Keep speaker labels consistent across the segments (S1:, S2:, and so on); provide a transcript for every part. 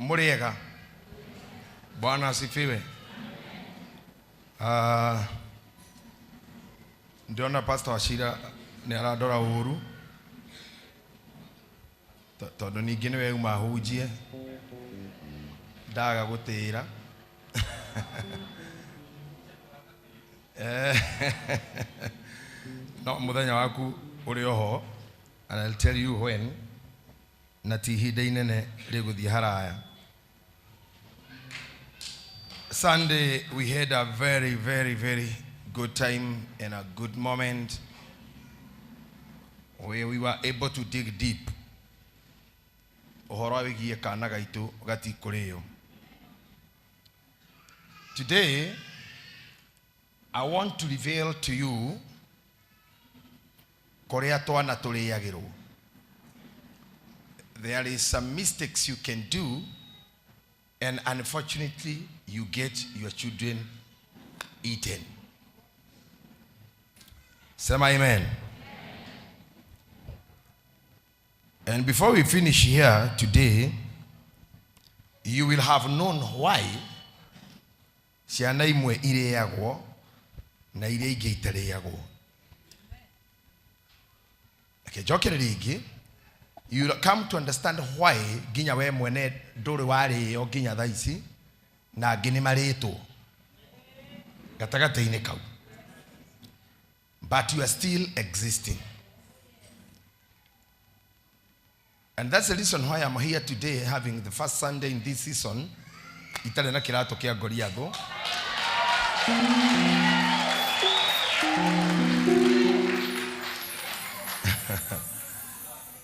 S1: Mũrĩega? Bwana asifiwe. Ah, ndĩrona Pastor Wachira nĩ arandora ũru tondũ ningĩ nĩwe uma hunjie ndaga gũtĩra. Eh, no mũthenya waku ũrĩ oho, and I'll tell you when, na ti ihinda inene rĩgũthiĩ haraya. Sunday we had a very, very, very good time and a good moment where we were able to dig deep ũhoro wĩgiĩ kana gaitũ gatikũrĩo. Today I want to reveal to you kũrĩa twana tũrĩagĩrwo. There is some mistakes you can do, and unfortunately you get your children eaten. Sema amen. And before we finish here today, you will have known why ciana imwe irĩagwo na iria ingĩ itarĩagwo. Reke njokere rĩngĩ, you will come to understand why nginya we mwene ndũrĩ warĩo nginya thaa ici na angĩ nĩ marĩtwo gatagatĩ-inĩ kau, but you are still existing. And that's the reason why I'm here today, having the first Sunday in this season itarĩ na kĩratũ kĩa Goliathũ.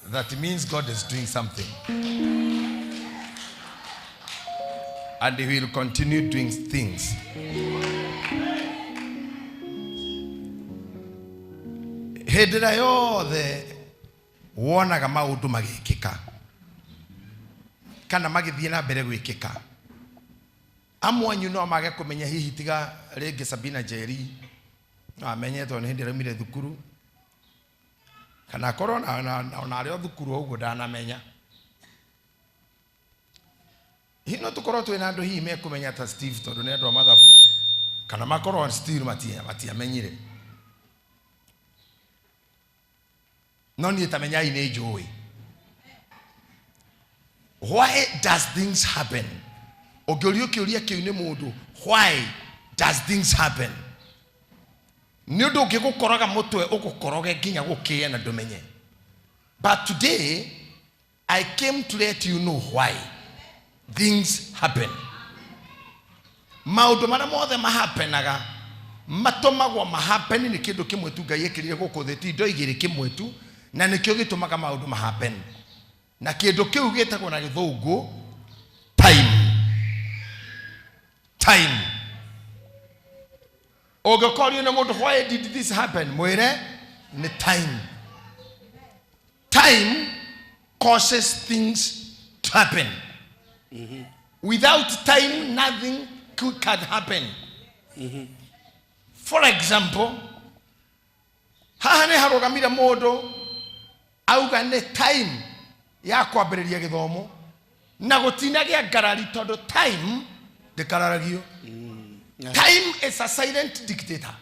S1: That means God is doing something. And he will continue doing things. Hĩndĩ ĩrĩa yothe wonaga maũndũ magĩkĩka kana magĩthiĩ na mbere gwĩkĩka, amwe anyu no mage kũmenya, hihi tiga rĩngĩ Sabina Njeri no amenye tondũ nĩ hĩndĩ araumire thukuru, kana akorwo ona arĩ o thukuru o ũguo ndanamenya. Hihi no tũkorwo twĩna andũ hihi mekũmenya ta Steve tondũ nĩ andũ a mathabu, kana makorwo still matiamenyire. No niĩ ta menyai nĩ njũĩ. Why does things happen? Ũngĩũrio kĩũria kĩu nĩ mũndũ, why does things happen? Nĩ ũndũ ũngĩgũkoroga mũtwe ũgũkoroge nginya gũkĩe na ndũmenye. But today I came to let you know why things happen. Maũndũ marĩa mothe mahapenaga matũmagwo mahappen nĩ kĩndũ kĩmwe tu Ngai ekĩrire gũkũ thĩ, ti indo igĩrĩ, kĩmwe tu, na nĩkĩo gĩtũmaga maũndũ mahappen. Na kĩndũ kĩu gĩtagwo na gĩthũngũ time. Time. Ũngĩkorio nĩ mũndũ, why did this happen? Mwĩre nĩ time. Time causes things to happen. Without time, nothing can happen. For example, haha nĩ harũgamire mũndũ auga nĩ time ya kwambĩrĩria gĩthomo na gũtinagĩa ngarari tondũ time ndĩkararagio. Time is a silent dictator.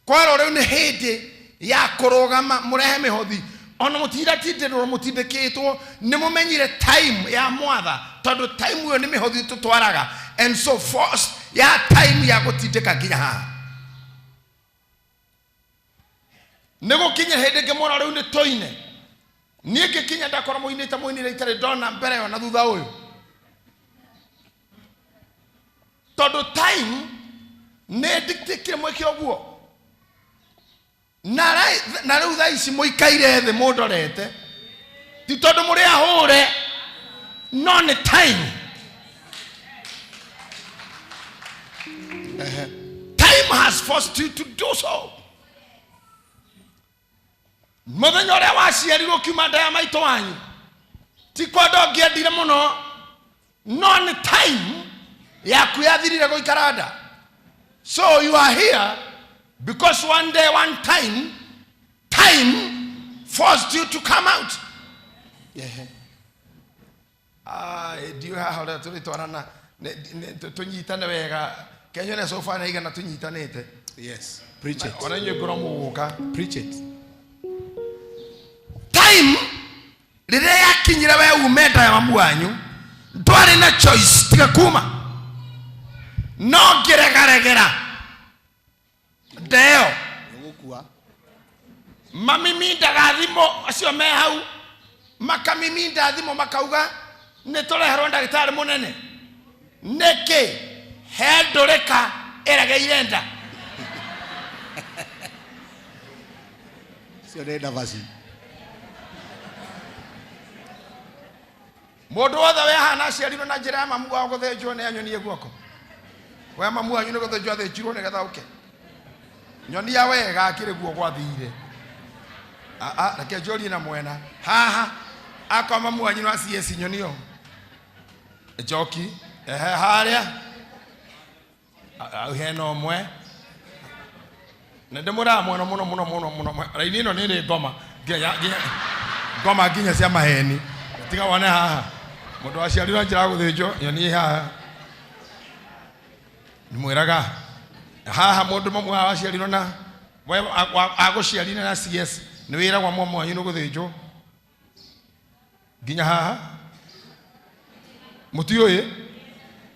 S1: Kwerwo rĩu nĩ hĩndĩ ya kũrũgama mũrehe mĩhothi, ona mũtiratindĩrwo mũtindĩkĩtwo, nĩ mũmenyire time ya mwatha tondũ time ĩyo nĩ mĩhothi tũtwaraga, and so force ya time ya gũtindĩka nginya haha nĩ gũkinya hĩndĩ ngĩmwona rĩu nĩ tũine. Niĩ ngĩkinya ndakora mũinĩte mũinĩre itarĩ ndona mbere ĩyo na thutha ũyũ, tondũ time nĩ ndiktikire mwĩke ũguo. Na rĩu thaa ici mũikaire thĩ mũndorete ti tondũ mũrĩ ahũre, no nĩ time. Ehe. Time has forced you to do so. Mũthenya ũrĩa waciarirwo ũkiuma nda ya maitũ wanyu, ti kwenda ũngĩendire mũno, no nĩ time yaku yathirire gũikara nda. So you are here because one day, one time, time forced you to come out.
S2: Ehe.
S1: Ah, ndiũĩ haha ũrĩa tũrĩtwarana tũnyitane wega kenyone sofa na igana tũnyitanĩte.
S2: Yes. Preach it.
S1: Ona inyuĩ ngorwo mũgũka.
S2: Preach it.
S1: Time rĩrĩa yakinyire we ume nda ya mamu wanyu, ndwarĩ na choice tiga kuma, no ngĩregaregera nda ĩyo.
S2: Ũgũkua.
S1: Mamimindaga thimũ acio me hau, makamiminda thimũ makauga nĩ tũreherwo ndagĩtarĩ mũnene. Nĩkĩ he ndũrĩka ĩregeire nda?
S2: Cio nĩ ndavaci.
S1: Mũndũ wothe we hana aciarirwo na njĩra ya mamu wao gũthĩnjwo nĩ anyonie guoko. We mamu wanyu nĩ gũthĩnjwo athĩnjirwo nĩgetha ũke nyonia wega akĩrĩ guo gwathire. Reke njũrie na mwena haha, akorwo mamu wanyu no CS, nyonio njoki. Ehe, harĩa hau hena ũmwe na ndĩmũraga mwena mũno mũno mũno mũno. Raini ĩno nĩ ĩrĩ ngoma nginya nginya ngoma nginya cia maheni. Tiga wone haha mũndũ waciarirwo njĩra ya gũthĩnjwo, nyonie haha. Nĩmwĩraga haha mũndũ mamwe haha waciarirwo na we agũciarire na CS, nĩ wĩragwa mwamu wanyu nĩ gũthĩnjwo nginya haha mũtiũĩ.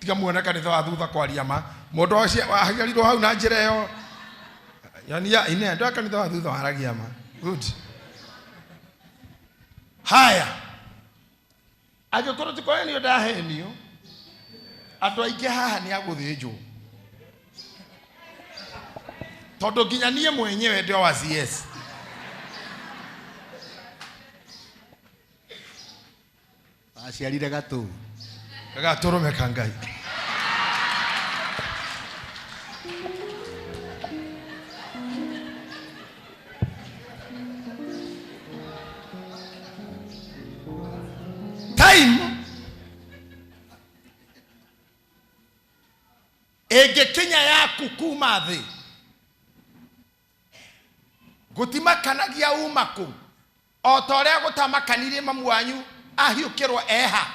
S1: Tiga muone kanitha wa thutha kwaria ma mũndũ waciarirwo hau na njĩra ĩyo, nyonia ine andũ a kanitha wa thutha waragia ma. Good. Haya, angĩkorwo ti kũhenio ndahenio, andũ aingĩ haha nĩ agũthĩnjwo, tondũ nginya niĩ mwenyewe ndĩ wa CS.
S2: Aciarire gatũ.
S1: Gatũrũme ka Ngai. Time ĩngĩkinya yaku kuma thĩ, gũtimakanagia uma kũ, o ta ũrĩa gũtamakanirie mamu wanyu ahiũkĩrwo eha.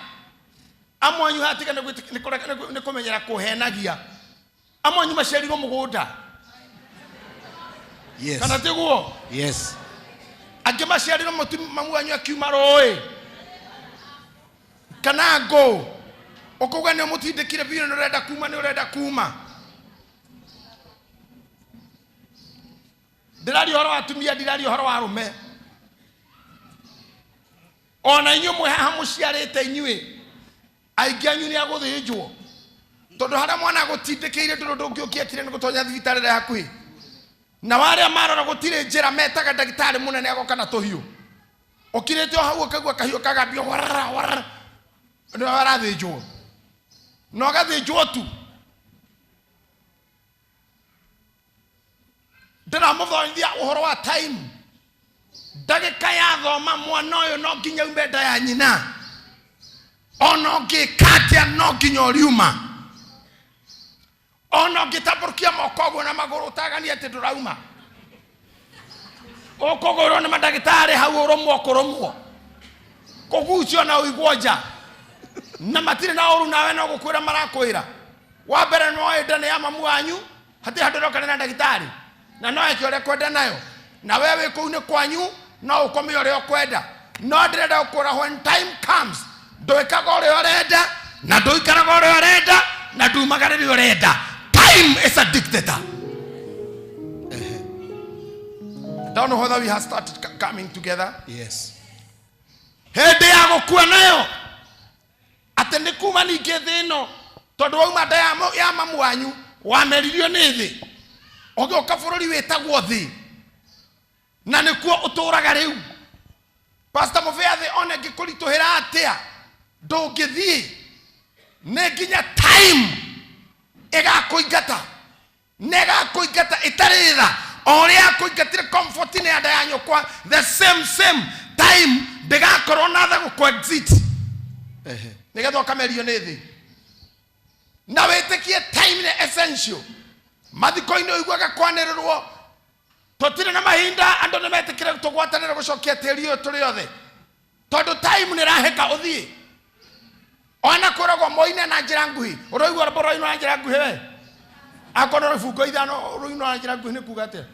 S1: Amwe anyu hatiga nĩ kũmenyera kũhenagia. Amwe anyu maciarirwo mũgũnda.
S2: Yes.
S1: Kana tiguo?
S2: Yes.
S1: Angĩ maciarirwo mamu wanyu akiuma rũĩ kana ngũ, ũkauga nĩ ũmũtindĩkire biũ, nĩ ũrenda kuma, nĩ ũrenda kuma. Ndĩraria ũhoro wa atumia, ndiraria ũhoro wa arũme. Ona inyuĩ mwĩ haha mũciarĩte, inyuĩ aingĩ anyu nĩ agũthĩnjwo, tondũ harĩa mwana agũtindĩkĩire ndũrũ ndũngĩ ũngĩekire nĩ gũtonya thibitarĩ ĩrĩa hakuhĩ, na warĩa marora gũtirĩ njĩra, metaga ndagĩtarĩ mũnene agoka na tũhiũ. Ũkirĩte o hau ũkaigua kahiũ kagambio warara warara, nĩwe warathĩnjwo na ũgathĩnjwo tu. Ndĩramũthomithia ũhoro wa time. Ndagĩka yathoma, mwana ũyũ no nginya ume nda ya nyina. Ona ũngĩka atĩa, no nginya ũriuma. Ona ũngĩtambũrũkia moko ũguo na magũrũ ũtaganie atĩ ndũrauma, ũkũgũrwo nĩ mandagĩtarĩ hau, ũrũmwo kũrũmwo kũgucio na ũigwo nja, na matirĩ na ũru nawe, no gũkwĩra marakwĩra. Wa mbere, no ĩnda nĩ ya mamu wanyu, hatirĩ handũ ĩroka na ndagĩtarĩ, na no eke ũrĩa kwenda nayo. Na we wĩ kũu nĩ kwanyu, no ũkome ũrĩa ũkwenda, no ndĩrenda gũkwĩra, when time comes, ndwĩkaga ũrĩa ũrenda, na ndũikaraga ũrĩa ũrenda, na ndumaga rĩrĩa ũrenda. Time is a dictator. Don't know whether we have started coming together.
S2: Yes.
S1: Hĩndĩ ya gũkua nayo atĩ nĩ kuma ningĩ thĩ ĩno, tondũ wauma nda ya mamu wanyu, wameririo nĩ thĩ, ũgĩũka bũrũri wĩtagwo thĩ, na nĩkuo ũtũraga rĩu. Pastor Mũbĩa, thĩ ona ĩngĩkũritũhĩra atĩa, ndũngĩthiĩ. Nĩ nginya time ĩgakũingata, na ĩgakũingata ĩtarĩ tha. O ũrĩa yakũingatire comfort-inĩ ya nda ya nyũkwa, the same same time ndĩgakorwo na tha gũkũ exit, nĩgetha ũkamerio nĩ thĩ. Na wĩtĩkie time nĩ essential. Mathiko-inĩ ũiguaga kwanĩrĩrwo tũtirĩ na mahinda, andũ nĩ metĩkĩre tũgwatanĩre gũcokia tĩri ũyũ tũrĩ othe. Tondũ time nĩ ĩrahĩka ũthiĩ. Ona kwĩragwo moine na njĩra nguhĩ. Ũraigua rwĩmbo rwainwo na njĩra nguhĩ we? Akorwo nĩ ibungo ithano rũinwo na njĩra nguhĩ nĩ kuga atĩa?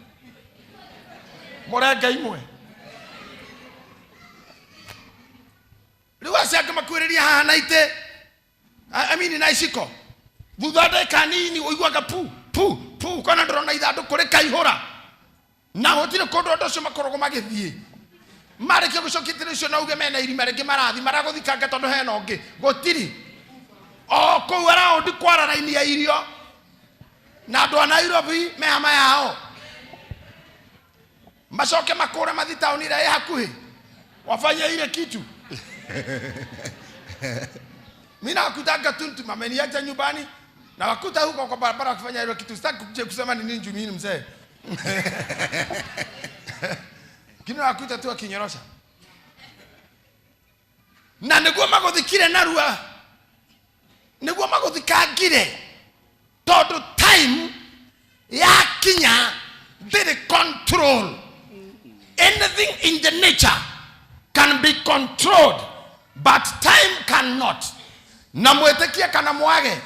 S1: Mũrenge imwe. Rĩu acio angĩ makuhĩrĩria haha na itĩ. I mean na iciko. Thutha wa ndagĩka nini ũiguaga pu pu pu kona ndũrona ithandũkũ rĩkaihũra. Na gũtirĩ kũndũ andũ acio makoragwo magĩthiĩ. Marĩkia gũcokia itĩrĩ icio na uge mena irima rĩngĩ marathi maragũthikanga tondũ hena ũngĩ. Gũtirĩ. O kũu around kwara raini ya irio. Na andũ a Nairobi me hama yao. Macoke makũre mathi taũni ĩrĩa ĩ hakuhĩ. Wafanye ile kitu. Mimi nakutanga tuntu mameniacha nyumbani na wakuta huko kwa barabara wakifanya ile kitu. Sitaki kuja kusema ni nini juu mimi ni mzee. Lakini wakuta tu akinyorosha. Na niguo maguthikire narua. Niguo maguthikangire. Tondu time yakinya ndĩrĩ control. Anything in the nature can be controlled, but time cannot. Na mwĩtĩkie kana mwage,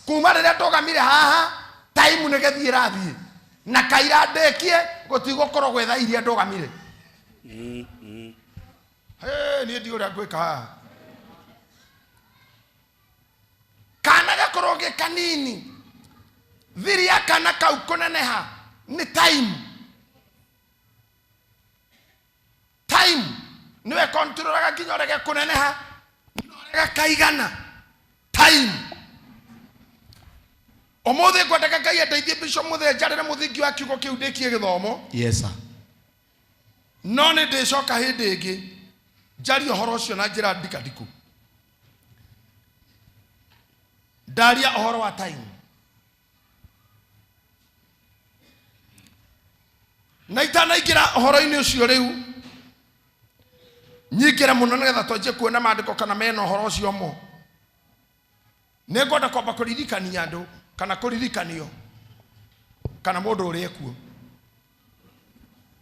S1: kuma rĩrĩa ndũgamire haha, time nĩ gĩthiĩ ĩrathiĩ. Na kaira ndĩkie, gũtigũkorwo gwĩ thaa iria ndũgamire. Hey, niĩ ndiũĩ ũrĩa ngwĩka haha. Kana gakorwo gĩ kanini, thiri ya kana kau kũneneha nĩ time. Time nĩwe controlaga nginya ũrĩa gekũneneha na ũrĩa gakaigana. Time. Ũmũthĩ ngwendaga Ngai andeithie Bishop Mũthee njarĩre mũthingi wa kiugo kĩu ndĩkie gĩthomo.
S2: Yes, sir.
S1: No nĩ ndĩcoka hĩndĩ ĩngĩ njarie ũhoro ũcio na njĩra ndikadiku. Ndaria ũhoro wa time. Na itanaingĩra ũhoro-inĩ ũcio rĩu, nyingĩre mũno nĩgetha twanjie kuona maandĩko kana mena ũhoro ũcio mo. Nĩ ngwenda kwamba kũririkania andũ kana kũririkanio kana mũndũ ũrĩa ekuo.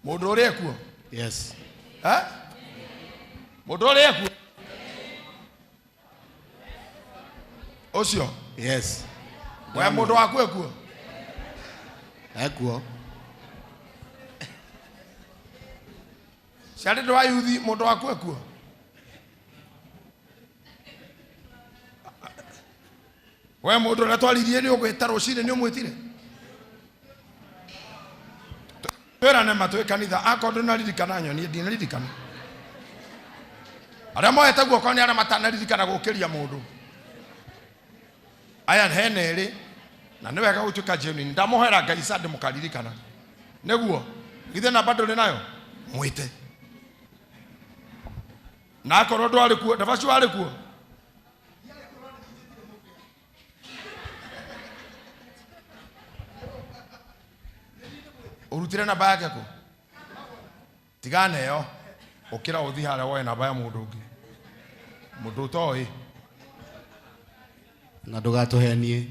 S1: Mũndũ ũrĩa ekuo?
S2: Yes.
S1: Eh? Mũndũ ũrĩa ekuo? Ũcio?
S2: Yes.
S1: We mũndũ waku ekuo?
S2: Ekuo.
S1: Ciarĩ ndũ wa yuthi mũndũ waku ekuo? We mũndũ ũrĩa twaririe nĩ ũgwĩta rũcinĩ nĩ ũmwĩtire? Twĩrane ma twĩ kanitha, akorwo ndũnaririkana nyonie ndinaririkana. Arĩa moete guoko nĩ arĩa matanaririkana gũkĩria mũndũ. Aya hena erĩ na nĩ wega gũtuĩka genuine. Ndamũhoera Ngai Sunday mũkaririkana. Nĩguo githĩ namba ndũrĩ nayo? Mwĩte. Na akorwo ndwarĩ kuo, ndabacu warĩ kuo? Ũrutire namba yake kũ? Tigana ĩyo, ũkĩra ũthiĩ harĩa woe namba ya mũndũ ũngĩ. Mũndũ ũtoĩ.
S2: Na ndũgatũhenie.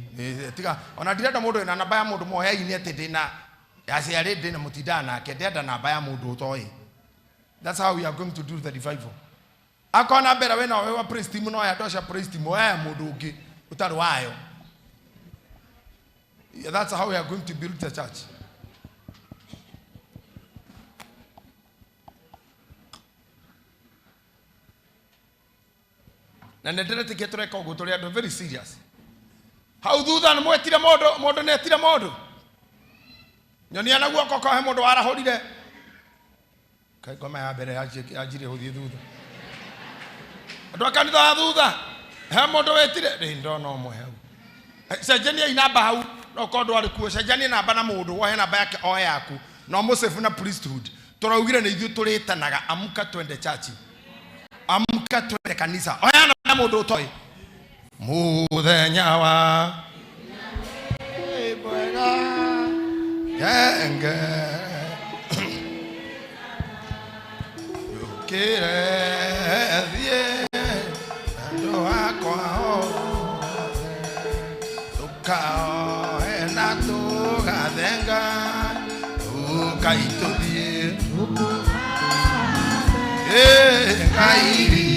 S1: Tiga, ona ndirenda mũndũ wĩna namba ya mũndũ moyaine atĩ ndĩna aciarĩ ndĩna mũtindaga nake, ndĩrenda namba ya mũndũ ũtoĩ. That's how we are going to do the revival. Akorwo na mbere wĩna wa praise team no ya andũ acio a praise team, oya ya mũndũ ũngĩ ũtarĩ wayo. Yeah, that's how we are going to build the church. Na nĩ ndĩretĩkia tũreka ũguo tũrĩ andũ very serious. Hau thutha nĩ mwetire mũndũ, mũndũ nĩ etire mũndũ. Nyonia na guoko kwa he mũndũ warahũrire. Kai ngoma ya mbere yanjirie gũthiĩ thutha. Andũ a kanitha wa thutha, he mũndũ wĩtire, rĩ ndona ũmwe hau. Cenjania namba hau, no korwo ndwarĩ kuo, cenjania namba na mũndũ, wohe namba yake o yaku, na ũmũsave na priesthood. Tũraugire nĩ ithuĩ tũrĩtanaga, amka twende church. Amka twende kanitha. Oya namba ya mũndũ ũtoĩ. Mũthenya wa mwega ngenge yũkĩre thiĩ andũ akwa othe tũkaoe na tũgathenga tũkai tũthiĩ. Ngai.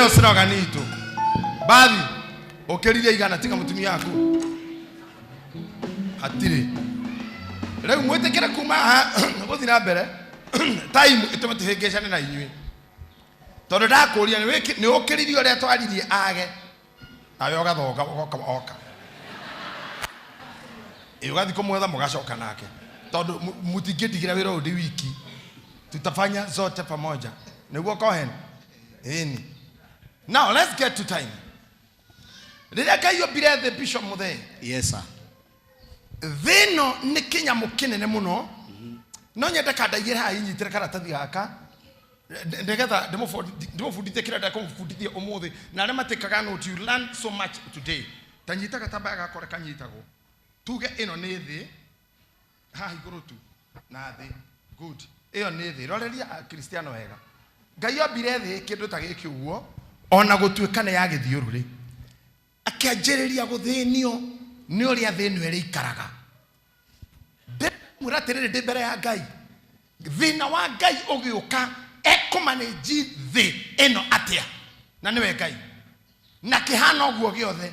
S1: Nĩyo slogan itũ. Bathi ũkĩririe igana tiga mũtumia waku. Hatirĩ. Rĩu mwĩtĩkĩre kuma haha gũthiĩ na mbere time ĩtũme tũhĩngĩcane na inyuĩ. Tondũ ndakũria nĩ ũkĩririe ũrĩa twaririe age nawe ũgathonga ũgoka oka. Ĩ ũgathiĩ kũmwetha mũgacoka nake. Tondũ mũtingĩndigĩra wĩra ũyũ ndĩ wiki. Tutafanya zote pamoja. Nĩguo Cohen? Ĩni. Now let's get to time. Rĩrĩa Ngai ombire thĩ Bishop Muthee.
S2: Yes sir.
S1: Thĩ ĩno nĩ kĩnyamũ kĩnene mũno. No nyende kandaigĩre haha inyitĩre karatathi gaka nĩgetha ndĩmũbundithie kĩrĩa ndĩrenda kũmũbundithia ũmũthĩ na arĩa matĩkaga note you learn so much today. Ta nyita gatambaya gaka ũrĩa kanyitagwo. Tuge ĩno nĩ thĩ haha igũrũ tu na thĩ good ĩyo nĩ thĩ roreria akristiano wega Ngai ombire thĩ kĩndũ ta gĩkĩ ũguo ona gũtuĩka nĩ ya gĩthiũrũrĩ akĩanjĩrĩria gũthĩnio nĩ ũrĩa thĩ ĩno ĩrĩikaraga ndĩmwĩra atĩrĩrĩ ndĩ mbere ya Ngai thĩna wa Ngai ũgĩũka ekũmanĩnji thĩ ĩno atĩa na nĩwe Ngai na kĩhana ũguo gĩothe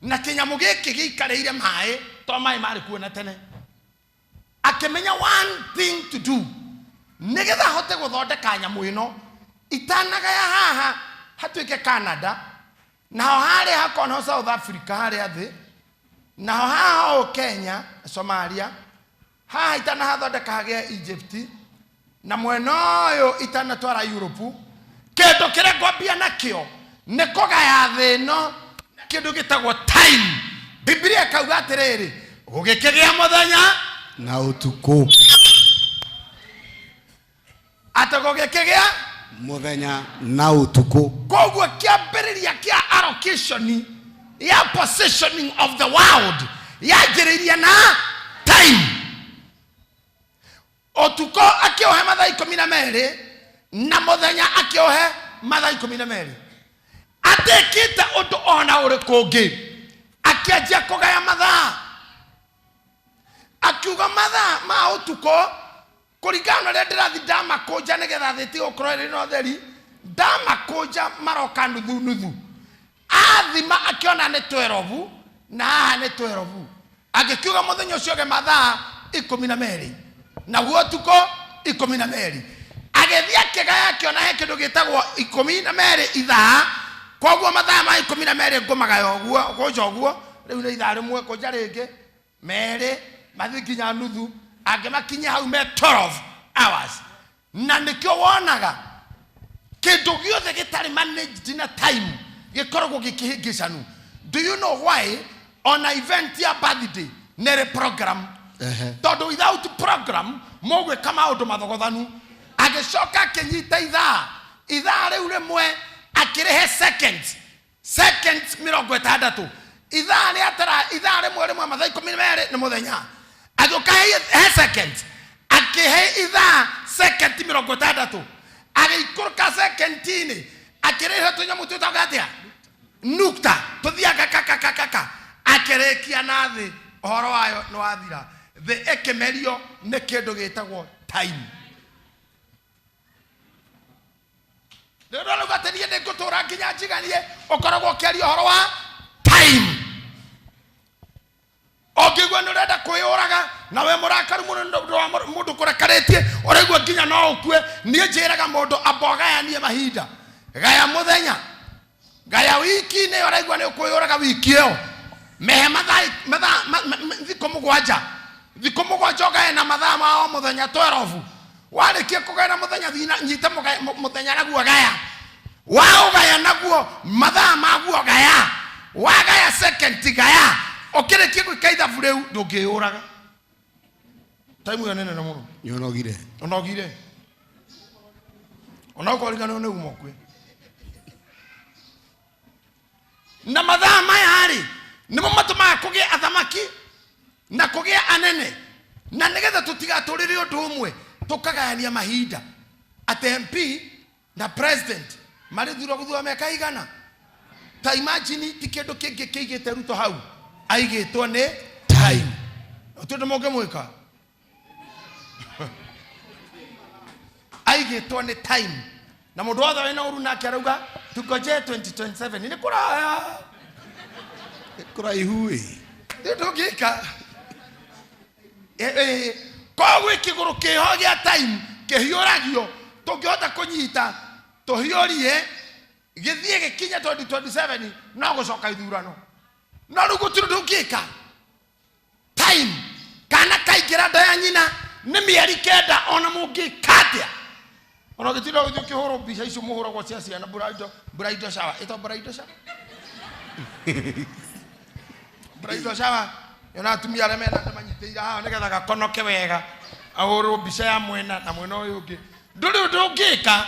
S1: Na kĩnyamũ gĩkĩ gĩikarĩire maĩ to maĩ marĩ kuo na tene. Akĩmenya one thing to do nĩgetha ahote gũthondeka nyamũ ĩno itanagaya haha hatuĩke Canada naho harĩa hakorwo naho South Africa harĩa thĩ naho haha ũũ Kenya Somalia Haha itanahathondeka hagĩe Egypt, na mwena ũyũ itanatwara Europe, kĩndũ kĩrĩa ngwambia nakĩo nĩ kũgaya thĩ ĩno na kĩndũ gĩtagwo time. Bibilia ĩkauga atĩrĩrĩ, gũgĩkĩgĩa mũthenya
S2: na ũtukũ.
S1: Atĩ gũgĩkĩgĩa
S2: mũthenya na ũtukũ.
S1: Koguo kĩambĩrĩria kĩa allocation ya positioning of the world yanjĩrĩirie na time. Ũtukũ akĩũhe mathaa 12 na mũthenya akĩũhe mathaa 12. Atekĩte ũndũ ona ũrĩkũ ũngĩ, akĩanjia kũgaya mathaa, akiuga mathaa ma ũtukũ Kũringana na ũrĩa ndĩrathiĩ ndamakũnja nĩgetha thĩ ĩtige gũkorwo ĩrĩ na ũtheri, ndamakũnja maroka nuthu nuthu. Athima akĩona nĩ twerobu na haha nĩ twerobu. Agĩkiuga mũthenya ũcio ũgĩe mathaa 12 naguo ũtukũ 12. Agĩthiĩ akĩgaya akĩona he kĩndũ gĩtagwo 12 ithaa, koguo mathaa ma 12 ngũmagaya ũguo, kũnja ũguo, rĩu nĩ ithaa rĩmwe, kũnja rĩngĩ Merĩ mathiĩ nginya nuthu, angĩmakinyia hau me 12 hours. Na nĩkĩo wonaga kĩndũ gĩothe gĩtarĩ managed na time gĩkoragwo gĩkĩhĩngĩcanu. Do you know why ona event ya birthday nĩ ĩrĩ program? Tondũ without program mũgwĩka maũndũ mathogothanu. Agĩcoka akĩnyita ithaa, ithaa rĩu rĩmwe akĩrĩhe seconds Seconds 60. Ithaa rĩa tara ithaa rĩmwe rĩmwe mathaa 12 nĩ mũthenya. Agĩũka he seconds akĩhe ithaa second 60. Agĩikũrũka second-inĩ akĩrĩha tũnyamũ twĩtagwo atĩa? Nukta tũthiaga kakakakaka akĩrĩkia na thĩ ũhoro wayo nĩ wathira. Thĩ ĩkĩmerio nĩ kĩndũ gĩtagwo time. Nĩ ũndũ arauga atĩ niĩ nĩ ngũtũra nginya njiganie, ũkoragwo ũkĩaria ũhoro wa time. Ũngĩigua nĩ ũrenda kwĩyũraga na wĩ mũrakaru mũno nĩ ũndũ wa mũndũ kũrakarĩtie, ũraigua nginya no ũkue, niĩ njĩraga mũndũ amba ũgayanie mahinda, gaya mũthenya, gaya wiki-inĩ ĩyo ũraigua nĩ ũkwĩyũraga wiki ĩyo, mehe mathaa mathaa thikũ 7, thikũ 7 ũgaye na mathaa ma o mũthenya 12. Warĩkia kũgaya na mũthenya thiĩ na nyita mũthenya naguo gaya, waũgaya naguo mathaa maguo gaya, wagaya second gaya, ũkĩrĩkia gwĩka ithabu rĩu ndũngĩyũraga. Time ĩyo nĩ nene mũno.
S2: Nĩũnogire.
S1: Ũnogire. Ona ũkoriganĩrwo nĩ uma ũkue. Na mathaa maya rĩ nĩmo matũmaga kũgĩe athamaki na kũgĩe anene, na nĩgetha tũtigatũrĩre ũndũ ũmwe tũkagayania mahinda atĩ MP na president marĩ thura gũthura mĩaka igana. Ta imagine ti kĩndũ kĩngĩ kĩigĩte Ruto hau, aigĩtwo nĩ time. Tondũ mũngĩmwĩka aigĩtwo nĩ time. Na mũndũ wothe wĩna ũru nake arauga tungojee 2027 nĩ kũraya.
S2: Kũraihu ĩ.
S1: Nĩ ndũngĩka. Koguo kĩgũrũ kĩho gĩa time kĩhiũragio tũngĩhota kũnyita tũhiũrie gĩthiĩ gĩkinye 2027 no gũcoka ithurano. No rĩu gũtirĩ ũndũ ũngĩka. Time kana kaingĩra nda ya nyina nĩ mĩeri 9 ona mũngĩka atĩa. Ona ũgĩtinda ũgĩthiĩ ũkĩhũrwo mbica icio mũhũragwo cia ciana bridal shower. Ĩtagwo bridal shower? Bridal shower. Yona atumia arĩa mena nda manyitĩrĩire haha nĩgetha gakonoke wega. Ahũrwo mbica ya mwena na mwena ũyũ ũngĩ. Ndũrĩ ũndũ ũngĩka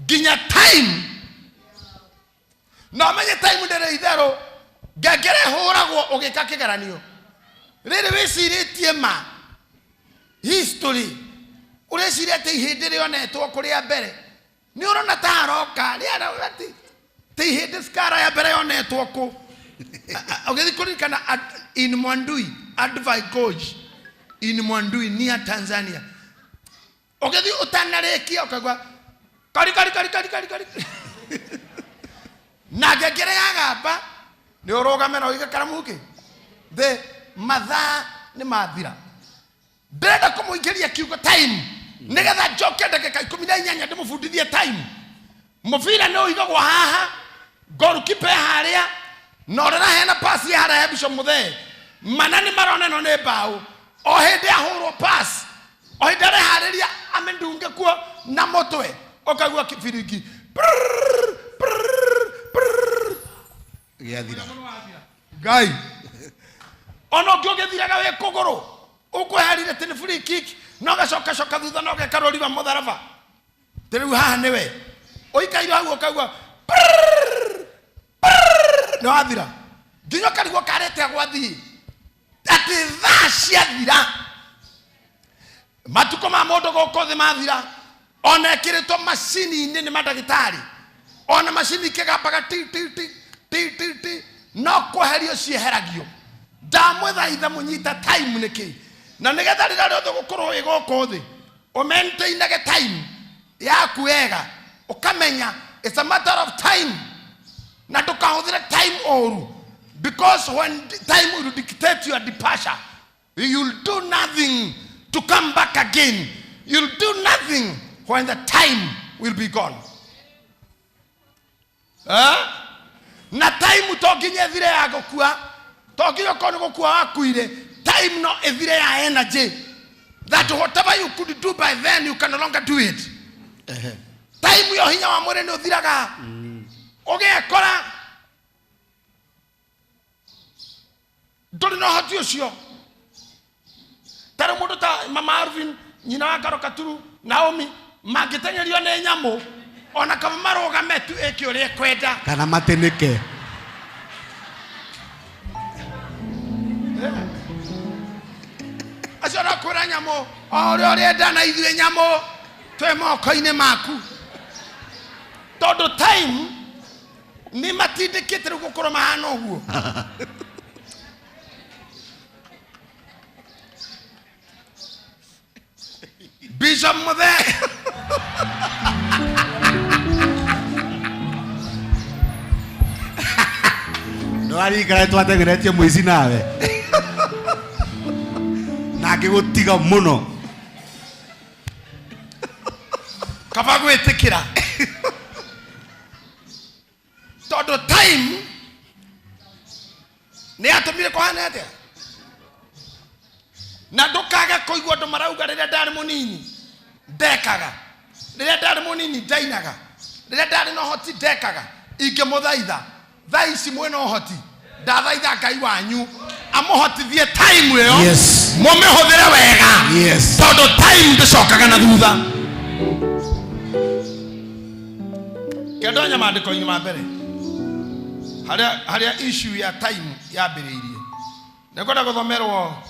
S1: nginya time. Na ũmenye time ndĩrĩ itherũ. Ngengere ĩhũragwo ũgĩka kĩgeranio. Rĩrĩ wĩcirĩtie ma history. Ũreciria atĩ ihĩndĩ rĩonetwo kũrĩa mbere. Nĩ ũrona ta aroka, rĩara atĩ ti ihĩndĩ scara ya mbere yonetwo kũ. Ũgĩthiĩ kũririkana in Mwandui, Olduvai Gorge in Mwandui near Tanzania. Ũgĩthiĩ ũtanarĩkia ũkaigua kari kari kari kari kari kari. Na ngengere yagamba nĩ ũrũgame na ũige karamu kĩ thĩ, mathaa nĩ mathira. Ndĩrenda kũmũingĩria kiugo time nĩgetha njoke ndagĩka 18 ndĩmũbundithie time. Mũbira nĩ ũigagwo haha, goalkeeper e harĩa, na ũrĩa hena pass ya harĩa ya Bishop Muthee. Mana nĩ marona ĩno nĩ mbaũ. O hĩndĩ ahũrwo pass, o hĩndĩ areharĩria amĩndunge kuo na mũtwe, ũkaigua kĩbiringi. Prrrr, prrrr, prrrr.
S2: Gĩathira.
S1: Ngai. Ona ũngĩ ũgĩthiraga wĩ kũgũrũ, ũkweherire atĩ nĩ free kick, na ũgacokacoka thutha na ũgeka rũri rwa mũtharaba. Atĩ rĩu haha nĩwe. Ũikaire hau ũkaigua prrrr, prrrr, nĩ wathira. Nginya ũkarigwo karĩte gwathiĩ. Atĩ thaa ciathira. Matukũ ma mũndũ gũkũ thĩ mathira. Ona ĩkĩrĩtwo macini-inĩ nĩ mandagĩtarĩ. Ona macini ikĩgambaga ti, ti, ti, ti, ti, ti, no kweherio cieheragio. Ndamũthaitha mũnyite time nĩkĩ? Na nĩgetha rĩrĩa rĩothe ũgũkorwo wĩ gũkũ thĩ, ũmaintainage time yaku wega, ũkamenya it's a matter of time. Na ndũkahũthĩre time ũru, because when time will dictate your departure, you'll do nothing to come back again. You'll do nothing when the time will be gone. Na time to nginya ĩthire ya gũkua, to nginya ũkorwo nĩ gũkua wakuire, time no ĩthire ya energy. That whatever you could do by then, you can no longer do it. Time yo hinya wa mwĩrĩ nĩ ũthiraga. Ũgekora ndũrĩ na ũhoti ũcio. Ta rĩu mũndũ ta Mama Alvin, nyina wa Karo Katuru, Naomi, mangĩteng'erio nĩ nyamũ, ona kaba marũgame tu ĩke ũrĩa ĩkwenda.
S2: Kana matĩnĩke.
S1: Acio no kwĩra nyamũ, o ũrĩa ũrenda na ithuĩ nyamũ, twĩ moko-inĩ maku. Tondũ time nĩ matindĩkĩte rĩu gũkorwo mahana ũguo. Bishop Muthee.
S2: Ndũraririkana twateng'eretie mũici nawe. Na ngĩgũtiga mũno.
S1: Kaba gwĩtĩkĩra. Tondũ time nĩ yatũmire kũhane atĩa? Na ndũkage kũigua andũ marauga rĩrĩa ndarĩ mũnini ndekaga, rĩrĩa ndarĩ mũnini ndainaga, rĩrĩa ndarĩ na ũhoti ndekaga. Ingĩmũthaitha thaa ici mwĩna ũhoti, ndathaitha Ngai wanyu amũhotithie time ĩyo.
S2: Yes.
S1: Mũmĩhũthĩre wega.
S2: Yes.
S1: Tondũ time ndĩcokaga na thutha. Kendonya maandĩko-inĩ ma mbere harĩa issue ya time yambĩrĩirie. Nĩngwenda gũthomerwo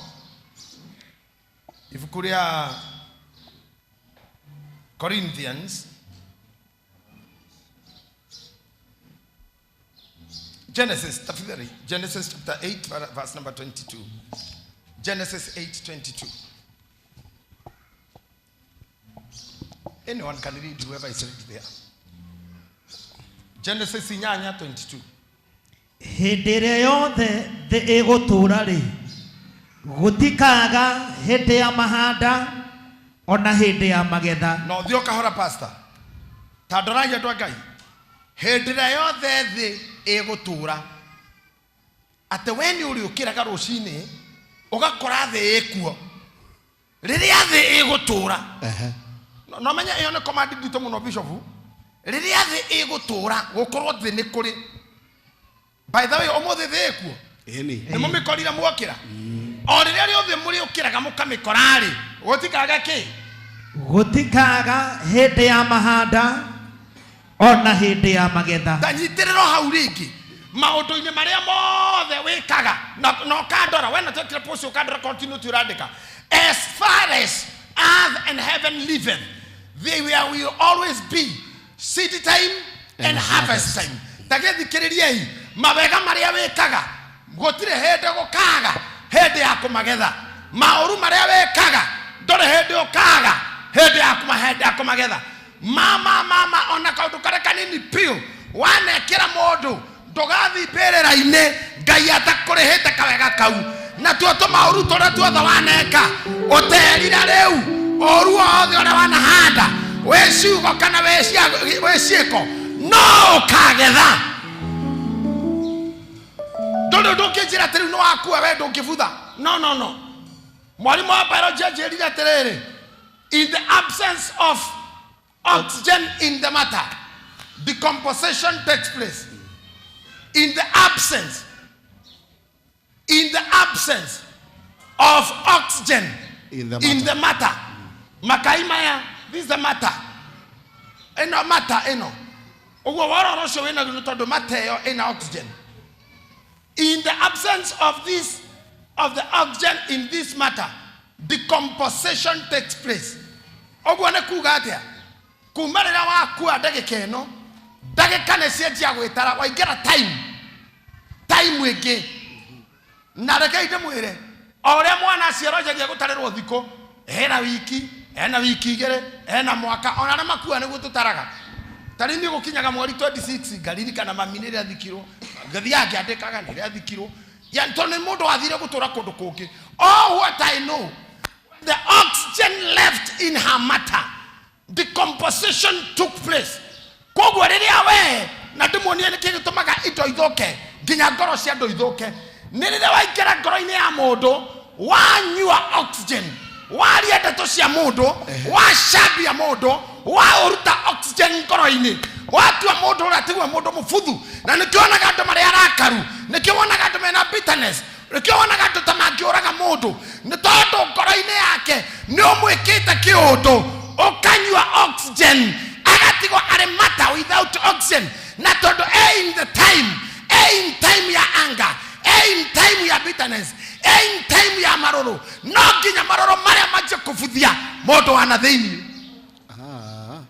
S1: ibuku rĩa Corinthians, Genesis, tafadhali, Genesis chapter 8 verse number 22. Genesis 8:22. Anyone can read, whoever is read there. Genesis 8:22.
S3: Hĩndĩ ĩrĩa yothe thĩ ĩgũtũũra rĩ, gũtikaga hĩndĩ ya mahanda ona hĩndĩ ya magetha.
S1: No thiĩ ũkahora, pastor, ta ndoragia andũ a Ngai. Hĩndĩ ĩrĩa yothe thĩ ĩgũtũũra, atĩ we nĩ ũrĩũkĩraga rũcinĩ ũgakora thĩ ĩkuo rĩrĩa thĩ ĩgũtũũra. No menye ĩyo nĩ command nditũ mũno, bishop. Rĩrĩa thĩ ĩgũtũũra, gũkorwo thĩ nĩ kũrĩ. By the way, ũmũthĩ thĩ ĩkuo.
S2: Ĩni.
S1: Nĩ mũmĩkorire mwokĩra. O rĩrĩa rĩothe mũrĩũkĩraga mũkamĩkora-rĩ, gũtikaga kĩ?
S3: Gũtikaga hĩndĩ ya mahanda ona hĩndĩ ya magetha.
S1: Ndanyitĩrĩro hau rĩngĩ maũndũ-inĩ marĩa mothe wĩkaga na ũkandora we na twekire post, ũkandora continuity ũrandĩka. As far as earth and heaven liveth, there will always be seed time and harvest time. Tagĩthikĩrĩriei, mawega marĩa wĩkaga gũtirĩ hĩndĩ gũkaga hĩndĩ ya kũmagetha. Maũru marĩa wĩkaga ndũrĩ hĩndĩ ũkaga hĩndĩ ya kũmagetha. Mama, mama, ona kaũndũ karĩa kanini piũ wanekĩra mũndũ, ndũgathiĩ mbĩrĩra-inĩ Ngai atakũrĩhĩte kawega kau. Natuo tũmaũru tũrĩa tuothe waneka ũterire, rĩu ũru wothe ũrĩa wanahanda wĩ ciugo kana wĩ ciĩko no ũkagetha. Ndũrĩ ũndũ ũngĩnjĩra atĩ rĩu nĩ wakua we ndũngĩbutha. No, no, no. Mwarimũ wa biology anjĩrire atĩrĩrĩ, in the absence of oxygen in the matter, decomposition takes place. In the absence of oxygen
S2: in the
S1: in the matter, makai maya, this is the matter ĩno, matter ĩno ũguo wororo ũcio wĩnaguo nĩ tondũ matter ĩyo ĩna oxygen. In the absence of this of the oxygen in this matter, decomposition takes place. Ũguo nĩ kuga atĩa? Kuma rĩrĩa wakua, ndagĩka ĩno, ndagĩka nĩ cianjia gwĩtara, waingĩra time ĩngĩ. Na rekei ndĩmwĩre, o ũrĩa mwana aciarwo anjagia gũtarĩrwo thikũ, hena wiki, hena wiki 2, hena mwaka, ona arĩa makua nĩguo tũtaraga. Ta rĩu niĩ gũkinyaga mweri 26 ngaririkana mami nĩ rĩrĩa thikirwo, ngathiaga ngĩandĩkaga nĩ rĩrĩa thikirwo. Yani tondũ nĩ mũndũ wathire gũtũra kũndũ kũngĩ. All what I know, the oxygen left in her matter, decomposition took place. Koguo rĩrĩa we na ndĩmuonie nĩkĩ gĩtũmaga indo ithũke, nginya ngoro cia andũ ithũke, nĩ rĩrĩa waingĩra ngoro-inĩ ya mũndũ, wanyua oxygen, waria ndeto cia mũndũ, wacambia mũndũ, waũruta oxygen ngoro-inĩ, watua mũndũ ũrĩa tiguo mũndũ mũbuthu. Na nĩkĩo wonaga andũ marĩa arakaru, nĩkĩo wonaga andũ mena bitterness, nĩkĩo wonaga andũ ta mangĩũraga mũndũ, nĩ tondũ ngoro-inĩ yake nĩ ũmwĩkĩte kĩũndũ, ũkanyua oxygen, agatigwo arĩ matter without oxygen. Na tondũ e in the time, e in time ya anger, e in time ya bitterness, e in time ya marũrũ, no nginya marũrũ marĩa manjie kũbuthia mũndũ wana thĩinĩ.
S2: Ah.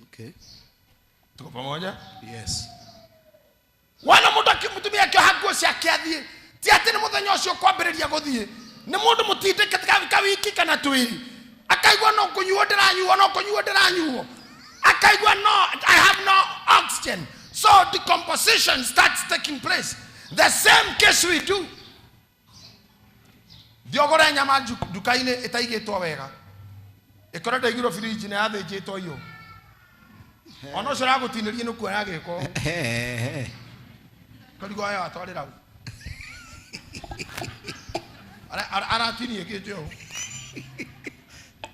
S2: Okay.
S1: Tuko pamoja?
S2: Yes.
S1: Wana mũndũ akĩmũtumia akĩoha nguo ciake athiĩ, ti atĩ nĩ mũthenya ũcio kwambĩrĩria gũthiĩ, nĩ mũndũ mũtindĩke kawiki kana twĩrĩ, akaigua no kũnyuo ndĩranyuo, no kũnyuo ndĩranyuo, akaigua no, I have no oxygen, so decomposition starts taking place. The same case we do. Thiĩ nyama nduka-inĩ ĩtaigĩtwo wega, ĩkorwo ndaigirwo fridge nĩ yathĩnjĩtwo iyo, ona ũcio ũragũtinĩria nĩ kuoya gĩko karigwo aya atwarĩra u aratinie kĩte ũũ,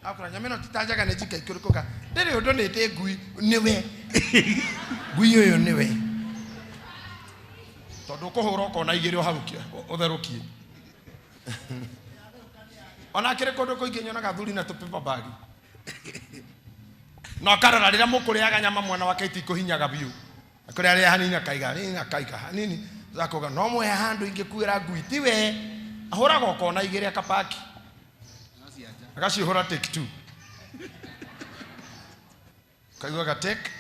S1: akora nyama ĩno ti ta njega, nĩ njika ikũrĩkũka, ndĩrĩ ũndũ, nĩ ndĩ ngui nĩwe, ngui ũyũ nĩwe, tondũ ũkũhũra ũkona igĩrĩ o hau ũtherũkie. Ona kĩrĩ kũndũ kũingĩ nyonaga thuri na tũpaper bag, na ũkarora rĩrĩa mũkũrĩaga nyama mwena wake itikũhinyaga biũ, akũrĩa arĩa hanini, akaiga hanini, akaiga hanini, akauga no mwe handũ ingĩkuĩra ngui tiwe, ahũraga ũkona igĩrĩ, akapaki, agacihũra take two, kaiguaga take.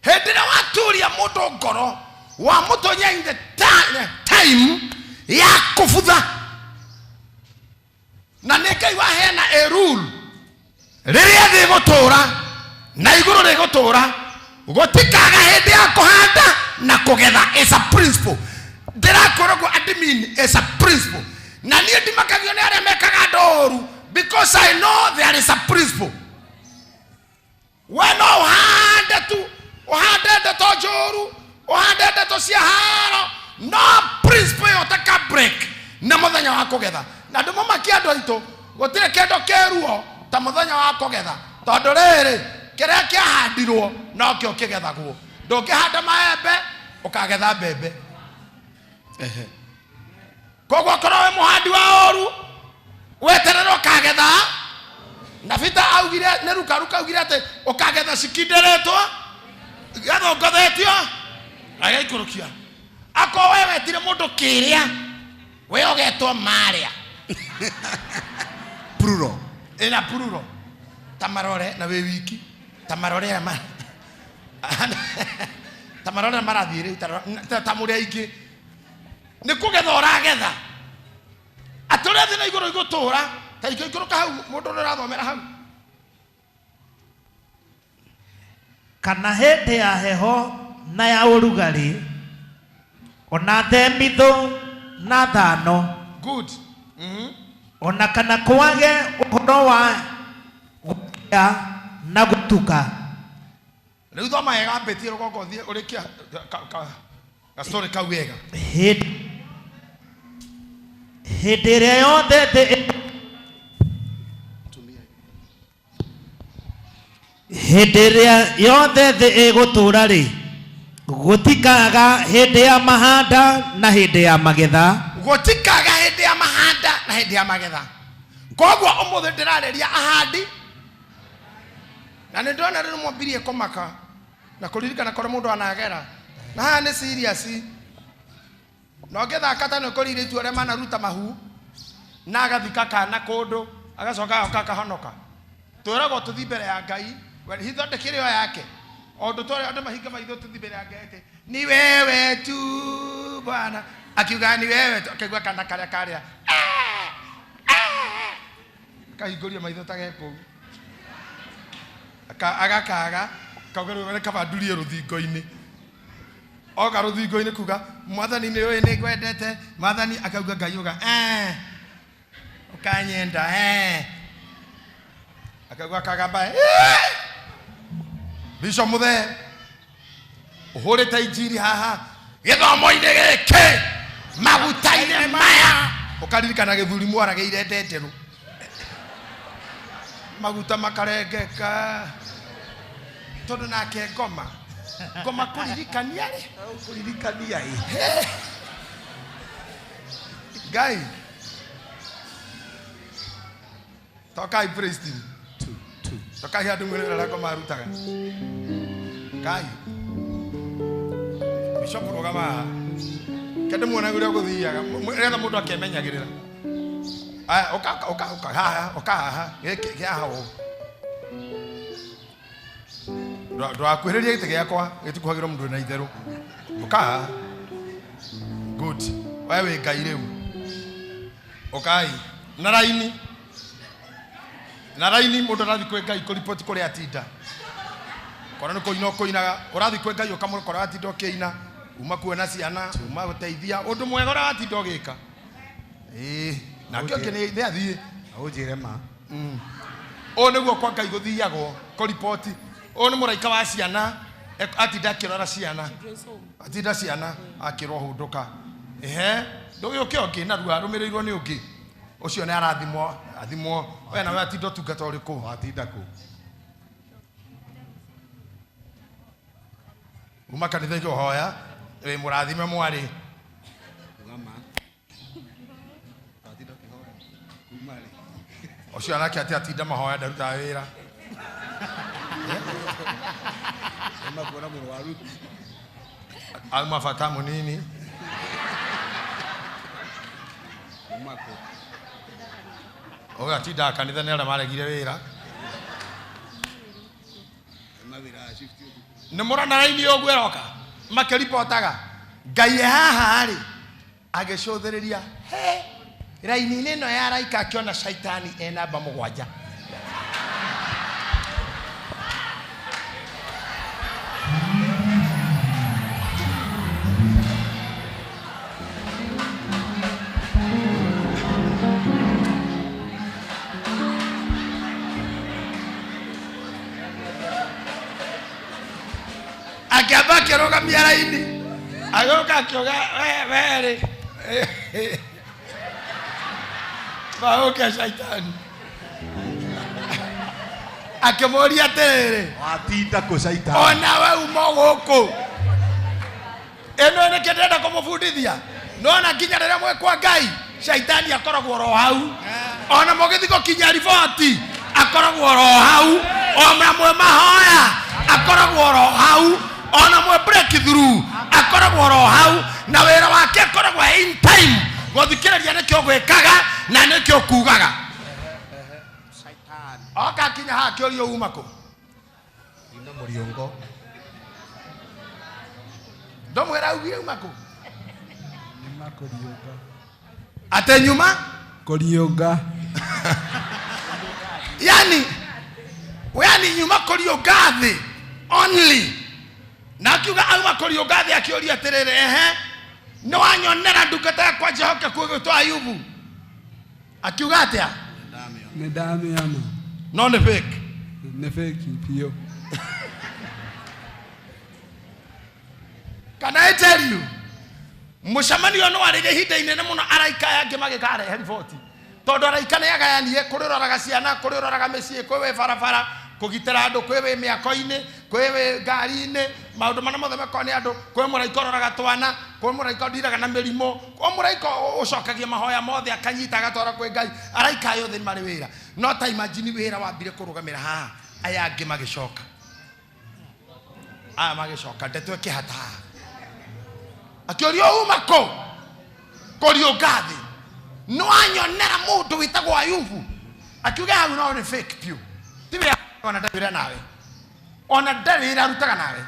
S1: Hĩndĩ ĩrĩa waturia mũndũ ngoro, wamũtonya in the time ya kũbutha, na nĩ Ngai waheana a rule rĩrĩa thĩ Na igũrũ rĩgũtũũra gũtikaga hĩndĩ ya kũhanda na kũgetha. Is a principle. Ndĩrakwĩra ũguo, admin, is a principle. Na niĩ ndimakagio nĩ arĩa mekaga andũ ũru, because I know there is a principle. We no ũhande tu, ũhande ndeto njũru, ũhande ndeto cia haro, no principle ĩyo taka break na mũthenya wa kũgetha. Na ndĩmũmakie andũ aitũ, gũtirĩ kĩndũ kĩruo ta mũthenya wa kũgetha, tondũ rĩrĩ, kĩrĩa kĩahandirwo nokĩo kĩgethagwo. Ndũngĩhanda maembe ũkagetha mbembe. Koguo korwo wĩ mũhandi wa ũru, weterere ũkagetha. Na Peter augire, nĩ Ruka, Ruka augire atĩ ũkagetha cikinderetwo, gathongothetio, agaikũrũkia. Akorwo we wetire mũndũ kĩrĩa, we ũgetwo marĩa.
S2: Plural.
S1: Ĩna plural. Ta marore na wĩ wiki, ta marore aya ta marore marathiĩ rĩu, ta mũrĩ aingĩ, nĩ kũgetha ũragetha. Atĩ ũrĩa thĩ na igũrũ igũtũũra, ta ikũrũka hau, mũndũ ũrĩa ũrathomera hau.
S3: Kana hĩndĩ ya heho na ya ũrugarĩ, ona themithũ na thano.
S1: Good.
S3: Ona kana kwage ũhoro wa gũkĩa na gũtuka.
S1: Rĩu thoma wega, ambĩtie rũgongo, ũthiĩ ũrĩkia gastori kau wega.
S3: Hĩndĩ ĩrĩa yothe thĩ, hĩndĩ ĩrĩa yothe thĩ ĩgũtũũra rĩ, gũtikaga hĩndĩ ya mahanda na hĩndĩ ya magetha.
S1: Gũtikaga hĩndĩ ya mahanda na hĩndĩ ya magetha. Koguo ũmũthĩ ndĩrarĩria ahandi, na nĩ ndĩrona rĩu mwambirie kũmaka na kũririkana kũrĩa mũndũ anagera, na haha nĩ serious. Na ũngĩthaka ta nĩ ũkũrire itua ũrĩa manaruta mahu na agathika kana kũndũ, agacoka agoka akahonoka. Twĩragwo tũthiĩ mbere ya Ngai, we hitho ndĩkĩrĩ o yake. O ũndũ twarĩ andũ mahinga maitho, tũthiĩ mbere ya Ngai atĩ ni wewe tu Bwana, akiuga ni wewe tu, akaigua kana karĩa karĩa akahingũria maitho ta gekũu. Agakaga kauga rĩu nĩ kaba ndurie rũthingo-inĩ. Oka rũthingo-inĩ kuga, "Mwathani, nĩ ũĩ nĩ ngwendete, Mwathani." Akauga Ngai uga, "Eh, ukanyenda eh." Akauga kagamba, "Eh." Bishop Muthee ũhũrĩte injiri haha gĩthomo-inĩ gĩkĩ, maguta-inĩ maya, ũkaririkana gĩthuri mwaragĩire ndenderũ, maguta makarengeka, tondũ nake ngoma ngoma kũririkania rĩ.
S2: Kũririkania ĩ.
S1: Ngai tokai, praise team.
S2: Two, two.
S1: Tokai handũ mwĩre ũrĩa ngoma arutaga. Ngai, bishop, rũgama haha kende muona ũrĩa gũthiaga, nĩgetha mũndũ akemenyagĩrĩra. Aya, ũka, ũka, ũka haha, ũka haha, gĩkĩ kĩa haha ũũ. Ndũgakuhĩrĩrie gĩtĩ gĩakwa, gĩtikuhagĩrwo mũndũ wĩna itherũ. Ũka haha. Good. We wĩ Ngai rĩu. Ũkai na raini, na raini. Mũndũ arathiĩ kwĩ Ngai kũripoti kũrĩa atinda. Korwo nĩ kũina ũkũinaga, ũrathiĩ kwĩ Ngai ũkamũkora watinda ũkĩina, uma kuona ciana, uma gũteithia ũndũ mwega ũrĩa watinda ũgĩka. Ĩĩ, nake ũngĩ nĩ athiĩ.
S2: Ũnjĩre ma.
S1: Ũũ nĩguo kwa Ngai gũthiagwo kũripoti. Ũyũ nĩ mũraika wa ciana, atinda akĩrora ciana, atinda ciana akĩrwo hũndũka. Ehe, ndũgĩũke ũngĩ narua, arũmĩrĩirwo nĩ ũngĩ ũcio nĩ arathimwo, athimwo. We nawe atinda ũtungata ũrĩkũ?
S2: Watinda kũ?
S1: Uma kanitha ikĩhoya, wĩ mũrathime mwarĩ.
S2: Uga ma. Watinda ũkĩhoya. Kuma rĩ?
S1: Ũcio anake atĩ atinda mahoya, ndarutaga wĩra.
S2: Uma kuona mũrwaru.
S1: Auma bata mũnini.
S2: Uma kũ?
S1: Ũyũ atindaga kanitha, nĩ arĩa maregire wĩra.
S2: Uma wĩra wa shift ũtukũ.
S1: Nĩ mũrona raini ũguo ĩroka makĩripotaga Ngai e haha rĩ, agĩcũthĩrĩria he raini-inĩ ĩno ya araika, akĩona caitani e namba 7. Akĩrũgamia raini, agĩũka akiuga, "We werĩ maũke." Caitani akĩmũria atĩrĩrĩ,
S2: Watinda kũ, caitani?
S1: Ona we uma gũkũ ĩno nĩkĩ ndĩrenda kũmũbundithia. Nona nginya rĩrĩa mwĩ kwa Ngai, caitani akoragwo oro hau. Ona mũgĩthiĩ gũkinya riboti, akoragwo oro hau. Ona mwĩ mahoya, akoragwo oro hau. Ona mwĩ breakthrough, akoragwo oro hau. Na wĩra wake akoragwo in time gũthikĩrĩria nĩkĩo gwĩkaga na nĩkĩo kugaga. Oka akinya haha, akĩũrio, "Uma kũ?"
S2: Ina mũriũngo.
S1: Ndomwĩra augire uma kũ?
S2: Nyuma kũriũnga.
S1: Ate nyuma
S2: Kũriũnga.
S1: Yani nyuma kũriũnga thĩ only. Na akiuga auma kũriũnga thĩ. Akĩũria atĩrĩrĩ, "Ehe, nĩ wanyonera ndungata yakwa njĩhokeku ĩgwĩtwo Ayubu?" Akiuga atĩa?
S2: Nĩ ndamĩona.
S1: No nĩ fake.
S2: Nĩ fake biũ.
S1: Can I tell you, mũcemanio nĩ warĩire ihinda inene mũno, araika aya angĩ magĩkarehe riboti, tondũ araika nĩ agayanie: kũrĩ ũroraga ciana, kũrĩ ũroraga mĩciĩ, kwĩ wĩ barabara kũgitĩra andũ, kwĩ wĩ mĩako-inĩ, kwĩ wĩ ngari-inĩ, maũndũ marĩa mothe mekwo nĩ andũ, kwĩ mũraika ũroraga twana, kwĩ mũraika ũndiraga na mĩrimũ, kwĩ mũraika ũcokagia mahoya mothe akanyita agatwara kwĩ Ngai. Araika aya othe nĩ marĩ wĩra, no ta imagine wĩra wambire kũrũgamĩra haha, aya angĩ magĩcoka, aya magĩcoka, ndeto ĩkĩhata haha. Akĩũrio, "Uma kũ?" "Kũriũnga thĩ." "Nĩwanyonera mũndũ wĩtagwo Ayubu?" Akiuga hau no nĩ fake piũ, ti wĩra ona ndarĩ wĩra nawe, ona ndarĩ wĩra arutaga nawe.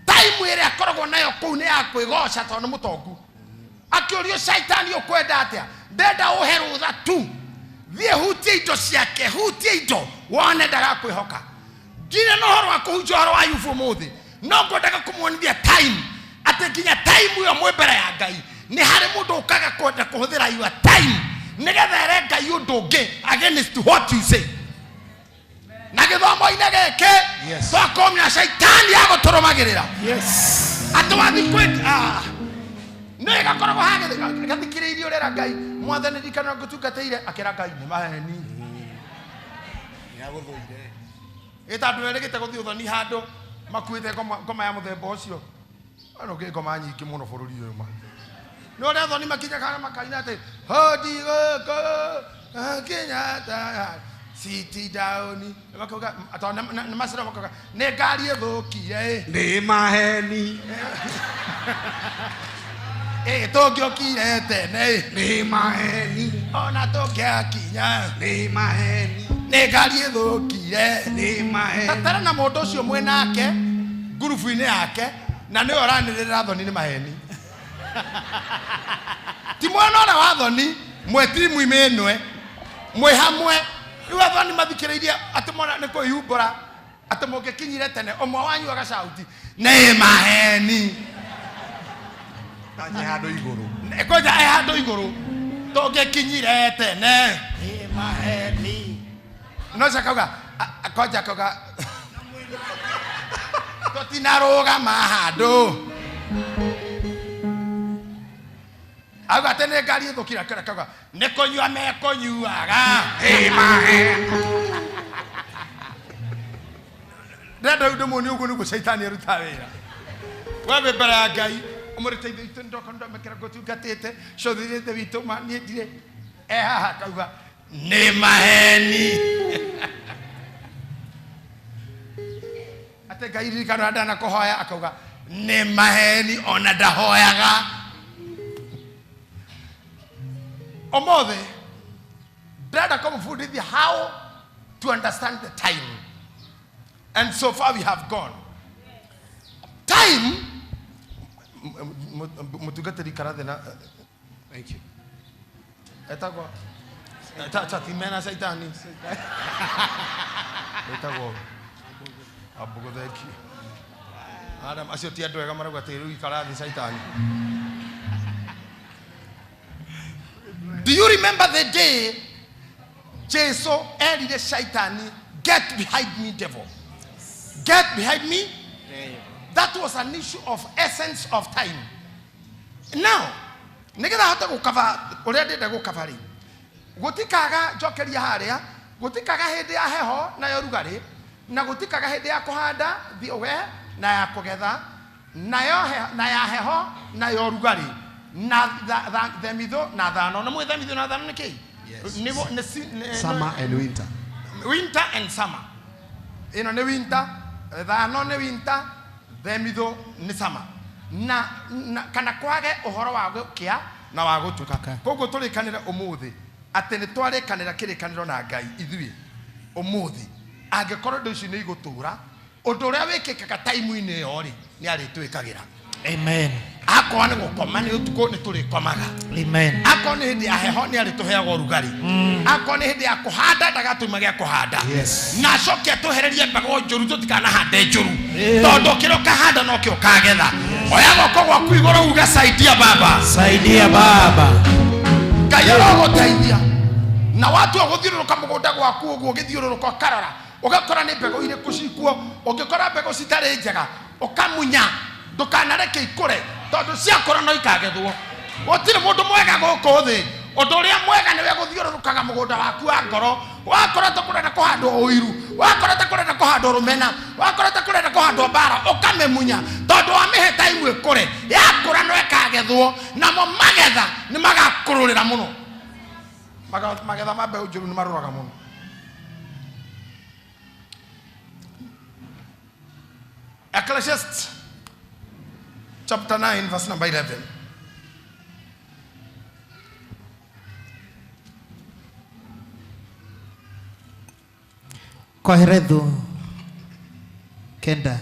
S1: Time ĩrĩa akoragwo nayo kũu nĩ ya kwĩgoca tondũ nĩ mũtongu. Akĩũrio, "Caitani, ũkwenda atĩa?" "Ndenda ũhe rũtha tu, thiĩ hutie indo ciake, hutie indo wone ndagakwĩhoka." Ndirĩ na ũhoro wa kũhunjia ũhoro wa Ayubu ũmũthĩ, no ngwendaga kũmuonithia time, atĩ nginya time ĩyo mwĩ mbere ya Ngai, nĩ harĩ mũndũ ũkaga kwenda kũhũthĩra your time nĩgetha ere Ngai ũndũ ũngĩ against what you say. Na gĩthomo-inĩ gĩkĩ twakomia caitani agũtũrũmagĩrĩra atĩ wathi kwĩ nĩ gakoragwo gathikĩrĩirie ũrera Ngai, "Mwathani, ririkana ngũtungatĩire." Akĩra Ngai nĩ maheni.
S2: Nĩagũthũire.
S1: Ĩta andũ erĩgĩte gũthiĩ ũthoni handũ makuĩte ngoma, ngoma ya mũthemba ũcio. Ano kĩ ngoma nyingĩ mũno bũrũri ũyũ ma nĩ ũrĩa athoni makinyaga harĩa makaina atĩ hodi gũkũ Kenyatta city down, makauga tondũ nĩ macero, makauga nĩ ngari ĩthũkire ĩ.
S2: Nĩ maheni.
S1: Ĩ tũngĩokire tene ĩ.
S2: Nĩ maheni.
S1: Ona tũngĩakinya.
S2: Nĩ maheni.
S1: Nĩ ngari ĩthũkire.
S2: Nĩ maheni.
S1: Tatara na mũndũ ũcio mwĩ nake ngurubu-inĩ yake, na nĩwe ũranĩrĩra thoni nĩ maheni, ti mwena ũrĩa wa thoni, mwĩ timu-inĩ ĩnwe mwĩ hamwe. Rĩu athoni mathikĩrĩirie atĩ mona nĩ kwĩhumbũra atĩ mũngĩkinyire tene, ũmwe wanyu agacauti nĩ maheni.
S2: Kanye handũ igũrũ.
S1: Kwanja e handũ igũrũ, tũngĩkinyire tene.
S3: Nĩ maheni.
S1: No cio akauga kwanja akauga tũtinarũgama handũ, auga atĩ nĩ ngari ĩthũkire, akĩra akauga nĩ kũnyua mekũnyuaga.
S2: Nĩ maheni.
S1: Ndĩrenda rĩu ndĩmuonie ũguo nĩguo caitani arutaga wĩra. We wĩ mbere ya Ngai, ũmũrĩte ithe witũ, ndoka ndomekera ngũtungatĩte cothirĩte witũ ma niĩ ndirĩ e haha, akauga nĩ maheni, atĩ Ngai ririkana ndana kũhoya, akauga nĩ maheni, ona ndahoyaga. Ũmũthĩ ndĩrenda kũmũbundithia how to understand the time, and so far we have gone time. Mũtungatĩri karathĩ na
S2: Thank you.
S1: Etagwo ta timena caitani etagwo Ambugo. Thank you. Adam acio ti andũ ega, marauga atĩ rĩu ikara thĩ caitani. Do you remember the day Jesu erire shaitani, "Get behind me, devil, get behind me"? That was an issue of essence of time. Now, nĩgetha hote gũkaba ũrĩa ndĩrenda gũkaba rĩ, gũtikaga njokeria harĩa, gũtikaga hĩndĩ ya heho na ya ũrugarĩ, na gũtikaga hĩndĩ ya kũhanda we na ya kũgetha, nayo na ya heho na ya ũrugarĩ, na themithũ na thano. Na mwĩ themithũ na thano nĩ kĩĩ?
S2: Yes.
S1: Nĩ
S2: Summer and winter.
S1: Winter and summer. Ĩno nĩ winter, thano nĩ winter, themithũ nĩ summer. Na kana kwage ũhoro wa gũkĩa na wa gũtuka. Koguo tũrĩkanĩre ũmũthĩ atĩ nĩ twarĩkanĩra kĩrĩkanĩro na Ngai ithuĩ ũmũthĩ, angĩkorwo indo ici nĩ igũtũra, ũndũ ũrĩa wĩkĩkaga taimu-inĩ ĩyo rĩ, nĩ arĩtwĩkagĩra.
S3: Amen.
S1: Akorwo nĩ gũkoma nĩ ũtukũ nĩ tũrĩkomaga.
S3: Amen.
S1: Akorwo nĩ hĩndĩ ya heho nĩ arĩtũheaga ũrugarĩ. Akorwo nĩ hĩndĩ ya kũhanda ndagatũima gĩa kũhanda.
S2: Yes.
S1: Na acoke atũhererie mbegũ njũru tũtikanahande njũru. Tondũ kĩrĩa ũkahanda nokĩo ũkagetha. Oya guoko gwaku igũrũ uge saidia baba.
S3: Saidia baba.
S1: Ngai arogũteithia. Na watua gũthiũrũrũka mũgũnda gwaku ũguo ũgĩthiũrũrũka ũkarora, ũgakora nĩ mbegũ irĩkũ cikuo. Ũngĩkora mbegũ citarĩ njega, ũkamunya, ndũkanareke ikũre, tondũ ciakũra no ikagethwo. Gũtirĩ mũndũ mwega gũkũ thĩ. Ũndũ ũrĩa mwega nĩwe gũthiũrũrũkaga mũgũnda waku wa ngoro. Wakora ta kũrenda kũhandwo ũiru, wakora ta kũrenda kũhandwo rũmena, wakora ta kũrenda kũhandwo mbara, ũkamĩmunya, tondũ wamĩhe taimu ĩkũre. Yakũra no ĩkagethwo, namo magetha nĩ magakũrũrĩra mũno. Magetha ma mbeũ njũru nĩ marũraga mũno. Ecclesiastes chapter 9 verse number 11.
S3: Koherethu kenda.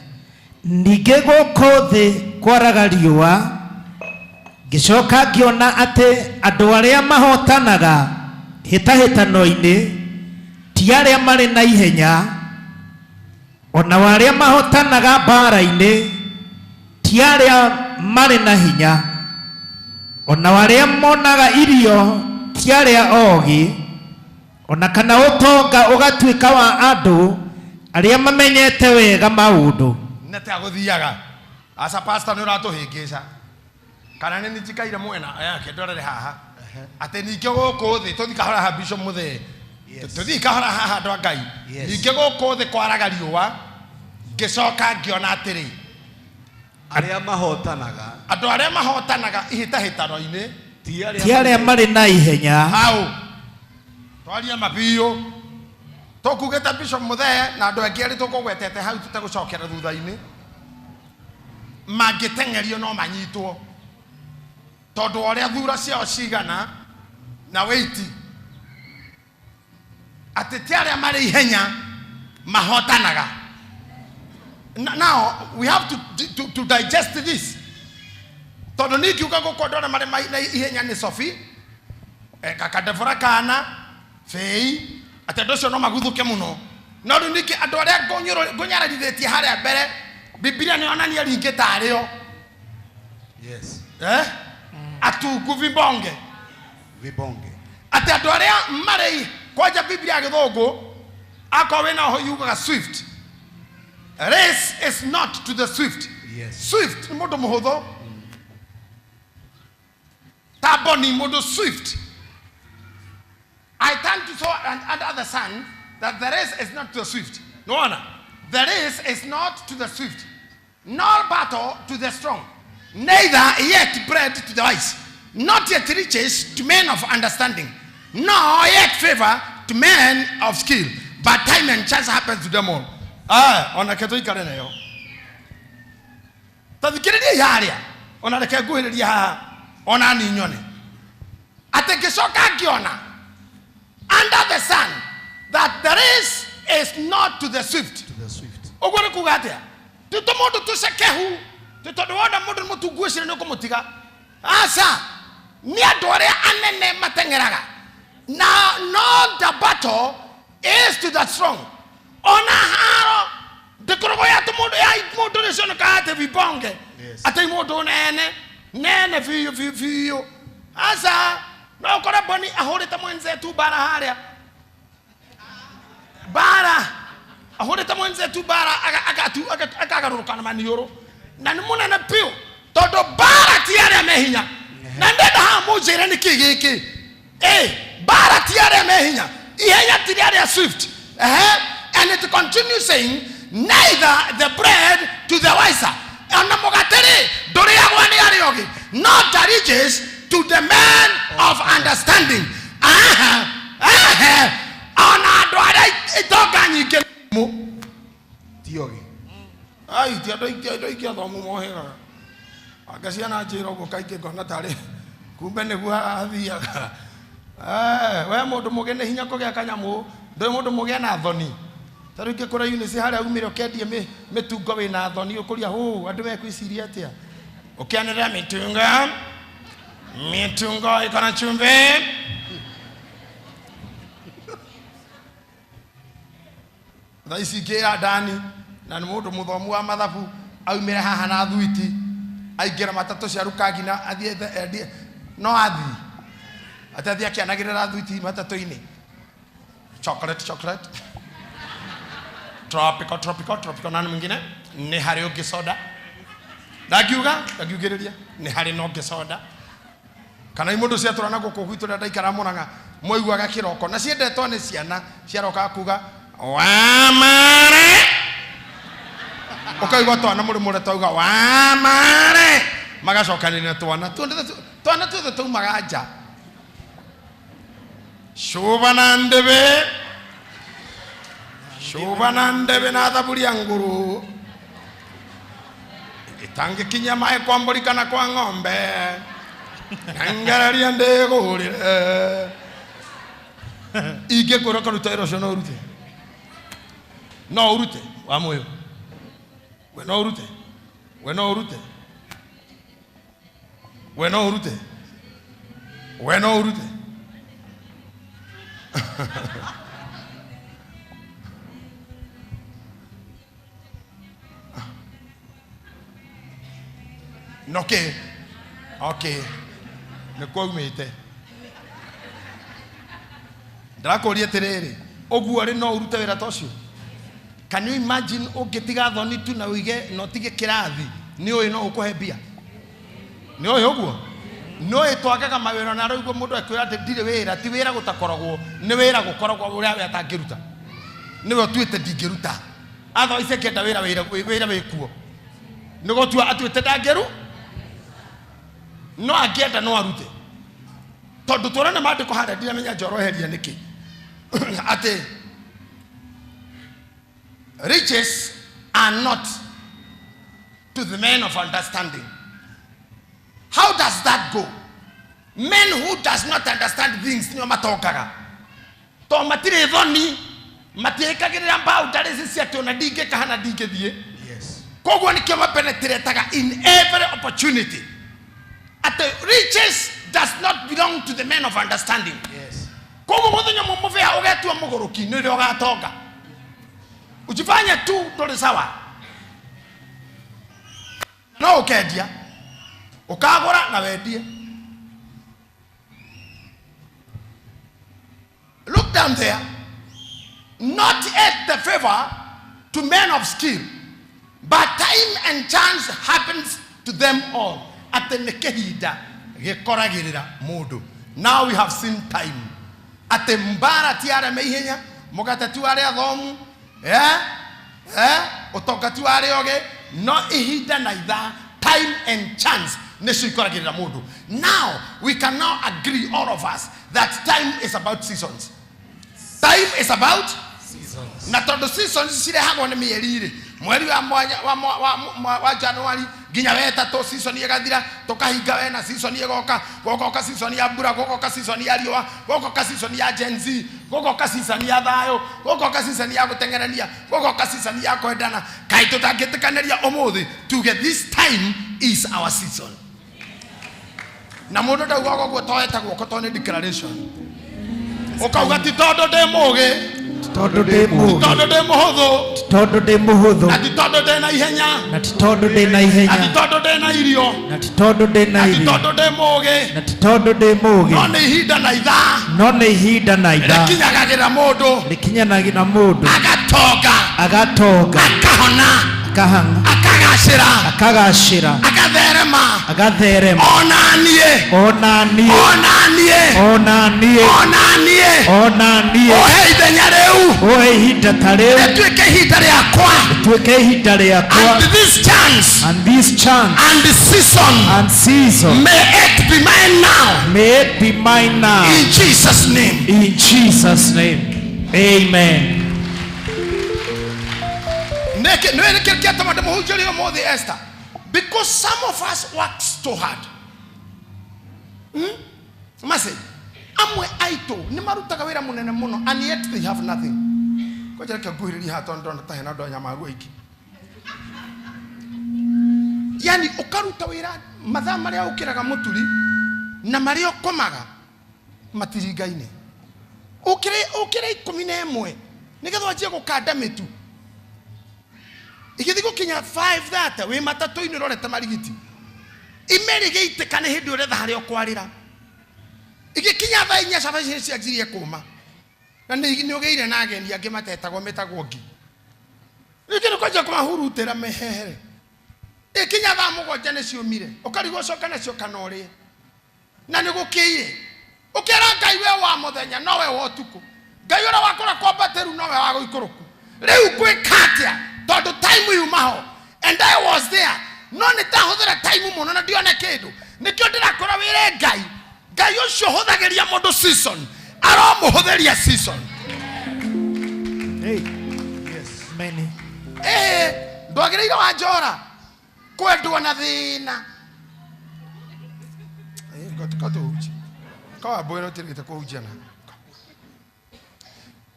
S3: Ningĩ gũkũ thĩ kwaraga riũa, ngĩcoka ngĩona atĩ andũ arĩa mahotanaga hĩtahĩtano-inĩ ti arĩa marĩ na ihenya, ona arĩa mahotanaga mbara-inĩ ti arĩa marĩ na hinya, ona arĩa monaga irio ti arĩa ogĩ, ona kana ũtonga ũgatuĩka wa andũ arĩa mamenyete wega maũndũ.
S1: Nĩ atĩa gũthiaga? Aca pastor nĩ ũratũhĩngĩca. Kana nĩ njikaire mwena yake ndorere haha. Atĩ ningĩ gũkũ thĩ tũthiĩ kahora haha Bishop Mũthee.
S2: Yes.
S1: Tũthiĩ kahora haha andũ a Ngai.
S2: Yes.
S1: Ningĩ gũkũ thĩ kwaraga riũa, ngĩcoka ngĩona atĩrĩ,
S2: Arĩa mahotanaga
S1: andũ arĩa mahotanaga ihĩtahĩtano-inĩ
S2: ti arĩa
S3: Ti arĩa marĩ na ihenya.
S1: Hau twaria mabiũ tũkugĩte Bishop Mũthee na andũ angĩ arĩa tũkũgwetete hau tũtegũcokera thutha-inĩ, mangĩteng'erio no manyitwo tondũ ũrĩa thura ciao cigana na wĩiti, atĩ ti arĩa marĩ ihenya mahotanaga. Now we have to digest this, tondũ niĩ ngiuga gũkũ andũ arĩa marĩ na ihenya nĩ Sophie, Kakadebora kana Fei, atĩ andũ acio no maguthũke mũno. No rĩu ningĩ andũ arĩa ngũnyararithĩtie harĩa mbere, Bibilia nĩ yonania ringĩ tarĩo.
S2: Yes.
S1: Atungu vibonge.
S2: Vibonge.
S1: Atĩ andũ arĩa marĩ kwanja Bibilia ya Gĩthũngũ, akorwo wĩna ũhoro yugaga swift. Race is not to the swift.
S2: Yes.
S1: Swift nĩ mũndũ mũhũthũ. Ta Boni mũndũ swift. I turn to saw and under the sun that the race is not to the swift. No one. The race is not to the swift, nor battle to the strong, neither yet bread to the wise, not yet riches to men of understanding, nor yet favor to men of skill, but time and chance happens to them all. Ona ke tuikare nayo. Ta thikĩrĩria harĩa, ona reke nguhĩrĩrie haha, ona ni nyone. Atĩ ngĩcoka ngĩona under the sun that the race is not to the swift.
S2: To the swift.
S1: Ũguo nĩ kuga atĩa? Ti tũmũndũ tũcekehu, ti tondũ wona mũndũ nĩ mũtungu ũcio nĩ ũkũmũtiga. Aca, nĩ andũ arĩa anene mateng'eraga. Na no the battle is to the strong. Ona haro ndĩkoragwo ya tũmũndũ ya mũndũ nĩ cionekaga atĩ vibonge.
S2: Yes.
S1: Atĩ mũndũ nene, nene biũ biũ biũ. Aca, no ũkore Boni ahũrĩte mwenzetu bara harĩa. Bara ahũrĩte mwenzetu bara akagarũrũka na maniũrũ. Na nĩ mũnene biũ tondũ mbara ti arĩa me hinya. Na ndenda haha mũnjĩre nĩkĩ gĩkĩ. Ĩ, mbara ti arĩa me hinya, ihenya ti rĩa arĩa swift. Ehe, and it continues saying, neither the bread to the wiser. Ona mũgate rĩ, ndũrĩagwo nĩ arĩa ogĩ, not the riches to the men of understanding. Aha, aha, ona andũ arĩa itonga nyingĩ mũ.
S2: Ti ogĩ.
S1: Ai, ti andũ aingĩ, andũ aingĩ athomu mohĩgaga. Anga ciana njĩra ũguo kaingĩ ngona tarĩ kumbe nĩguo athiaga. Eh, we mũndũ mũgĩ nĩ hinya kũgĩa kanyamũ, ndũĩ mũndũ mũgĩ ena thoni. Ta rĩu ingĩkũra Eunice harĩa umire ũkendie mĩtungo wĩna thoni ũkũria hũ, andũ mekwĩciria atĩa? Ũkĩanĩrĩra mĩtungo, mĩtungo iko na chumbĩ. Thaa ici ngĩra Dani na nĩ mũndũ mũthomu wa mathabu aumĩre haha na thuiti aingĩra matatũ cia Rukagina athiĩ endie no athiĩ atĩ athiĩ akĩanagĩrĩra thuiti matatũ-inĩ, chocolate chocolate, tropical tropical tropical. Nani mwingine? Nĩ harĩ ũngĩ soda? Ndangiuga, ndangiugĩrĩria nĩ harĩ na ũngĩ soda kana imũndũ ciatũra na gũkũ gwitũ rĩrĩa ndaikara Mũrang'a mwaiguaga kĩroko na ciendetwo nĩ ciana ciarokaga kuga wamare, ũkaigua twana mũrĩmũre twauga wamare, magacokanĩrĩra twana twana tuothe tuaumaga nja cuba na ndebe, cuba na ndebe na thaburia nguru itangĩkinyia maĩ kwa mbũri kana kwa ng'ombe, ngengereria ndĩgũrĩre. Ingĩkwĩra ũkaruta wĩra ũcio no ũrute? No ũrute wa mũyũ? We no ũrute? We no ũrute? We no ũrute? We no ũrute? Okay, okay, nĩ kwaumĩte. Ndĩrakũria atĩrĩrĩ, ũguo rĩ, no ũrute wĩra ta ũcio? Can you imagine ũngĩtiga thoni tu na ũige na ũtige kĩrathi nĩ ũĩ no ũkũhe mbia? Nĩ ũĩ ũguo? Nĩ ũĩ twagaga mawĩra na araigua mũndũ akĩũra atĩ ndirĩ wĩra. Ti wĩra gũtakoragwo, nĩ wĩra gũkoragwo ũrĩa we atangĩruta, nĩwe ũtuĩte ndingĩruta. Otherwise akĩenda wĩra, wĩra wĩra wĩkuo, nĩ gũtua atuĩte ndangĩru, no angĩenda no arute, tondũ tũrona maandĩko harĩa ndiramenya njoroheria nĩkĩ atĩ riches are not to the men of understanding. How does that go? Men who does not understand things nĩo matongaga, to matirĩ thoni, matiĩkagĩrĩra boundaries cia atĩ ona ndingĩka hana ndingĩthiĩ.
S2: Yes.
S1: Koguo nĩkĩo mapenetrataga in every opportunity, atĩ riches does not belong to the men of understanding.
S2: Yes.
S1: Koguo mũthenya ũmwe mũbĩa ũgetua mũgũrũki nĩrĩo ũgatonga, ujifanye tu ndũrĩ sawa, no ũkendia, ũkagũra na wendie. Look down there. Not at the favor to men of skill, but time and chance happens to them all. Atĩ nĩ kĩhinda gĩkoragĩrĩra mũndũ. Now we have seen time, atĩ mbara ti arĩa me ihenya, mũgate ti wa arĩa athomu, eh? Eh? Ũtonga ti wa arĩa ogĩ, no ihinda na ithaa, time and chance, nĩcio ikoragĩrĩra mũndũ. Now we can now agree, all of us, that time is about seasons. Time is about
S2: Seasons.
S1: Na tondũ seasons cirehagwo nĩ mĩeri rĩ, mweri wa mwanya wa, wa, wa, wa, wa January nginya wetatũ season ĩgathira, tũkahinga wena, season ĩgoka, gũgoka season ya mbura, gũgoka season ya riũa, gũgoka season ya Gen Z, gũgoka season ya thayũ, gũgoka season ya gũteng'erania, gũgoka season ya kwendana. Kaĩ tũtangĩtĩkanĩria ũmũthĩ tuge this time is our season? Na mũndũ ndaugaga ũguo toete guoko, tondũ nĩ declaration ũkauga, ti tondũ ndĩ mũgĩ,
S3: tondũ ndĩ mũgĩ,
S1: tondũ ndĩ mũhũthũ,
S3: tondũ ndĩ mũhũthũ,
S1: na ti tondũ ndĩ na ihenya,
S3: na ti tondũ ndĩ na
S1: na ti
S3: ihenya,
S1: tondũ ndĩ na irio,
S3: na ti tondũ ndĩ na
S1: na ti
S3: irio,
S1: tondũ ndĩ mũgĩ,
S3: na ti tondũ ndĩ
S1: no
S3: mũgĩ,
S1: nĩ ihinda na ithaa
S3: no nĩ ihinda na ithaa
S1: rĩkinyagagĩra mũndũ
S3: rĩkinyanagira mũndũ
S1: agatonga,
S3: agatonga,
S1: akahona.
S3: Akahang'a.
S1: Akagacĩra.
S3: Akagacĩra.
S1: Akatherema.
S3: Agatherema.
S1: Ona niĩ.
S3: Ona niĩ.
S1: Ona niĩ.
S3: Ona niĩ.
S1: Ona niĩ.
S3: Ona niĩ.
S1: Ũhe ithenya rĩu.
S3: Ũhe ihinda ta rĩu.
S1: Rĩtuĩke ihinda rĩakwa.
S3: Rĩtuĩke ihinda rĩakwa.
S1: And this chance.
S3: And this chance.
S1: And the season.
S3: And season.
S1: May it be mine now.
S3: May it be mine now.
S1: In Jesus' name.
S3: In Jesus' name. Amen.
S1: Nĩ nĩkĩ kĩatũma ndĩmũhunjĩrie ũmũthĩ Esther? Because some of us works too hard. Mase, amwe aitũ nĩ marutaga wĩra mũnene mũno and yet they have nothing. Koja reke nguhĩrĩrie haha tondũ ndona ta hena andũ a nyamaru aingĩ. Yani ũkaruta wĩra mathaa marĩa ũkĩraga mũturi na marĩa ũkomaga matiringaine. Ũkĩre 11 nĩgetha wanjie gũkanda mĩtu. Igĩthiĩ gũkinya 5:30 wĩ matatũ-inĩ ũrorete marigiti. Ime rĩgĩitĩka nĩ hĩndĩ ũretha harĩa ũkwarĩra. Igĩkinya thaa 4 cabaci cianjirie kũma. Na nĩ ũgĩire na ageni angĩ matetagwo metagwo ngi. Rĩngĩ nĩ kwanjia kũmahurutĩra mehehere. Ikinya thaa 7 nĩ ciũmire. Ũkarigwo ũcoke nacio kana ũrĩe. Na nĩ gũkĩire. Ũkera Ngai we wa mũthenya nowe wa ũtukũ. Ngai ũrĩa wakũra kwambatĩru nowe wa gũikũrũku. Rĩu ngwĩka atĩa? Tondũ time yuma ho. And I was there. No nĩ ndahũthĩra time mũno na ndione kĩndũ. Nĩkĩo ndĩrakora wĩre Ngai. Ngai ũcio ũhũthagĩria mũndũ season. Aromũhũthĩria season.
S3: Hey. Yes. Many.
S1: Ndwagĩrĩire wa njora kwendwo na thĩna. Ngotũhunjia. Kawambũi nĩũtigĩte kũhunjia na.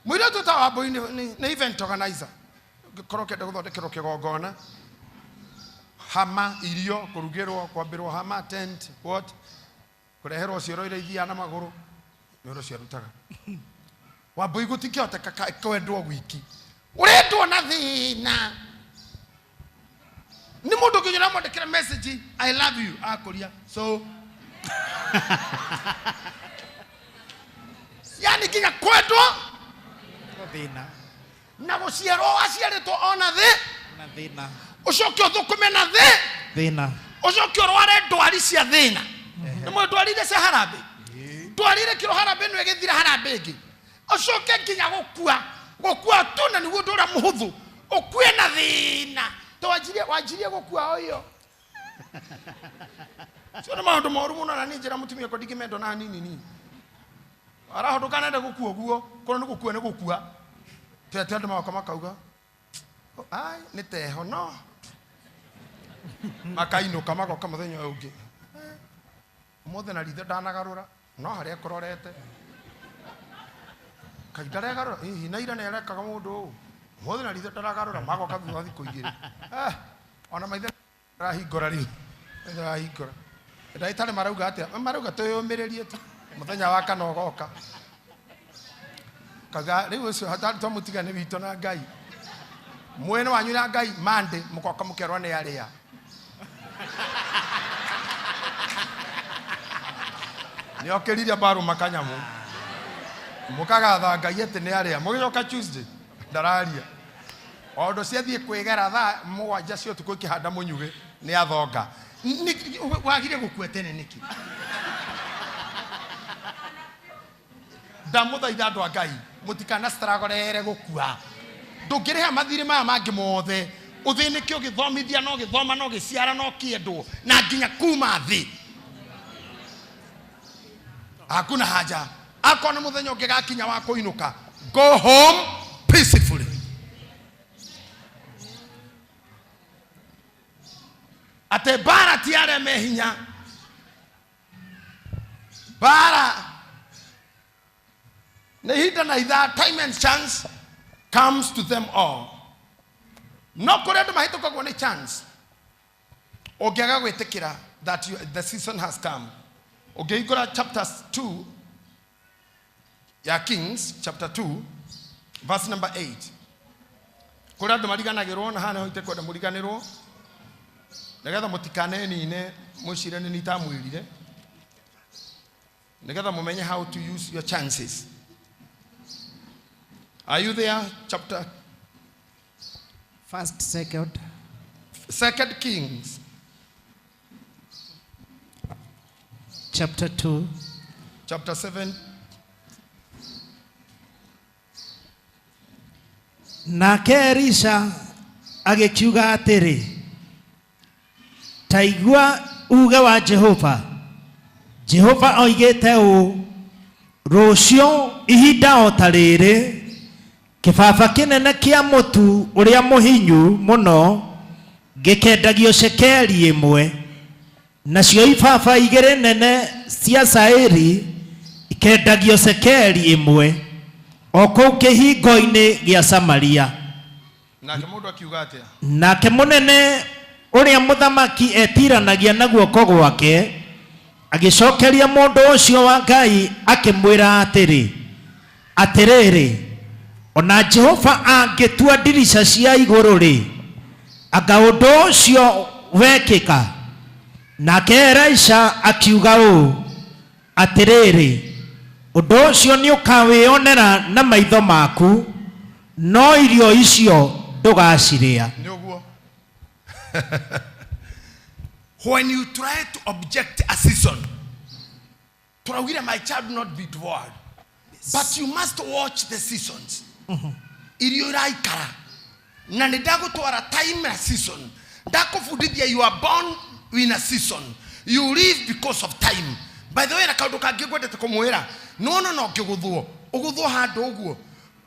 S1: Mũirĩtu ta Wambũi nĩ event organizer. Ũngĩkorwo ũkĩenda gũthondekerwo kĩgongona, hama, irio, kũrugĩrwo, kwambĩrwo hama, tent, what, kũreherwo cioro iria ithiaga na magũrũ, nĩ ũndũ ũcio arutaga. Wambũi gũtingĩhoteka kwendwo gwiki. Ũrendwo na thĩna. Nĩ mũndũ nginya ũramwandĩkĩra message, I love you, akũria. So, yani nginya kwendwo
S3: thĩna.
S1: Na gũciarwo aciarĩtwo ona thĩ.
S3: Na thĩna.
S1: Ũcoke ũthũkũme na thĩ.
S3: Thĩna.
S1: Ũcoke ũrware ndwari cia thĩna. Nĩ mũĩ ndwari iria cia harambĩ? Ndwari ĩrĩ harambĩ ĩno ĩgĩthira harambĩ ĩngĩ. Ũcoke nginya gũkua. Gũkua tu na nĩguo ũndũ ũrĩa mũhũthũ. Ũkue na thĩna. To wanjirie gũkua o ĩyo. Cio nĩ maũndũ moru mũno na niĩ njĩra mũtumia akwa ndingĩmendwo na hanini nini. Araho ndũkanende gũkua ũguo, korwo nĩ gũkua nĩ gũkua. Tete andũ magoka makauga, ai nĩ teho no. Makainũka magoka mũthenya ũyũ ũngĩ. Ũmũthĩ na ritho ndanagarũra, no harĩa kũrorete. Kaĩ ndaregarũra, hihi na ira nĩarekaga mũndũ ũũ. Ũmũthĩ na ritho ndaragarũra, magoka thutha wa thikũ 2. Ona maithe arahingũra rĩu. Maithe arahingũra. Ndagĩtarĩ marauga atĩa? Marauga twĩyũmĩrĩrie tu. Mũthenya wa kana ũgoka. Kaga rĩu ũcio hatarĩ twamũtiga nĩ witũ na Ngai. Mwene wanyu na Ngai Monday mũgoka mũkerwo nĩ arĩa. Nĩokĩririe mbaru makanyamu. Mũkagatha Ngai atĩ nĩ arĩa. Mũgĩcoka Tuesday ndararia. O ũndũ ciathiĩ kwĩgera thaa 7 cia ũtukũ ikĩhanda mũnyugĩ nĩ athonga. Wagire gũkua tene nĩkĩ? Ndamũthaitha andũ a Ngai mũtikana struggle gũkua. Ndũngĩrĩha mathirĩ maya mangĩ mothe. Ũthĩnĩke ũgĩthomithia no gĩthoma no gĩciara no kĩendwo na nginya kuma thĩ. Hakuna haja. Akorwo nĩ mũthenya ũngĩgakinya wa kũinũka, go home peacefully. Ate bara ti arĩa me hinya. Bara nĩ ihinda na ithaa, time and chance comes to them all. No kũrĩ andũ mahĩtũkagwo nĩ chance. Ũngĩaga gwĩtĩkĩra that the season has come. Ũngĩhingũra chapter 2 ya Kings, chapter 2, verse number 8. Kũrĩ andũ mariganagĩrwo na haha nĩho itekwenda mũriganĩrwo. Nĩgetha mũtikanenine mwĩcire nĩ nitamwĩrire. Nĩgetha mũmenye how to use your chances. Are you there? Chapter
S3: First, second.
S1: Second Kings
S3: Chapter 2.
S1: Chapter 7.
S3: Nake Elisha agĩkiuga atĩrĩ, ta igua uge wa Jehova. Jehova oigĩte ũũ, rũciũ ihinda o ta rĩrĩ, kĩbaba kĩnene kĩa mũtu ũrĩa mũhinyu mũno gĩkendagio cekeri 1, nacio ibaba 2 nene cia cairi ikendagio cekeri 1, o kũu kĩhingo-inĩ gĩa Samaria.
S1: Nake mũndũ akiuga atĩa?
S3: Nake mũnene ũrĩa mũthamaki etiranagia na guoko gwake agĩcokeria mũndũ ũcio wa Ngai akĩmwĩra atĩrĩ, atĩrĩrĩ, ona Jehova angĩtua ndirica cia igũrũ rĩ, anga ũndũ ũcio wekĩka? Nake Elisha akiuga ũũ, atĩrĩrĩ, ũndũ ũcio nĩũkawĩonera na maitho maku, no irio icio ndũgacirĩa.
S1: Nĩ ũguo. When you try to object a season, tũraugire my child not be devoured. But you must watch the seasons. Irio iraikara. Na nĩ ndagũtwara time na season. Ndakũbundithia you are born in a season. You live because of time. By the way, na kaũndũ kangĩ ngwendete kũmwĩra, nĩwona no ngĩgũthwo, ũgũthwo handũ ũguo.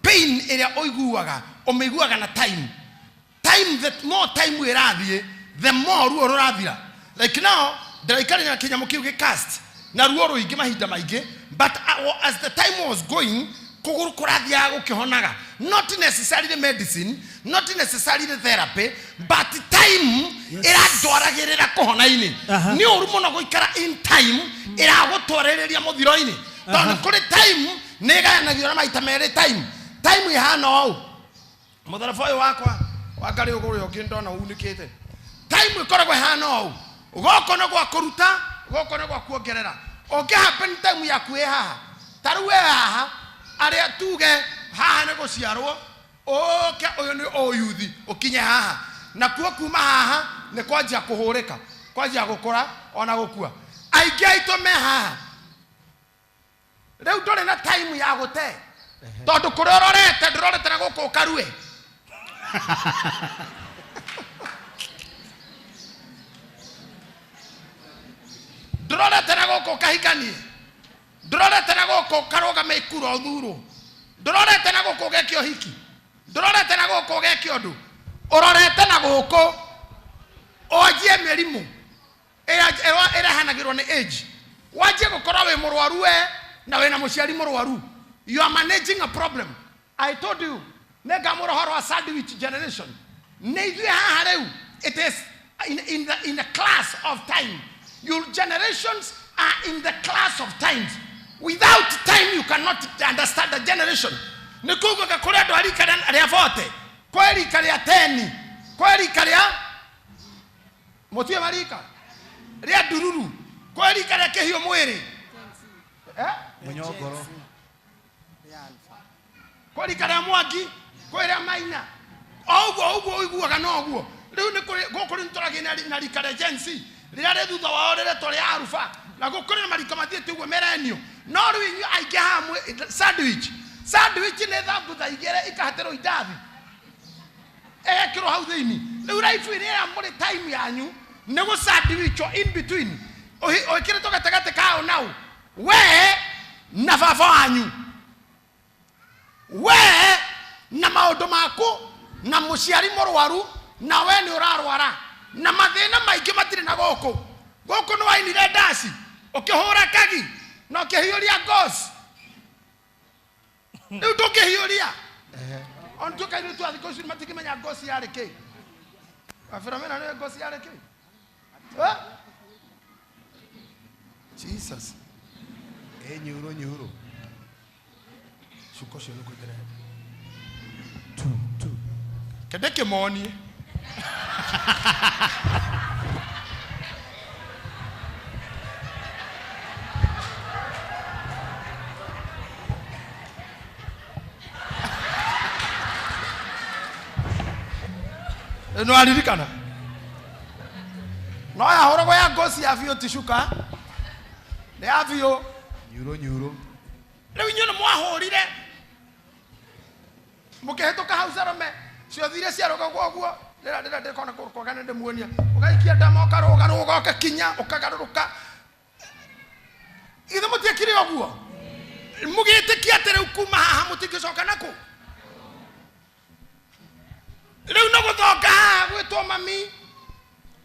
S1: Pain ĩrĩa ũiguaga, ũmĩiguaga na time. Time, the more time ĩrathiĩ, the more ruo rũrathira. Like now, ndĩraikarire na kĩnyamũ kĩu gĩ cast, na ruo rũingĩ mahinda maingĩ, but as the time was going, kũgũrũ kũrathiaga gũkĩhonaga. Not necessarily medicine, not necessarily therapy, but time ĩrandwaragĩrĩra kũhona-inĩ. Nĩ ũru mũno gũikara in time ĩragũtwarĩrĩria mũthiro-inĩ. Tondũ nĩ kũrĩ time nĩ ĩgayanagio na maita merĩ time. Time ĩhana ũũ. Mũtharaba ũyũ wakwa wa ngarĩ ũgũrũ ũngĩ ndona unĩkĩte. Time ĩkoragwo ĩhana ũũ. Gũkũ nĩ gwa kũruta, gũkũ nĩ gwa kuongerera. Ũngĩ happen time yaku ĩ haha. Ta rĩu wĩ haha, arĩa tuge haha nĩ gũciarwo, ũke ũyũ nĩ ũyuthi, ũkinye haha. Nakuo kuma haha nĩ kwanjia kũhũrĩka, kwanjia gũkũra ona gũkua. Aingĩ aitũ me haha. Rĩu ndũrĩ na time ya gũte. Tondũ kũrĩa ũrorete, ndũrorete na gũkũ ũkarue. Ndũrorete na gũkũ ũkahikanie. Ndũrorete na gũkũ ũkarũgame ikura ũthurwo. Ndũrorete na gũkũ ũgeke ũhiki. Ndũrorete na gũkũ ũgeke ũndũ. Ũrorete na gũkũ wanjie mĩrimũ ĩrehanagĩrwo nĩ age. Wanjie gũkorwo wĩ mũrwaru we na wĩna mũciari mũrwaru. You are managing a problem. I told you, nĩngamũra ũhoro wa sandwich generation. Nĩ ithuĩ haha rĩu, it is in the class of time. Your generations are in the class of times. Without time, you cannot understand the generation. Nĩ kuugaga kũrĩ andũ a rika rĩa 40, kwĩ rika rĩa 10, kwĩ rika rĩa mũtiũĩ marika rĩa ndururu, kwĩ rika rĩa kĩhiũ mwĩrĩ.
S2: Mũnyongoro.
S1: Kwĩ rika rĩa Mwangi, kwĩ rĩa Maina. O ũguo ũguo ũiguaga no ũguo. Rĩu nĩ kũrĩ gũkũ rĩu nĩtũragĩa na rika rĩa Gen Z, rĩrĩa rĩ thutha wao rĩretwo rĩa Alpha, na gũkũ nĩ marika mathiĩte ũguo millennial. No rĩu inyuĩ aingĩ haha mwĩ sandwich. Sandwich nĩ thambutha igĩrĩ ikahatĩrwo indathi. Ĩgekĩrwo hau thĩinĩ. Rĩu life ĩrĩa mũrĩ time yanyu nĩ gũ sandwichwo in between. Ũĩkĩrĩtwo gatagatĩ kao nau. We na baba wanyu. We na maũndũ maku na mũciari mũrwaru na we nĩ ũrarwara na mathĩna maingĩ matirĩ na gũkũ. Gũkũ nĩ wainire ndaci, ũkĩhũra kagi na ũkĩhiũria ngoci. Rĩu ndũngĩhiũria. Ona tuĩka ithuĩ twa thikũ ici matingĩmenya ngoci yarĩ kĩ. Wabĩra mena nĩwe ngoci yarĩ kĩ? Jesus.
S2: Nyuro, nyuro.
S1: Cuka ũcio nĩ ngwĩkĩra.
S2: Two, two.
S1: Kende kĩmonie. Nĩ waririkana? yahũragwo ya ngoci ya biũ ti cuka nĩ ya biũ.
S2: Nyuro nyuro.
S1: Rĩu inyuĩ nĩ mwahũrire mũkĩhĩtũka hau Salome ciothire ciarũgagwo ũguo rĩra rĩra ndĩkona kũrũkaga nĩ ndĩmuonia ũgaikia ndama ũkarũga rũga ũgakinya ũkagarũrũka ithe mũtiekire ũguo mũgĩtĩkia atĩ rĩu kuma haha mũtingĩcoka nakũ rĩu nĩ gũthonga haha gwĩtwo mami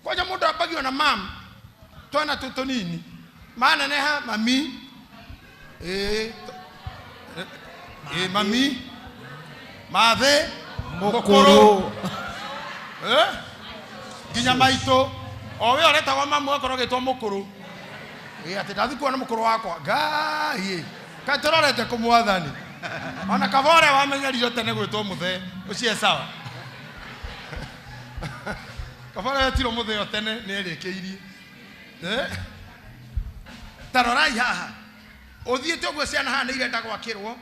S1: kwanja mũndũ ambagio na mam twana tũ tũnini maneneha mami ĩĩ ĩĩ mami mathĩ
S3: Mũkũrũ.
S1: Eh? Nginya maitũ o we ũretagwo mamu akorwo agĩtwo mũkũrũ ĩ atĩ ndathi kuona mũkũrũ wakwa ngai kaĩ tũrorete kũ mwathani ona kaba ũrĩa wamenyeririo tene gwĩtwo mũthee ũcio e sawa kaba ũrĩa wetirwo mũthee o tene nĩ erĩkĩirie. Eh? Ta rorai haha ũthiĩte ũguo ciana haha nĩ irenda gwakĩrwo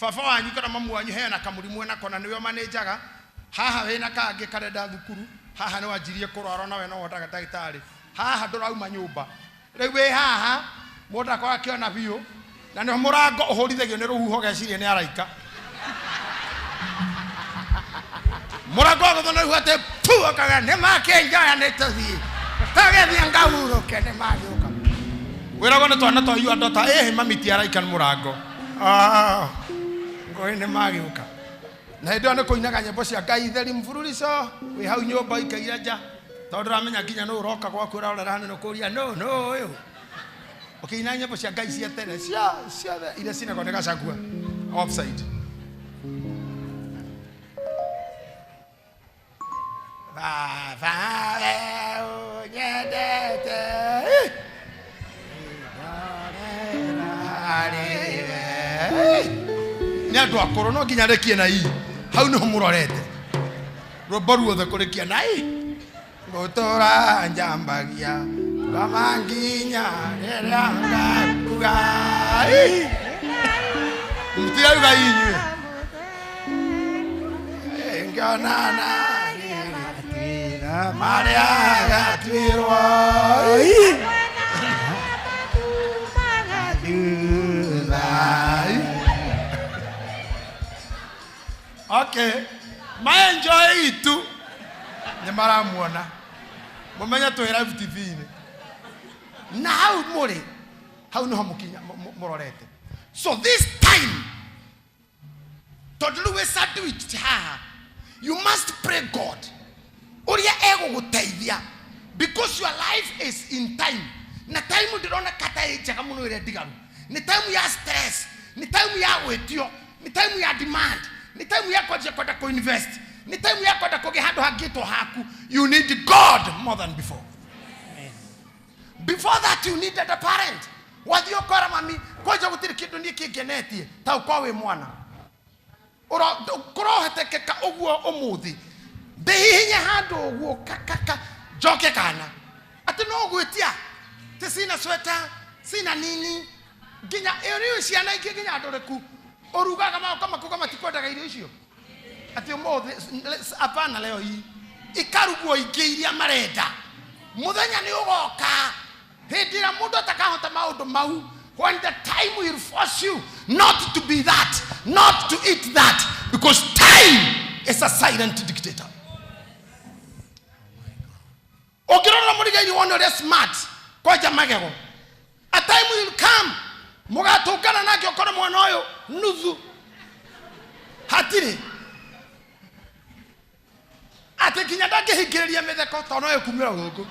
S1: baba wanyu kana mamu wanyu hena kamũrimũ enako na nĩwe manĩnjaga haha wĩna kangĩ karenda thukuru haha nĩ wanjirie kũrwara na we no wonaga ndagĩtarĩ haha ndũrauma nyũmba rĩu wĩ haha mũndũ akorwo akĩona biũ na nĩho mũrango ũhũrithagio nĩ rũhuho geciria nĩ araika mũrango wagũthwo na rũhuho atĩ pu akaga nĩ makĩnjoya nĩ tũthiĩ tũgĩthiĩ ngahurũke nĩ magĩũka wĩragwo nĩ twana twa your daughter ĩhĩ mami ti araika nĩ mũrango. Ah, ngũĩ nĩ magĩũka na hĩndĩ ĩyo nĩ kũinaga nyĩmbo cia Ngai theri mfululizo wĩ hau nyũmba ikaira nja tondũ ndũramenya nginya nũ ũroka gwaku ũrarorera hanene ũkũria nũ nũ ũyũ ũkĩina nyĩmbo cia Ngai cia tene cia ciothe iria cinagwo nĩ Gachagua offside. Baba we ũnyendete nĩ andũ akũrũ no nginya rĩkie na i hau nĩho mũrorete rwĩmbo ruothe kũrĩkia na i ngũtũra njambagia ngoma nginya rĩrĩa ngakuga i mũtirauga inyuĩ ngĩonana marĩa gatuĩrwo okay maenjoy itu nĩ maramuona mũmenye twĩ live TV-inĩ na hau mũrĩ hau nĩho mũkinya mũrorete so this time tondũ rĩu wĩ sandwiched haha you must pray God ũrĩa egũgũteithia because your life is in time na time ndĩrona kata ĩ njega mũno ĩrĩa ndigaru nĩ time ya stress nĩ time ya gwĩtio nĩ time ya demand nĩ time ya kwanjia kwenda kũ-invest nĩ time ya kwenda kũgĩa handũ hangĩtwo haku. You need God more than before. Before that you needed a parent wathiĩ ũkora mami kwanja gũtirĩ kĩndũ niĩ kĩngenetie ta ũkorwo wĩ mwana kũrohotekeka ũguo ũmũthĩ ndĩhihinye handũ ũguo kakaka njoke kana atĩ no gwĩtia ti sina sweta sina nini nginya ĩyo nĩ ciana ingĩ nginya ndũrĩku ũrugaga magoka makuga matikwendaga irio icio atĩ ũmũthĩ hapana leo hii ikarugwo ingĩ iria marenda mũthenya nĩ ũgoka hĩndĩ ĩrĩa mũndũ atakahota maũndũ mau when the time will force you not to be that, not to eat that, because time is a silent dictator. Ũngĩrora mũrigairi wone ũrĩa smart kwanja magego a time will come mũgatũngana nake ũkore mwana ũyũ nuthu hatirĩ atĩ nginya ndangĩhingĩrĩria mĩtheko tondũ no ĩkumĩra gũkũ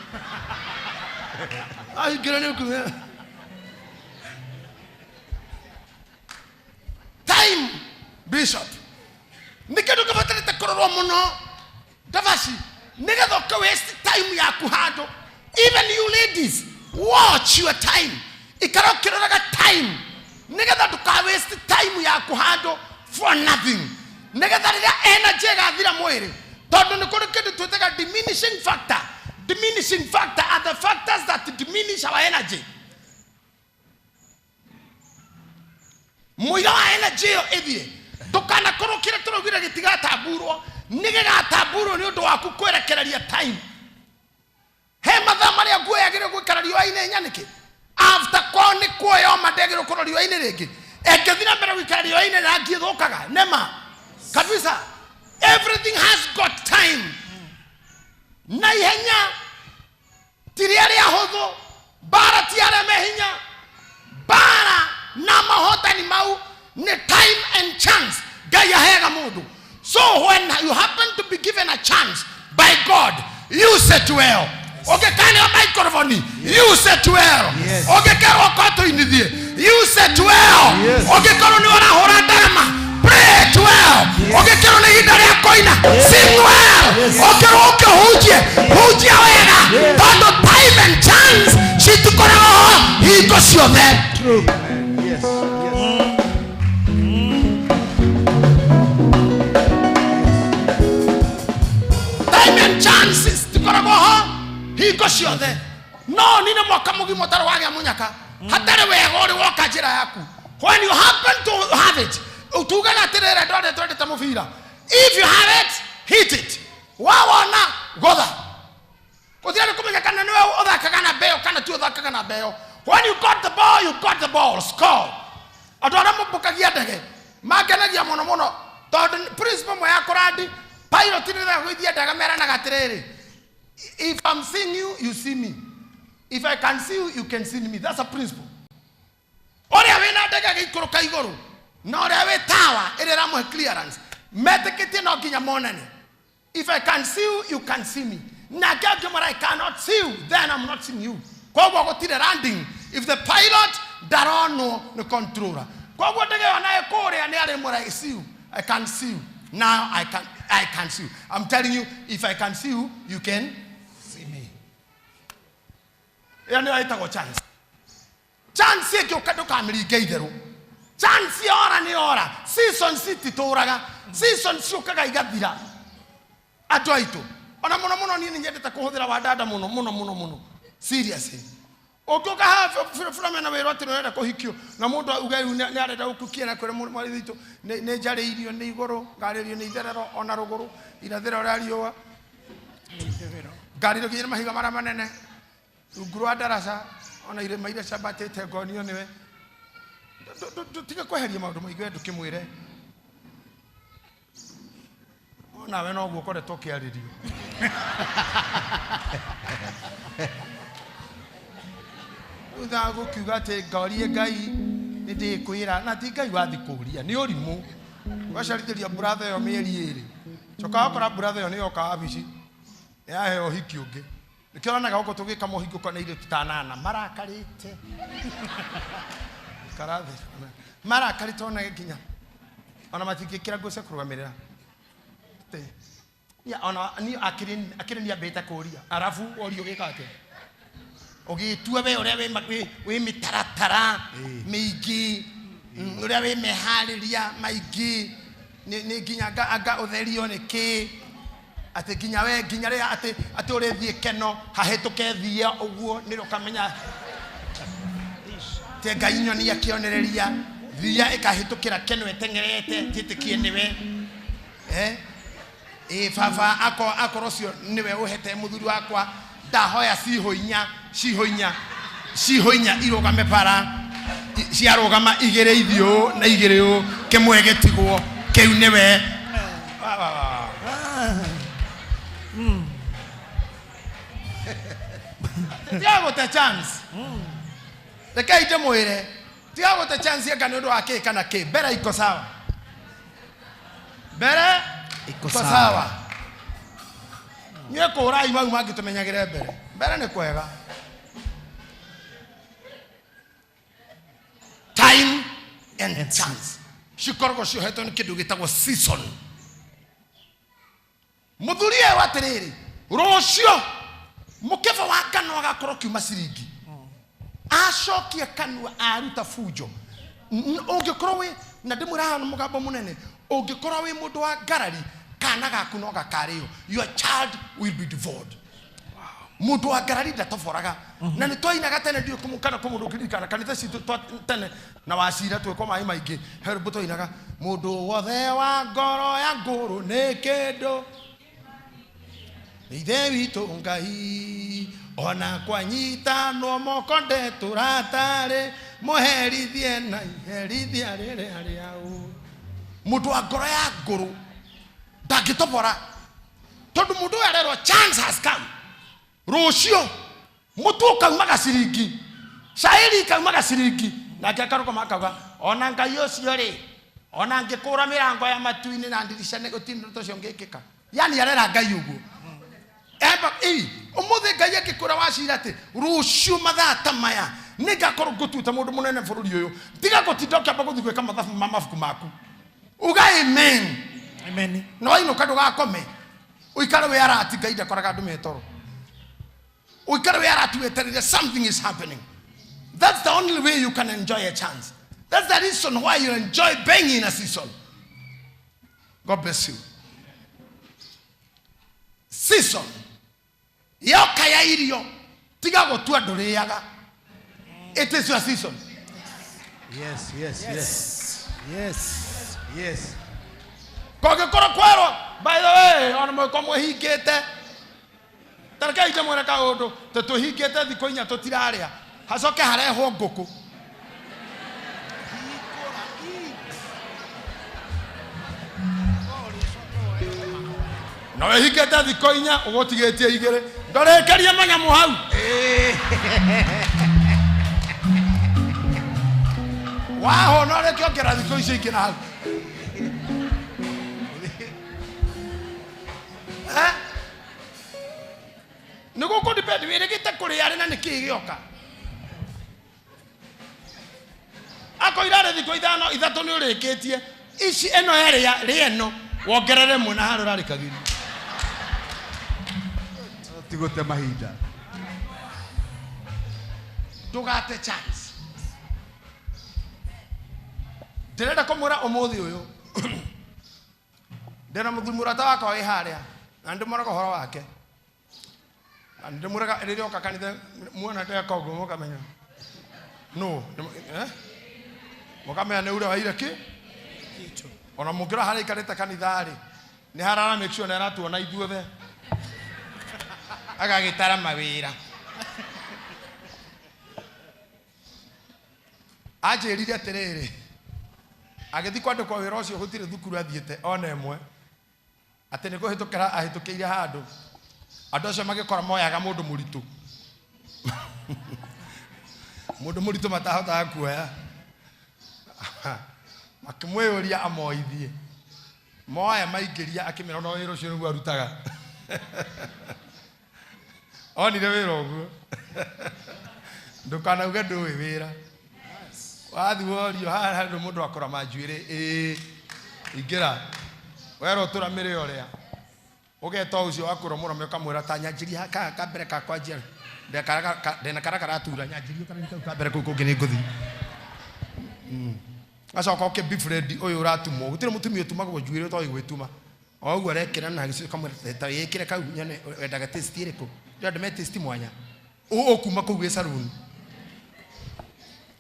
S1: ahingĩrĩria ĩkumĩra time bishop nĩ kĩndũ kĩbatarĩte kũrorwo mũno ndabaci nĩgetha ũka waste time yaku handũ. Even you ladies, watch your time ikara ũkĩroraga time nĩgetha ndũka waste time yaku handũ for nothing nĩgetha rĩrĩa energy ĩgathira mwĩrĩ tondũ nĩ kũrĩ kĩndũ twĩtaga diminishing factor. Diminishing factor are the factors that diminish our energy. Mũira wa energy ĩyo ĩthiĩ ndũkanakorwo kĩrĩa tũraugire gĩtigatamburwo nĩ gĩgatamburwo nĩ ũndũ waku kwerekereria time he mathaa marĩa marĩa nguo yagĩrĩirwo gũikara riũa-inĩ nyanĩke after kwanĩkwo yoma ndĩagĩrĩirwo gũkorwo riũa-inĩ rĩngĩ ĩngĩthiĩ na mbere gũikara riũa-inĩ rangi ĩthũkaga nema kabisa. Everything has got time. Na ihenya ti rĩa rĩa hũthũ, mbara ti arĩa me hinya, mbara na mahotani mau nĩ time and chance Ngai aheaga mũndũ. So when you happen to be given a chance by God, use it well. Ũngĩkaneo microphone, use it well. Ũngĩkerwo kotũinithie, use it well. Ũngĩkorwo nĩ ũrahũra ndarama, pray it well. Ũngĩkerwo nĩ ihinda rĩa kũina, sing well. Ũngĩrwo ũkĩhunjie, hunjia wega, tondũ time and chance citikoragwo ho hingo ciothe.
S2: Amen. Yes. Yes.
S1: Time and chances tikoragwo ho hingo ciothe. No nine mwaka mũgima ũtarĩ wagĩa mũnyaka, hatarĩ wega ũrĩ woka njĩra yaku. When you happen to have it, tugaga atĩrĩrĩ, andũ arĩa twendete mũbira, if you have it, hit it. Wawona gotha, gũtirĩ kũmenya kana nĩwe ũthakaga na mbeo kana ti ũthakaga na mbeo. When you got the ball, you got the ball, score. Andũ arĩa mombũkagia ndege mangenagia mũno mũno, tondũ principle ĩmwe ya kũrandi pilot nĩ gũithia ndege meranaga atĩrĩrĩ, if I'm seeing you, you see me. If I can see you, you can see me. That's a principle. Ũrĩa wĩna ndege agĩikũrũka igũrũ na ũrĩa wĩ tawa ĩrĩa ĩramũhe clearance metĩkĩtie no nginya monane. If I can see you, you can see me. Nake angĩmwĩra I cannot see you, then I'm not seeing you. Koguo gũtirĩ landing if the pilot ndaronwo nĩ controller. Koguo ndege ĩyo nayo kũrĩa nĩ arĩmwĩra I see you, I can see you. Now I can see you. I'm telling you, if I can see you, you can see me. Ĩyo nĩyo ĩtagwo chance. Chance ĩngĩũka ndũkamĩringe itherũ. Chance yora nĩ yora. Season cititũraga. Season ciũkaga igathira. Andũ aitũ ona mũno mũno niĩ nĩ nyendete kũhũthĩra wandanda mũno mũno mũno mũno. Seriously. Ũngĩũka haha Philomena wĩrwo atĩ nĩ ũrenda kũhikio na mũndũ auge rĩu nĩ arenda gũkukia na kwĩra mwarĩ witũ nĩ njarĩirio nĩ igũrũ, ngarĩrio nĩ itherero ona rũgũrũ, irathĩro rĩa riũa, ngarĩrio nginya nĩ mahiga marĩa manene rungu rwa ndaraca ona irĩma iria ciambatĩte ngonio nĩwe. Tiga kweheria maũndũ maingĩ we ndũkĩmwĩre onawe noguo ũkoretwo ũkĩarĩrio. Rĩu thaa gũkiuga atĩ ngorie Ngai nĩ ndĩkwĩra, na ti Ngai wathi kũria, nĩ ũrimũ. Ũgacarithĩria brother ĩyo mĩeri ĩrĩ, coka wakora brother ĩyo nĩ yoka wabici nĩ yaheo ũhiki ũngĩ. Nĩkĩo ũronaga gũkũ tũgĩka mohiki ũkona airĩtu ta anana marakarĩte, marakarĩte ona nginya ona matingĩkĩra nguo cia kũrũgamĩrĩra. Ona niĩ akĩrĩ niambĩte kũria, arabu woria ũgĩka atĩa? Ũgĩtua we ũrĩa wĩ mĩtaratara mĩingĩ, ũrĩa wĩ meharĩria maingĩ, nĩ nginya anga ũtherio nĩ kĩ, atĩ nginya we nginya rĩrĩa atĩ ũrĩthiĩ keno hahĩtũke thia ũguo nĩrĩo ũkamenya atĩ Ngai nyonia kĩonereria, thia ĩkahĩtũkĩra keno ĩteng'erete njĩtĩkie nĩwe. Baba akorwo ũcio nĩwe ũhete mũthuri wakwa, ndahoya cihũ inya, cihũ inya, cihũ inya irũgame bara, ciarũgama igĩrĩ ithiĩ ũũ na igĩrĩ ũũ, kĩmwe gĩtigwo, kĩu nĩwe. Tiga gũte chance. Rekei ndĩmwĩre, tiga gũte chance anga nĩ ũndũ wa kĩ kana kĩ. Mbere iko sawa. Mbere
S3: Iko
S1: iko
S3: sawa.
S1: sawa. Nyue kũrai mau mangĩtũmenyagĩre mbere. Mbere nĩ kwega. Time and chance cikoragwo ciohetwo nĩ kĩndũ gĩtagwo season. Mũthuri ũyũ atĩrĩrĩ, rũciũ mũkebe wa ngano agakorwo kiuma ciringi, acokia kanua aruta bunjo. Ũngĩkorwo wĩ na ndĩmwĩra haha na mũgambo mũnene, ũngĩkorwo wĩ mũndũ wa ngarari, kana gaku no gakarĩo. Your child will be devoured. Mũndũ wa ngarari ndatoboraga. Na nĩ twainaga tene, ndiũĩ kana kũ mũndũ ũngĩririkana kanitha citũ twa tene na wacira twĩkwo maĩ maingĩ, he rwĩmbo twainaga, mũndũ wothe wa ngoro ya ngũrũ nĩ kĩndũ Ithe witũ Ngai Ona kwanyitanwo moko ndetũratarĩ mũherithie na iherithia rĩrĩa rĩa ũũru. Mũndũ wa ngoro ya ngũrũ ndangĩtobora, tondũ mũndũ ũyũ arerwo chance has come. Rũciũ mũtu ũkaumaga ciringi, cairi ikaumaga ciringi, nake akarũgama akauga ona Ngai ũcio rĩ, ona angĩkũra mĩrango ya matu-inĩ na ndirica nĩ gũtirĩ ũndũ ũcio ũngĩkĩka. Yani arera Ngai ũguo. Eba, ii, ũmũthĩ Ngai angĩkwĩra wacira atĩ rũciũ mathaa ta maya nĩngakorwo ngũtuĩte mũndũ mũnene bũrũri ũyũ, tiga gũtinda ũkĩamba gũthiĩ gwĩka mathabu ma mabuku maku. Uga amen.
S3: Amen.
S1: Na wainũka ndũgakome, ũikare wĩ arati. Ngai ndakoraga andũ me toro. Ũikare wĩ arati wetereire something is happening. That's the only way you can enjoy a chance. That's the reason why you enjoy being in a season. God bless you. Season yoka ya irio, tiga gũtua ndũrĩaga. It is your season.
S2: Yes.
S3: Yes.
S2: Yes.
S1: Kũngĩkorwo kwerwo, by the way, ona mũgĩkorwo mwĩhingĩte, tarekei ndĩmwĩre kaũndũ, tĩ twĩhingĩte thikũ 4 tũtirarĩa, hacoke harehwo ngũkũ. Na wĩhingĩte thikũ 4 ũgũtigĩtie 2, ndũrĩkĩrie manyamũ hau. Wahũna ũrĩke ongerera thikũ icio ingĩ na hau. Eh? Nĩ gũkũ depend wĩrĩgĩte kũrĩa rĩ na nĩkĩĩ gĩoka. Akoira rĩ thikũ 5 3 nĩ ũrĩkĩtie ici, ĩno ĩrĩa rĩ ĩno wongerere ĩmwe na harĩa ũrarĩkagĩria.
S2: Ti gũte mahinda.
S1: Ndũgate chance. Ndĩrenda kũmwĩra ũmũthĩ ũyũ ndĩna mũthuri mũrata wakwa wĩ harĩa, na ndĩmwĩraga ũhoro wake, na ndĩmwĩraga rĩrĩa oka kanitha muona ndeka ũguo mũkamenya no mũkamenya nĩ ura waire kĩ. Ona mũngĩrora harĩa aikarĩte kanitha rĩ, nĩ harara make sure nĩ aratuona ithuothe, agagĩtara mawĩra. Anjĩrire atĩrĩrĩ, agĩthiĩ kwandĩkwo wĩra ũcio gũtirĩ thukuru athiĩte ona ĩmwe, atĩ nĩ kũhĩtũkĩra ahĩtũkĩire handũ, andũ acio magĩkora moyaga mũndũ mũritũ, mũndũ mũritũ matahotaga kuoya, makĩmwĩyũria amoithie, moya maingĩria, akĩmera no wĩra ũcio nĩguo arutaga. Onire wĩra ũguo. Ndũkanauge ndũĩ wĩra. Wathiĩ worio haha handũ mũndũ akũrama njuĩrĩ, ĩĩ ingĩra, werwo tũramĩre ũrĩa ũgeta ũcio wakũra mũrame, ũkamwĩra ta nyanjĩria ka ka mbere ka kwanjia, ndena kara karatura, nyanjĩria kanini kau ka mbere, kũu kũngĩ nĩ ngũthiĩ. Gacoka ũkĩ befriend ũyũ ũratumwo. Gũtirĩ mũtumia ũtumagwo njuĩrĩ ũtoĩ gwĩtuma. O ũguo arekĩra na gĩcuka, kamwĩra ta wĩkĩre kau nyone wendaga taste ĩrĩkũ. Ndĩrenda me taste mwanya. Ũkuma kũu wĩ saruni.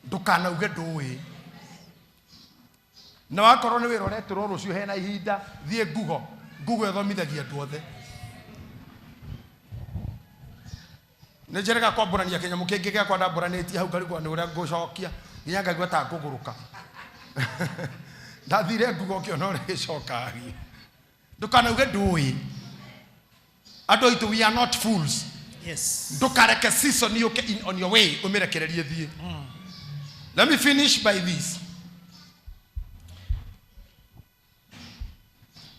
S1: Ndũkanauge ndũĩ. Na wakorwo nĩ wĩra ũretĩrwo rũciũ hena ihinda, thiĩ Google. Google ĩthomithagia andũ othe. Nĩ njĩrĩga kwambũrania kĩnyamũ kĩngĩ gĩakwa ndambũranĩtie hau ngarigwo nĩ ũrĩa ngũcokia, nginya ngaigua ta ngũgũrũka. Ndathire Google ngĩona ũrĩa gĩcokagia. Ndũkanauge ndũĩ. Andũ aitũ, we are not fools.
S3: Yes.
S1: Ndũkareke season yũke in on your way ũmĩrekererie thiĩ. Let me finish by this.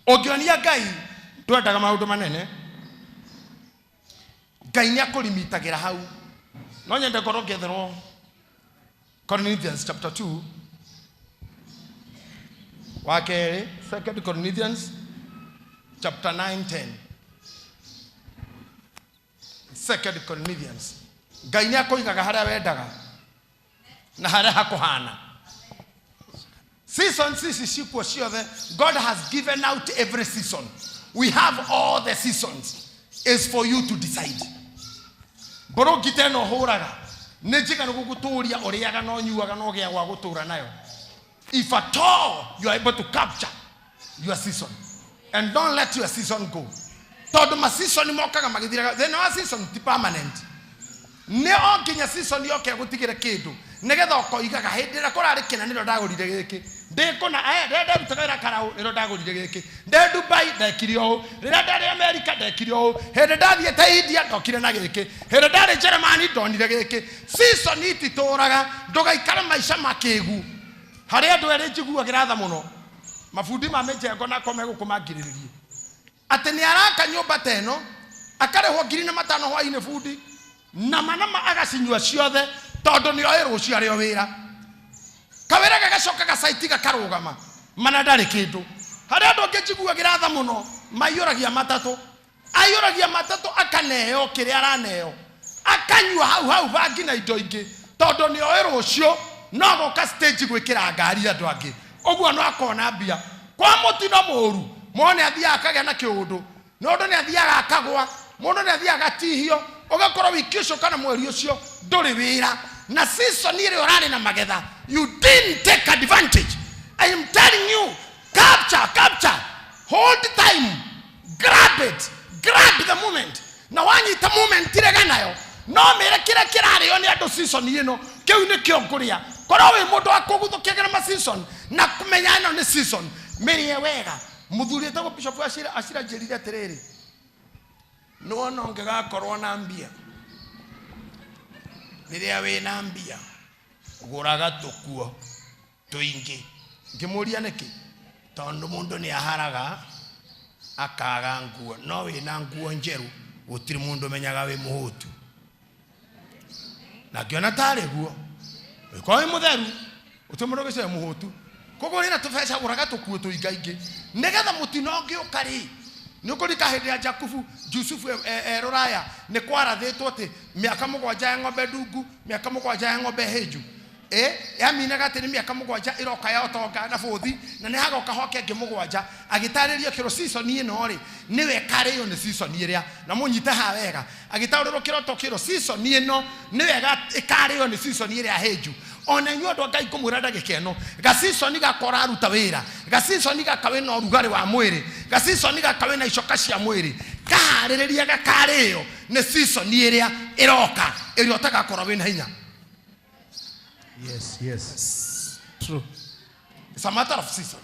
S1: Ũngĩonia Ngai ndwendaga maũndũ manene, Ngai nĩ akũrimitagĩra hau. No nyende ngorwo ngĩetherwo Corinthians chapter 2 wa kerĩ, Second Corinthians chapter 9 10. Second Corinthians. Ngai nĩ akũigaga harĩa wendaga na harĩa hakũhana. Seasons ici cikuo ciothe, God has given out every season. We have all the seasons. It's for you to decide. Mbũrũngi ta ĩno ũhũraga nĩ njiganu gũgũtũria ũrĩaga na ũnyuaga na ũgĩa gwa gũtũra nayo, if at all you are able to capture your season and don't let your season go, tondũ ma season mokaga magĩthiraga. Thĩna wa season ti permanent. Nĩ o nginya season yoke ĩgũtigĩre kĩndũ nĩgetha ũkoigaga hĩndĩ ĩrĩa kũrarĩ kĩna nĩrĩo ndagũrire gĩkĩ ndĩ kũna rĩrĩa ndarutaga wĩra karaũ nĩrĩo ndagũrire gĩkĩ ndĩ Dubai ndekire ũũ rĩrĩa ndarĩ America ndekire ũũ hĩndĩ ndathiĩte India ndokire na gĩkĩ hĩndĩ ndarĩ Germany ndonire gĩkĩ. Season ititũraga, ndũgaikare maica makĩgu. Harĩ andũ erĩ njiguagĩra tha mũno, mabundi ma mĩjengo na akorwo megũkũ mangirĩrĩrie atĩ nĩ araka nyũmba ta ĩno akarĩhwo ngiri na matano hwainĩ bundi nama nama agacinyua ciothe tondũ nĩ oĩ rũciũ arĩ o wĩra. Kawĩra gagacoka gacaiti gakarũgama mana ndarĩ kĩndũ. Harĩ andũ angĩ njiguagĩra tha mũno maiyũragia matatũ, aiyũragia matatũ akaneo kĩrĩa araneo akanyua hau hau bangi na indo ingĩ tondũ nĩ oĩ rũciũ no goka stage gwĩkĩra ngari andũ angĩ ũguo no akona mbia. Kwa mũtino mũru mũndũ nĩ athiaga akagĩa na kĩũndũ, mũndũ nĩ athiaga akagwa, mũndũ nĩ athiaga agatihio, ũgakorwo wiki ũcio kana mweri ũcio ndũrĩ wĩra na season ĩrĩa ũrarĩ na magetha you didn't take advantage. I am telling you, capture, capture, hold time, grab it, grab the moment. Na wanyita moment rega nayo no mĩre kĩrĩa kĩrarĩo nĩ andũ season ĩno kĩu nĩkĩo ngũrĩa. Korwo wĩ mũndũ wa kũguthũkĩagĩra ma season na kũmenya ĩno nĩ season, mĩrĩe wega. Mũthuri etagwo Bishop Acira Acira njĩrire atĩrĩrĩ, nĩwona ũngĩgakorwo na mbia, rĩrĩa wĩna mbia gũraga tũkuo tũingĩ. Ngĩmũria nĩkĩ? Tondũ mũndũ nĩ aharaga akaga nguo, no wĩna nguo njerũ gũtirĩ mũndũ ũmenyaga wĩ mũhũtu. Na ngĩona tarĩ guo, ũngĩkorwo wĩ mũtheru gũtirĩ mũndũ ũgĩciria mũhũtu. Koguo wĩna tũbeca gũraga tũkuo tũingaingĩ nĩgetha mũtino ũngĩũka rĩ, nĩ ũkũrika hĩndĩ ya Jakubu Jusufu e rũraya nĩ kwarathĩtwo atĩ mĩaka mũgwanja ya ng'ombe ndungu, mĩaka mũgwanja ya ng'ombe hĩnju. Yaminaga atĩ nĩ mĩaka mũgwanja ĩroka ya ũtonga na bũthi, na nĩ hagoka hoke ĩngĩ mũgwanja. Agĩtarĩrio kĩro season ĩno rĩ nĩwe ĩkarĩo nĩ season ĩrĩa, na mũnyite haha wega. Agĩtaũrĩrwo kĩroto kĩro season ĩno nĩwe ĩkarĩo nĩ season ĩrĩa hĩnju. Ona inyuĩ andũ a Ngai ngũmwĩra ndagĩka ĩno, ga season gaka ũraruta wĩra, ga season gaka wĩna ũrugarĩ wa mwĩrĩ, ga season gaka wĩna icoka cia mwĩrĩ, kaharĩrĩria gakarĩo nĩ season ĩrĩa ĩroka ĩrĩa ũtagakorwo wĩna hinya.
S2: Yes, yes.
S3: True.
S1: It's a matter of season.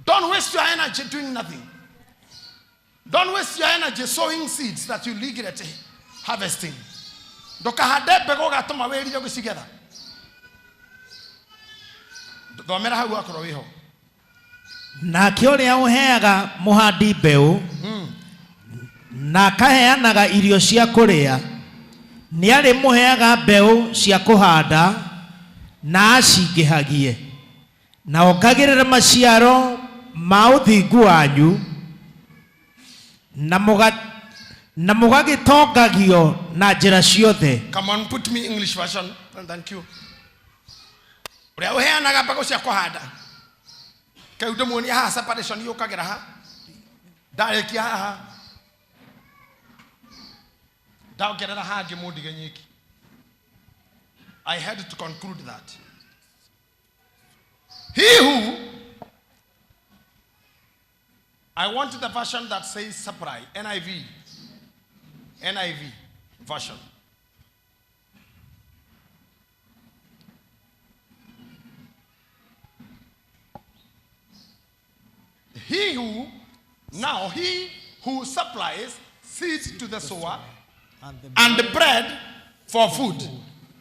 S1: Don't waste your energy doing nothing. Don't waste your energy sowing seeds that you regret harvesting. Ndũkahande mbegũ ũgatũma wĩrire gũcigetha. Thomera hau akorwo wĩho.
S3: Nake ũrĩa ũheaga mũhandi mbeũ na akaheanaga irio cia kũrĩa nĩ arĩmũheaga mbeũ cia kũhanda na acingĩhagie na ongagĩrĩre maciaro ma ũthingu wanyu na mũgagĩtongagio na njĩra ciothe.
S1: Come on, put me English version. Thank you. Ũrĩa ũheanaga mbegũ cia kũhanda. Kĩu ndĩmuonia haha separation yũkagĩra ha. Ndarĩkia haha. Ndaongerera hangĩ mũndige nyiki. I had to conclude that. He who, I want the version that says supply, NIV. NIV version. He who, now he who supplies seed to the sower and the bread for food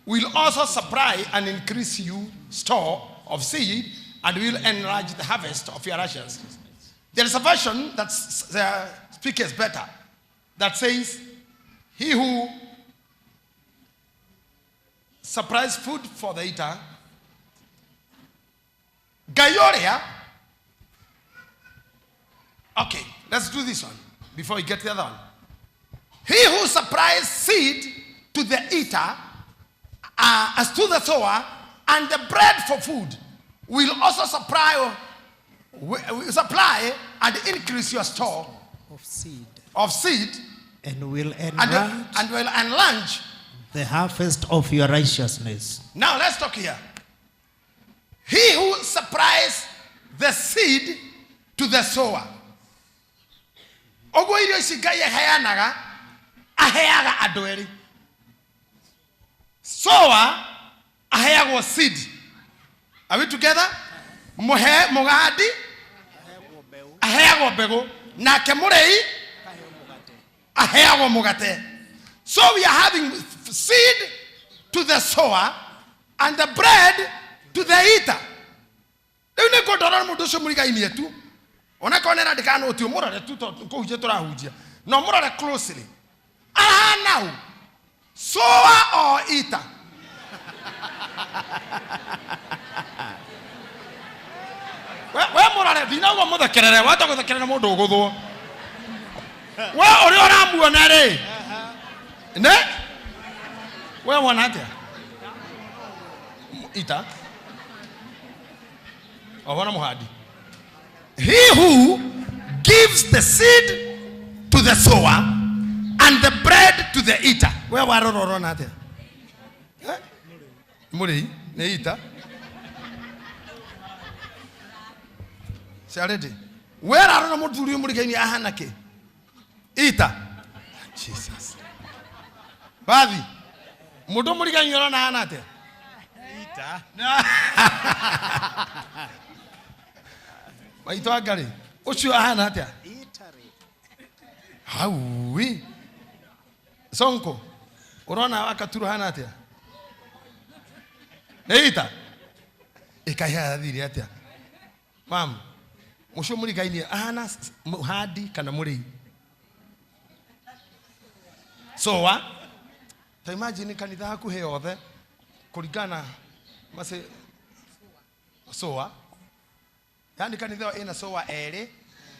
S1: will also supply and increase you store of seed and will enlarge the harvest of your righteousness. There is a version that speaks better that says, he who supplies food for the eater, Gayoria. Okay, let's do this one before we get the other one. He who supplies seed to the eater, as to the sower, and the bread for food, will also supply and increase your store
S3: of seed,
S1: and
S3: will enlarge,
S1: and will enlarge
S3: the harvest of your righteousness.
S1: Now let's talk here. He who supplies the seed to the sower. Ũguo irio ici Ngai aheanaga, aheaga andũ erĩ. Sower aheagwo seed. Are we together? Muhe mugandi aheagwo mbegu, nake murei aheagwo mugate. So we are having seed to the sower and the bread to the eater. Rĩu nĩ ngũndora mũndũ ũcio mũrigainie tu, onakorwo nĩ arandĩka nũti, ũmũrore tu tondũ kũhunjia tũrahunjia, na ũmũrore closely, ahana ũ, sower or eater? We mũrore, ndinauga mũthekerere, wahota gũthekerera mũndũ ũgũthwo. We ũrĩa ũramuona rĩ, ne we wona atĩa? Ita wabona muhandi. He who gives the seed to the sower and the bread to the eater. We warora ũrona atĩa? Eh? Mũrĩi nĩ ita ciarĩndĩ. We ararora mũthuri ũyũ mũrigainie ahana kĩ? Ita. Jesus. Bathi mũndũ mũrigainie ũrona ahana atĩa?
S2: Ita.
S1: Maitũ angarĩ ũcio ahana atĩa? Haui sonko ũrona wakaturu ahana atĩa? Nĩ ita ĩkaiha yathire atĩa? Mam ũcio mũrigainie ahana mũhandi kana mũrĩi? Soa ta imagine kanitha hakuhĩ yothe kũringana mase soa, yani kanitha ĩyo ĩna soa erĩ,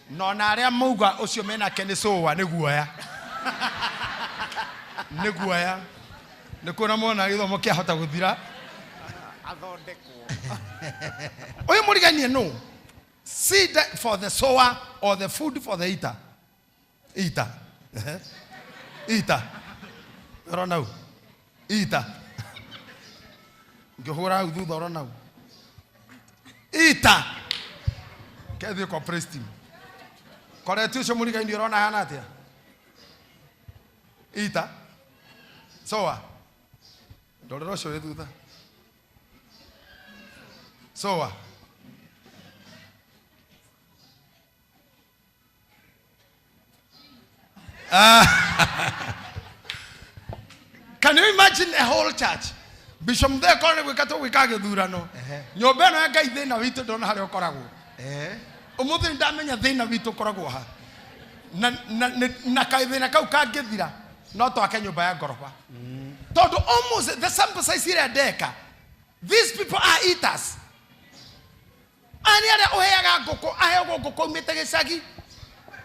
S1: na ona arĩa mauga ũcio menake nĩ soa, nĩ guoya, nĩ guoya, nĩ kuona mona gĩthomo kĩahota gũthira.
S2: Athondekwo.
S1: Ũyũ mũrigainie no seed for the sower or the food for the eater? Eater. Ehe. Eater. Ũrona u eater ngĩhũra hau thutha, ũrona u eater kethiĩ kwa praise team koreti. Ũcio mũrigainie ũrona hana atĩa? Eater, sower? Ndorera ũcio wĩ thutha, sower. Can you imagine a whole church? Bishop Muthee korwo nĩ gwĩka tũgwĩka gĩthurano, nyũmba ĩno ya Ngai, thĩna witũ ndona harĩa ũkoragwo. Ũmũthĩ nĩ ndamenya thĩna witũ ũkoragwo ha, na kathĩna kau kangĩthira no twake nyũmba ya ngoroba, tondũ almost the sample size ĩrĩa ndeka, these people are eaters. Aya nĩ arĩa ũheaga ngũkũ, aheagwo ngũkũ aumĩte gĩcagi,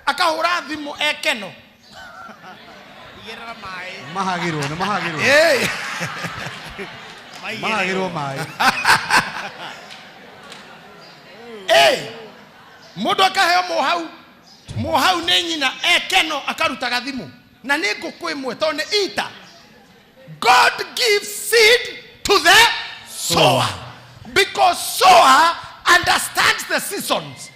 S1: akahũra thimũ ekeno.
S3: Igĩrĩra maĩ.
S2: Mahagĩrwo nĩ mahagĩrwo. Mahagĩrwo maĩ.
S1: Ĩ, mũndũ akaheo mũhau, mũhau nĩ nyina, ekeno akarutaga thimũ na nĩ ngũkũ ĩmwe tondũ nĩ ita. God gives seed to the sower because sower understands the seasons.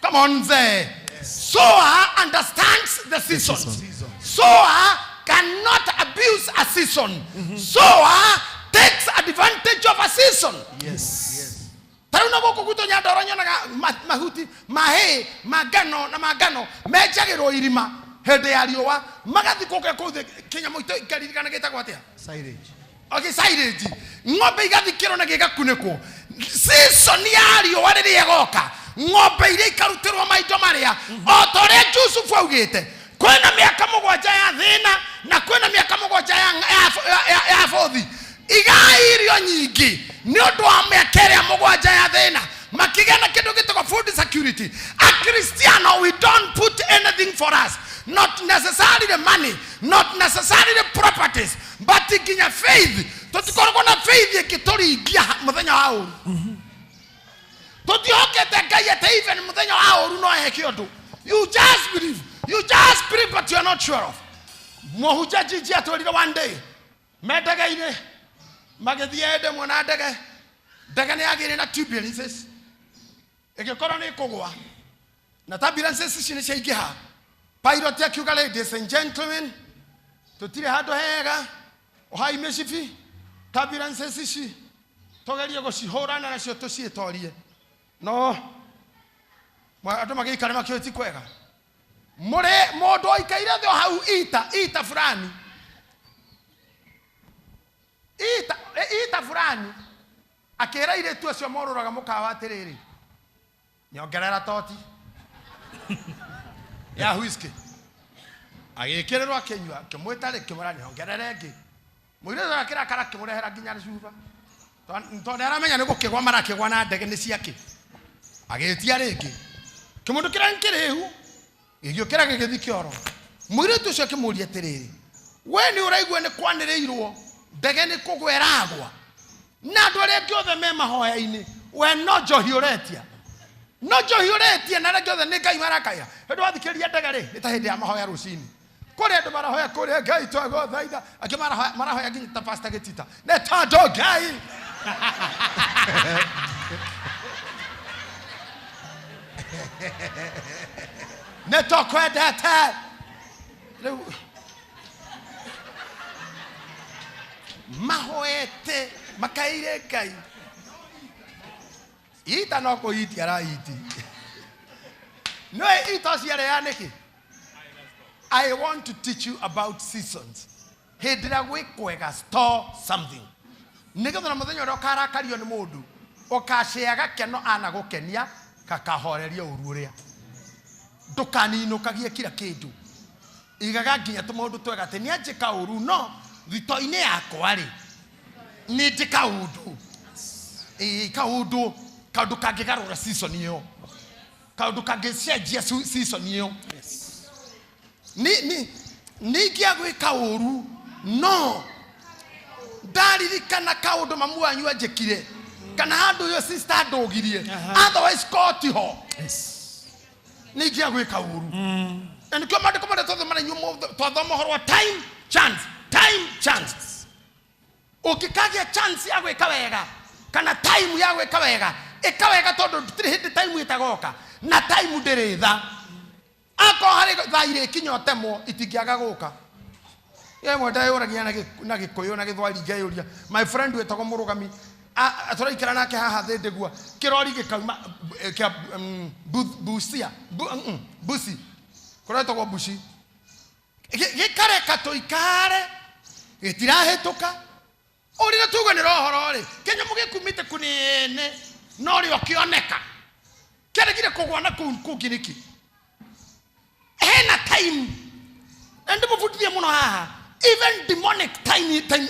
S1: Come on there. Sower understands the seasons. Sower cannot abuse a season. Sower takes advantage of a season. Ta rĩu na gũkũ gwitũ Nyandoro nyonaga mahuti mahĩ ma ngano na ma ngano menjagĩrwo irima hĩndĩ ya riũa, magathiĩ kũkĩa kũu thĩ kĩnyamũ ito ikaririkana gĩtagwo atĩa?
S2: Silage.
S1: Okay, silage. Ng'ombe igathikĩrwo na gĩgakunĩkwo, season ya riũa rĩrĩa ĩgoka, ng'ombe iria ikarutĩrwo maindo marĩa, o ta ũrĩa Jusufu augĩte, kwĩna mĩaka 7 ya thĩna na kwĩna mĩaka 7 ya bũthi, igai irio nyingĩ nĩ ũndũ wa mĩaka ĩrĩa 7 ya thĩna, makĩgĩa na kĩndũ gĩtagwo food security. Akristiano, we don't put anything for us, not necessarily money, not necessarily properties, but nginya faith. Tũtikoragwo na faith ĩngĩtũringia mũthenya wa ũru. Tũtihokete Ngai atĩ even mũthenya wa ũru no eke ũndũ. You just believe, you just believe, but you are not sure of. Mũhunjia Jiji atwĩrire one day me ndege-inĩ, magĩthiĩ ende mwena ndege, ndege nĩ yagĩire na turbulences, ĩgĩkorwo nĩ ĩkũgwa, na turbulences ici nĩ ciaingĩha. Pilot akiuga, "Ladies and gentlemen, tũtirĩ handũ hega, ohai mĩcibi." Turbulences ici tũgerie gũcihũrana nacio tũciĩtorie no andũ magĩikare makĩũĩ ti kwega mũrĩ mũndũ oikaire thĩ o hau ita ita fulani ita ita fulani akĩra airĩtu acio morũraga mũkawa atĩrĩrĩ, nyongerera toti ya whisky. Agĩkĩrĩrwo akĩnyua, akĩmwĩta rĩ, kĩmwĩra nyongerere ĩngĩ. Mũirĩtu akĩrakara akĩmũrehera nginya cuba, tondũ nĩ aramenya nĩ gũkĩgwa marakĩgwa na ndege nĩ ciake. Agĩtia rĩngĩ, kĩmũndũ kĩrĩa nĩ kĩrĩhu gĩgĩũkĩra gĩgĩthiĩ kĩoro. Mũirĩtu ũcio akĩmũria atĩrĩrĩ, we nĩ ũraigua nĩ kwanĩrĩirwo ndege nĩ kũgwa ĩragwa na andũ arĩa angĩ othe me mahoya-inĩ, we no njohi ũretia, no njohi ũretia, na arĩa angĩ othe nĩ Ngai marakaira. Hĩndĩ wathikĩrĩria ndege rĩ, nĩ ta hĩndĩ ya mahoya rũcinĩ, kũrĩ andũ marahoya kũrĩa Ngai twagũthaitha, angĩ marahoya marahoya nginya ta Pastor Gĩtita, nĩ tondũ Ngai nĩ tũkwendete. Rĩu mahoete makaire Ngai ita no kũitia araiti nĩwe ita ciarĩa nĩkĩ. I want to teach you about seasons. Hĩndĩ ĩrĩa gwĩ kwega, store something nĩgetha na mũthenya ũrĩa ũkarakario nĩ mũndũ ũkacĩa gakeno anagũkenia kakahoreria ũru ũrĩa. Ndũkaninũkagie kira kĩndũ, igaga nginya tũmaũndũ twega atĩ nĩ anjĩka ũru no thito-inĩ yakwa rĩ nĩ njĩka ũndũ, ĩĩ kaũndũ kaũndũ kangĩgarũra season ĩyo, kaũndũ kangĩcenjia season ĩyo. Ni ningĩa gwĩka ũru no ndaririkana kaũndũ mamu wanyu anjĩkire kana handũ ũyũ sister ndũgirie, otherwise kotiho ningĩa gwĩka ũru. Na nĩkĩo maandĩko marĩa twathoma na inyuĩ twathoma ũhoro wa time chance, time chance. Ũngĩkagĩa chance ya gwĩka wega kana time ya gwĩka wega, ĩka wega, tondũ ndũtirĩ hĩndĩ time ĩtagoka na time ndĩrĩ tha. Akorwo harĩ thaa irĩkinya ũtemwo itingĩaga gũka. Ĩmwe ndeyũragia na Gĩkũyũ na Gĩthweri ngeyũria, my friend wĩtagwo Mũrũgami tũraikara nake haha thĩ ndĩgua kĩrori gĩkauma kĩa Busia, Busi, kũrĩa ĩtagwo Busi, gĩkareka tũikare gĩtirahĩtũka ũrire tuganĩra ũhoro rĩ kĩnyamũ gĩkumĩte kũnene no rĩo kĩoneka kĩaregire kũgwa na kũu kũngĩ nĩkĩ. Hena time na ndĩmũbundithie mũno haha, even demonic time, time,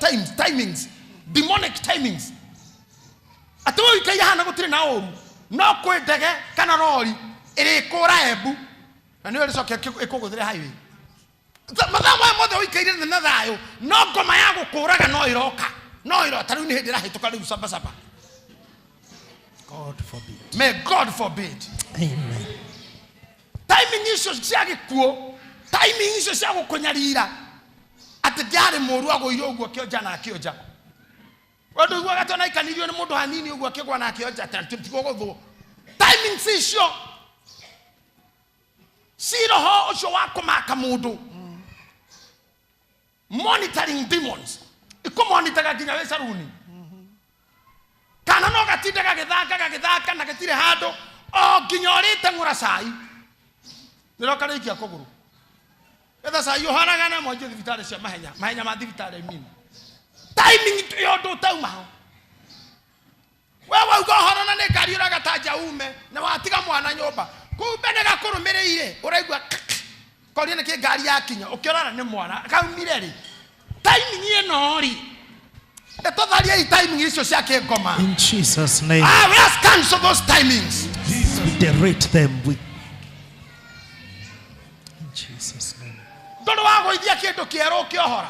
S1: times, timings, demonic timings, atĩ we ũikaire haha na gũtirĩ na ũru no kwĩ ndege kana rori ĩrĩkũra Embu na nĩyo ĩrĩcoka ĩkũgũthĩre highway. Mathaa maya mothe ũikaire na thayũ no ngoma ya gũkũraga no ĩroka, no ĩroka rĩu nĩ hĩndĩ ĩrahĩtũka rĩu sabasaba.
S3: God forbid.
S1: May God forbid.
S3: Amen.
S1: Timing icio cia gĩkuũ, timing icio cia gũkũnyarira atĩ ndiarĩ mũru agũire ũguo akĩonja na akĩonja. We ndũiguaga atĩ ona aikanirio nĩ mũndũ hanini ũguo akĩgwa na akĩonja atĩ tigũgũthwo. Timings icio ciroho ũcio wa kũmaka mũndũ, monitoring demons, ikũmonitaga nginya wĩ saruni kana no gatinda gagĩthaka gagĩthaka na gĩtirĩ handũ o nginya ũrĩte ng'ũra cai nĩro karĩikia kũgũrũ getha cai ũhanaga na mwanjie thibitarĩ cia mahenya mahenya ma thibitarĩ mini timing ya ũndũ ũtauma ho. We wauga ũhoro na nĩ ngari ũragata ume na watiga mwana nyũmba, kumbe nĩ gakũrũmĩrĩire ũraigua koria nĩkĩ ngari yakinya ũkĩrora nĩ mwana kaumire rĩ. Timing ĩno rĩ, nĩtũthariei timing icio cia kĩngoma.
S3: In Jesus' name.
S1: Ah, we have cancel those timings.
S3: We derate them with in Jesus' name.
S1: Ndũrĩ wagũithia kĩndũ kĩerũ ũkĩohora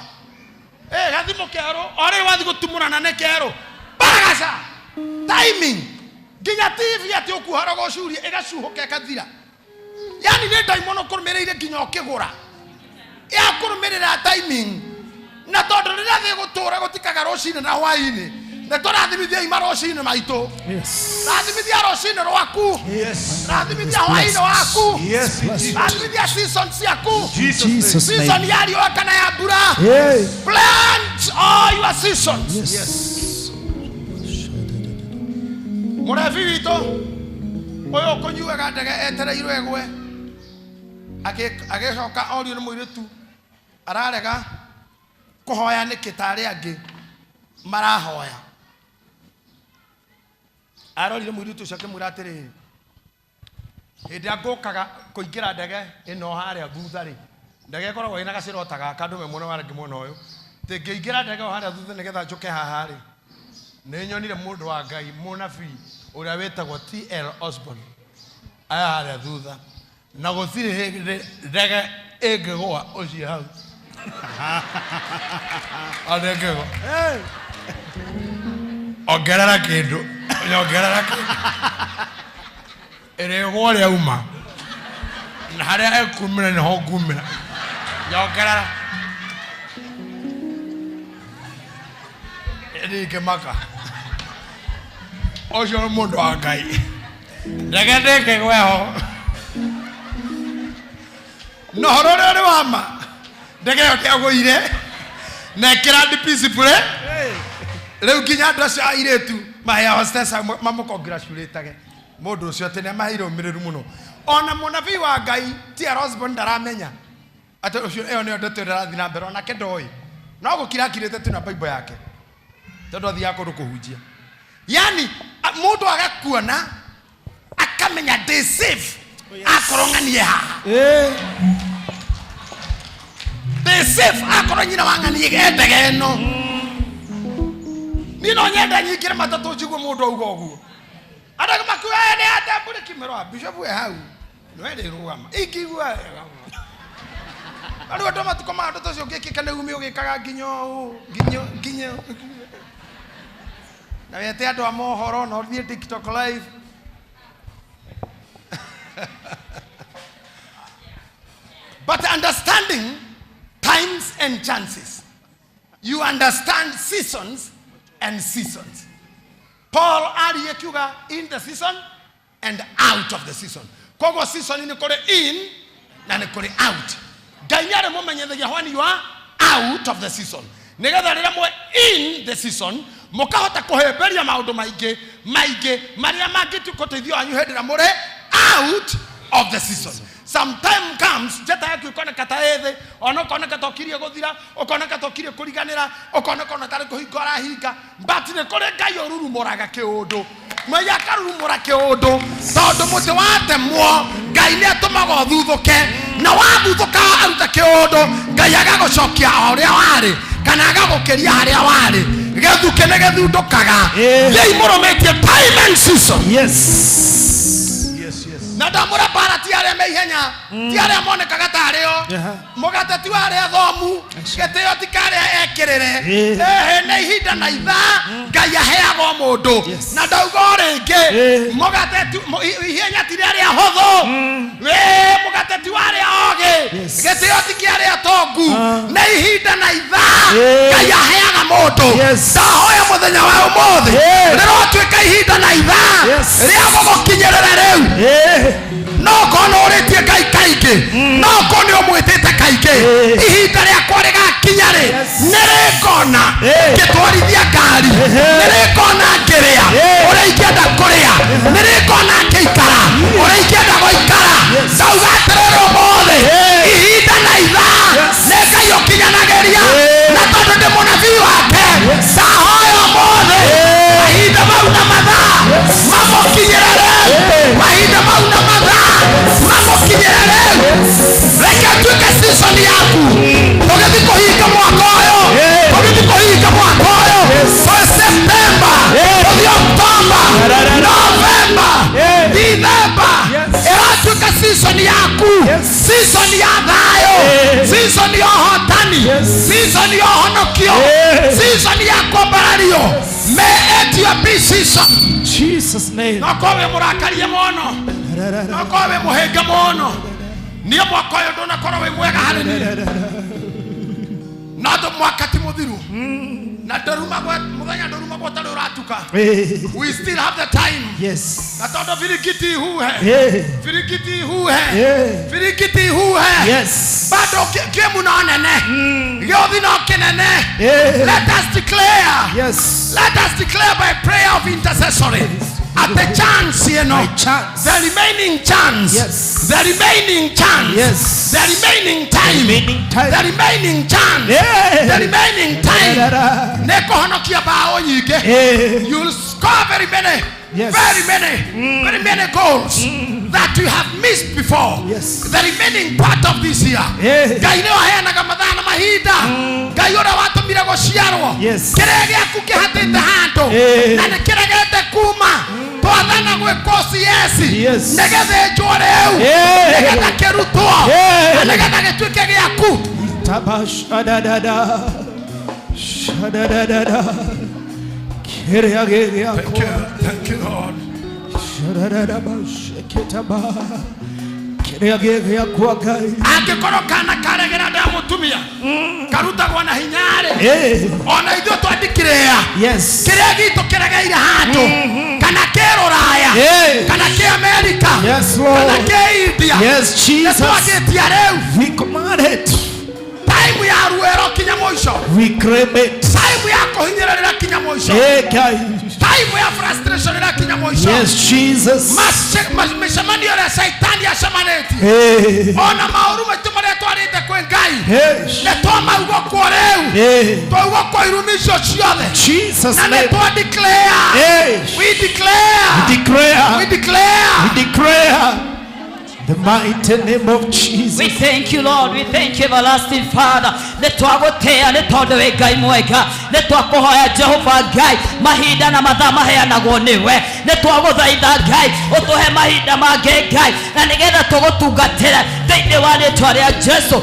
S1: gathimũ kerũ o rĩrĩ wathiĩ gũtumũrana nĩ kerũ baragaca timing nginya TV atĩ ũkuohora gũcuria ĩgacuhũka ĩgathira. Yani nĩ ndaimono kũrũmĩrĩire nginya ũkĩgũra yakũrũmĩrĩra timing, na tondũ rĩrĩa thĩ gũtũra gũtikaga rũcinĩ na hwainĩ Nĩ tũrathimithia ima rũcinĩ maitũ.
S3: Yes.
S1: Rathimithia rũcinĩ rwaku.
S2: Yes.
S1: Rathimithia hwaĩ-inĩ waku.
S2: Yes, in Jesus.
S1: Rathimithia season ciaku.
S2: Jesus name.
S3: Jesus
S1: Season
S3: name.
S1: ya riũa kana ya mbura.
S3: Hey.
S1: Plant all your seasons.
S3: Yes.
S1: Mũrebi witũ ũyũ ũkũnyuaga ndege etereirwo ĩgwe agĩcoka orio nĩ mũirĩtu ararega kũhoya nĩkĩ ta arĩa angĩ marahoya. Arorire mũirĩtu ũcio akĩmwĩra atĩrĩrĩ, hĩndĩ ĩrĩa ngũkaga kũingĩra ndege ĩno harĩa thutha rĩ, ndege ĩkoragwo ĩna gacĩra o ta gaka andũ me mwena wa rĩngĩ mwena ũyũ, atĩ ngĩingĩra ndege o harĩa thutha nĩgetha njũke haha rĩ, nĩ nyonire mũndũ wa Ngai mũnabii ũrĩa wĩtagwo T.L. Osborne aya harĩa thutha, na gũtirĩ hĩndĩ ndege ĩngĩgũa ũcio hau. Ona ĩngĩgũa. Ongerera kĩndũ, nyongerera kĩndũ. Ĩrĩgũa ũrĩa uma na harĩa ĩkumĩra nĩho ngumĩra. Nyongerera. Ndingĩmaka. Ũcio nĩ mũndũ wa Ngai. Ndege ndĩngĩgwe ho. Na ũhoro ũrĩa ũrĩ wa ma, ndege ĩyo ndĩagũire na ĩkĩra peacefully. Rĩu nginya andũ acio a airĩtu maheaga hostess mamũcongratulatage mũndũ ũcio atĩ nĩ amaheire ũmĩrĩru mũno. Ona mũnabii wa Ngai T.L. Osborne ndaramenya atĩ ũcio ĩyo nĩyo ndeto ĩrĩa ĩrathiĩ na mbere, onake ndoĩ. No gũkira akirĩte tu na Bible yake tondũ athiaga kũndũ kũhunjia. Yani mũndũ agakuona akamenya ndĩ safe akorwo ng'anie haha.
S3: Eh.
S1: Ndĩ safe akorwo nyina wa ng'anie e ndege ĩno. Niĩ no nyende nyingĩre matatũ njigue mũndũ auga ũguo. Andũ makiuga nĩ atambũrĩ kĩmero bishop e hau. No ĩrĩ rũgama. Ingĩigua wega. Rĩu andũ matukũ ma andũ ũcio ũngĩkĩka nĩ ume ũgĩkaga nginya ũũ, nginya nginya. Na wete andũ a mohoro na ũthiĩ TikTok live. But understanding times and chances. You understand seasons and seasons. Paul ariĩ kiuga in the season and out of the season. Koguo season nĩ kũrĩ in na nĩ kũrĩ out. Ngai nĩ arĩ mũmenyithagia when you are out of the season. Nĩgetha rĩrĩa mwe in the season mũkahota kũhĩmbĩria maũndũ maingĩ maingĩ marĩa mangĩtuĩka ũteithio wanyu hĩndĩ ĩrĩa mũrĩ out of the season. Sometime comes njata yaku ĩkoneka ta ĩ thĩ, ona ũkoneka ta ũkirie gũthira, ũkoneka ta ũkirie kũriganĩra, ũkoneka ona tarĩ kũhinga ũrahinga, but nĩ kũrĩ Ngai ũrurumũraga kĩũndũ. Ngai akarurumũra kĩũndũ tondũ mũtĩ watemwo Ngai nĩ atũmaga ũthuthũke, na wathuthũka aruta kĩũndũ Ngai agagũcokia o ũrĩa warĩ kana agagũkĩria harĩa warĩ. Gĩthukĩ nĩ gĩthundũkaga. Thiĩi mũrũmĩtie time and season.
S3: Yes.
S2: Yes, yes.
S1: Na ndamũra mbara ti arĩa me ihenya, ti arĩa monekaga ta arĩ o. Mũgate ti wa arĩa athomu, gĩtĩo ti ka arĩa ekĩrĩre. Ĩhĩ nĩ ihinda na ithaa Ngai aheaga o mũndũ.
S3: Yes.
S1: Na ndauga o rĩngĩ, mũgate ti ihenya ti rĩa arĩa ahũthũ. Mũgate ti wa arĩa ogĩ.
S3: Yes.
S1: Gĩtĩo ti kĩa arĩa atongu. Nĩ ihinda na ithaa Ngai aheaga mũndũ.
S3: Yes.
S1: Ndahoya mũthenya wa ũmũthĩ rĩrotuĩka ihinda na ithaa
S3: Yes.
S1: rĩa gũgũkinyĩrĩra rĩu. No korwo nĩ ũrĩtie Ngai kaingĩ, no korwo nĩ ũmwĩtĩte kaingĩ, ihinda rĩakwa rĩgakinya rĩ, nĩ rĩngona ngĩtwarithia ngari, nĩ rĩngona ngĩrĩa ũrĩa ingĩenda kũrĩa, nĩ rĩngona ngĩikara ũrĩa ingĩenda gũikara. Ndauga atĩrĩrĩ ũmũthĩ, ihinda na ithaa nĩ Ngai ũkinyanagĩria, na tondũ ndĩ mũnabii wake, ndahoya ũmũthĩ mahinda mau na mathaa mamũkinyĩre rĩu, mahinda mau na mathaa mamũkinyĩre rĩu. Reke atuĩke season yaku. Tũgĩthiĩ kũhinga mwaka ũyũ, tũgĩthiĩ kũhinga mwaka ũyũ, twĩ September, tũthiĩ October, November, December, ĩratuĩka season yaku, season ya thayũ, season ya ũhotani, season ya ũhonokio, season ya kwambarario. May it your be season.
S3: Jesus name.
S1: No korwo wĩ mũrakarie mũno, no korwo wĩ mũhĩnga mũno, niĩ mwaka ũyũ ndũnakorwo wĩ mwega harĩ niĩ. No tũ mwaka ti mũthiru. Na ndũrumagwo mũthenya ndũrumagwo tarĩ ũratuka. We still have the time.
S3: Yes.
S1: Na tondũ birigiti huhe.
S3: Eh.
S1: Birigiti huhe.
S3: Eh.
S1: Birigiti huhe.
S3: Yes.
S1: Bado gemu no nene. Gĩothi no kĩnene.
S3: Eh.
S1: Let us declare.
S3: Yes.
S1: Let us declare by prayer of intercessory. At the chance, you know.
S3: By chance.
S1: The remaining chance.
S3: Yes.
S1: The remaining chance.
S3: Yes.
S1: The remaining time.
S3: Remaining time.
S1: The remaining chance.
S3: Yeah.
S1: The remaining time.
S3: Da-da-da.
S1: Nĩkũhonokia bao nyingĩ.
S3: Eh.
S1: You'll score very many.
S3: Yes.
S1: Very many. Very many goals that you have missed before.
S3: Yes.
S1: The remaining part of this year.
S3: Yeah.
S1: Ngai nĩwe ũheanaga mathaa na mahinda. Ngai ũrĩa watũmire gũciarwo.
S3: Yes.
S1: Kĩrĩa gĩaku kĩhatĩte handũ.
S3: Eh.
S1: Na nĩkĩregete kuma. Twathana gwĩkwo CS.
S3: Yes.
S1: Nĩgĩthĩnjwo rĩu.
S3: Yeah.
S1: Nĩgetha kĩrutwo.
S3: Yeah.
S1: Na nĩgetha gĩtuĩke gĩaku.
S3: Tabashadadada. Shadadadada. Kĩrĩa gĩ
S1: Thank you.
S3: gĩakwa.
S1: Thank you, Lord.
S3: Shadadadabasheketaba. Kĩrĩa gĩ gĩakwa Ngai.
S1: Angĩkorwo kana karegera nda mũtumia karutagwo na hinya-rĩ
S3: Eh.
S1: ona ithuĩ twandikire
S3: Yes.
S1: kĩrĩa gitũ kĩregeire handũ kana kĩ rũraya
S3: Eh.
S1: kana kĩ Amerika
S3: Yes,
S1: kana
S3: Lord.
S1: kĩ India
S3: Yes, Jesus.
S1: nĩtwagĩtia rĩu
S3: We command it.
S1: taimu ya ruero kinya mũico
S3: We claim it.
S1: taimu ya kũhinyĩrĩrĩra kinya mũico
S3: Eh, Ngai.
S1: taimu ya frustration ĩra kinya mũico
S3: Yes, Jesus.
S1: Mĩcemanio ĩrĩa caitani acemanĩtie
S3: Eh.
S1: ona maũru maitũ marĩa twarĩte kwĩ Ngai
S3: Eh.
S1: nĩtwamaugwo kuo rĩu
S3: Eh.
S1: twaugwo kwa irumi icio ciothe
S3: Jesus
S1: na
S3: name.
S1: nĩtwa declare
S3: Eh.
S1: we declare
S3: We declare.
S1: we declare
S3: We declare the mighty name of Jesus.
S4: We thank you, Lord. We thank you, everlasting Father. Nĩ twagũtĩĩa nĩ tondũ wĩ Ngai mwega. Nĩ twakũhoya Jehova Ngai, mahinda na mathaa maheanagwo nĩwe. Nĩ twagũthaitha Ngai, ũtũhe mahinda mangĩ Ngai, na nĩgetha tũgũtungatĩre thĩinĩ wa rĩtwa rĩa Jesu.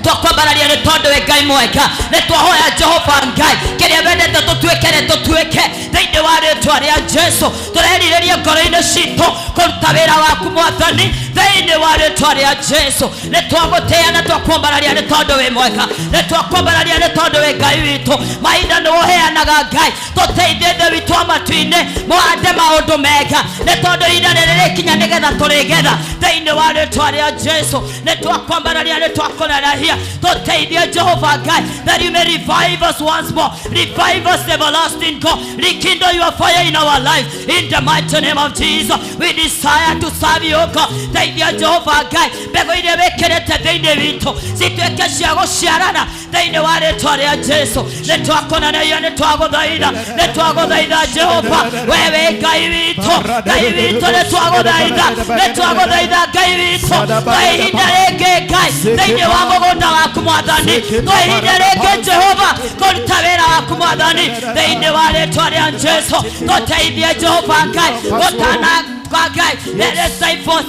S4: Twakwambararia nĩ tondũ wĩ Ngai mwega. Nĩ twahoya Jehova Ngai, kĩrĩa wendete tũtuĩke nĩ tũtuĩke thĩinĩ wa rĩtwa rĩa Jesu. Tũrerirĩrie ngoro-inĩ citũ kũruta wĩra waku Mwathani thĩinĩ wa rĩtwa rĩa Jesu. Nĩ twagũtĩĩa na twakwambararia nĩ tondũ wĩ mwega. Nĩ twakwambararia nĩ tondũ wĩ Ngai witũ. Mahinda nĩ ũheanaga Ngai, tũteithie Ithe witũ wa matu-inĩ mũhande maũndũ mega nĩ tondũ ihinda nĩ rĩrĩkinya nĩgetha tũrĩgetha thĩinĩ wa rĩtwa rĩa Jesu. Nĩ twakwambararia nĩ twakũnenehia tũteithie Jehova Ngai, that you may revive us once more. Revive us, everlasting God. Rekindle your fire in our lives. In the mighty name of Jesus, we desire to serve you, God. Teithia Jehova Ngai, mbegũ iria wĩkĩrĩte thĩinĩ witũ cituĩke cia gũciarana thĩinĩ wa rĩtwa rĩa Jesu. Nĩ twakũnenehia, nĩ twagũthaitha, nĩ twagũthaitha Jehova, we wĩ Ngai witũ, Ngai witũ, nĩ twagũthaitha, nĩ twagũthaitha Ngai witũ, twa ihinda rĩngĩ Ngai thĩinĩ wa mũgũnda waku Mwathani, twa ihinda rĩngĩ Jehova kũruta wĩra waku Mwathani thĩinĩ wa rĩtwa rĩa Jesu. Tũteithie Jehova Ngai gũtana kwa Ngai, let us say forth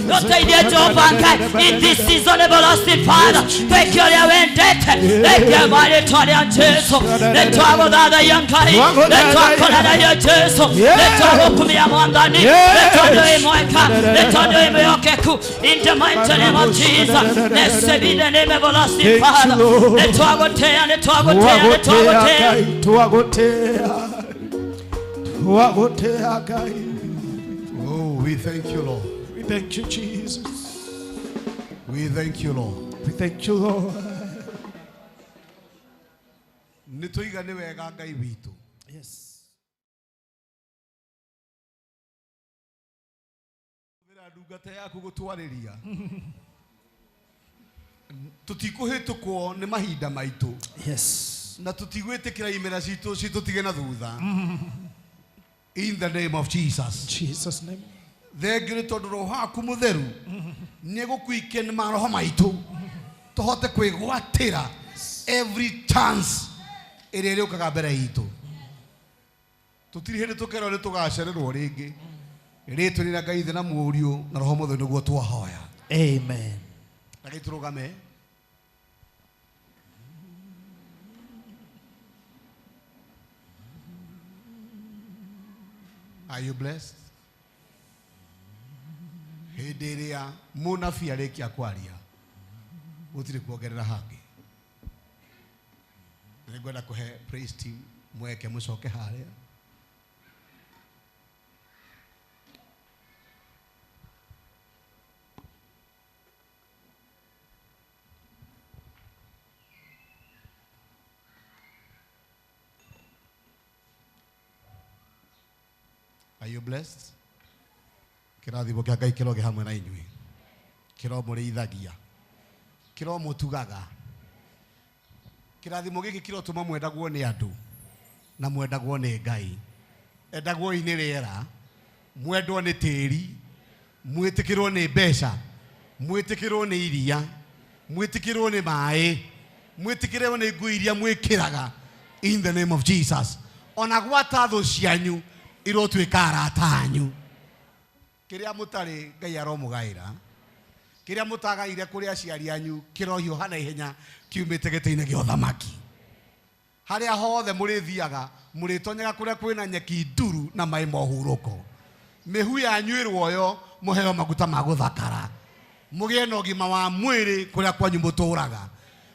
S4: tũteithie Jehova Ngai in this season, everlasting Father, twĩke ũrĩa wendete thĩinĩ wa rĩtwa rĩa Jesu. Nĩ twagũthathaiya Ngai, nĩ twakũnenehia Jesu, nĩ twagũkumia Mwathani, nĩ tondũ wĩ mwega, nĩ tondũ wĩ mwĩhokeku. In the mighty name of Jesus, blessed be the name, everlasting
S3: Thank you,
S4: Father.
S3: Lord.
S4: Nĩ twagũtĩĩa, nĩ twagũtĩĩa, nĩ
S3: Twagũtĩĩa
S4: twagũtĩĩa.
S3: Ngai, twagũtĩĩa. Twagũtĩĩa Ngai.
S2: Oh, we thank you, Lord.
S3: We thank you, Jesus.
S2: We thank you, Lord.
S3: We thank you, Lord.
S2: Nĩ tũiga nĩ wega Ngai witũ.
S3: Yes.
S2: Hũthĩra ndungata yaku gũtwarĩria. Tũtikũhĩtũkwo nĩ mahinda maitũ.
S3: Yes.
S2: Na tũtigwĩtĩkĩra imera citũ citũtige na thutha. In the name of Jesus.
S3: Jesus name.
S2: Thengiũ nĩ tondũ roho waku mũtheru nĩ egũkuiken maroho maitũ tũhote kwĩgwatĩra every chance ĩrĩa ĩrĩũkaga mbere itũ. Tũtirĩ hĩndĩ tũkerwo nĩ tũgacererwo rĩngĩ. Rĩtwa rĩa Ngai Ithe na Mũriũ na Roho Mũtheru nĩguo twahoya.
S3: Amen.
S2: Reke tũrũgame. Are you blessed? Hĩndĩ ĩrĩa mũnabii arĩkia kwaria gũtirĩ kuongerera hangĩ. Nĩngwenda kũhe praise team mweke mũcoke harĩa. Are you blessed? Kĩrathimo kĩa Ngai kĩroge hamwe na inyuĩ. Kĩromũrĩithagia. Kĩromũtugaga. Kĩrathimo gĩkĩ kĩrotũma mwendagwo nĩ andũ na mwendagwo nĩ Ngai. Endagwoi nĩ rĩera, mwendwo nĩ tĩri, mwĩtĩkĩrwo nĩ mbeca, mwĩtĩkĩrwo nĩ iria, mwĩtĩkĩrwo nĩ maĩ, mwĩtĩkĩrwo nĩ nguo iria mwĩkĩraga in the name of Jesus. Ona gwata thũ cianyu irotuĩka arata anyu. Kĩrĩa mũtarĩ Ngai aromũgaĩra, kĩrĩa mũtagaire kũrĩ aciari anyu kĩrohiũha na ihenya kiumĩte gĩtĩ-inĩ gĩa ũthamaki. Harĩa hothe mũrĩthiaga mũrĩtonyaga kũrĩa kwĩna nyeki nduru na maĩ ma ũhurũko. Mĩhu yanyu ĩrwoyo mũheo maguta ma gũthakara, mũgĩe na ũgima wa mwĩrĩ kũrĩa kwanyu mũtũraga.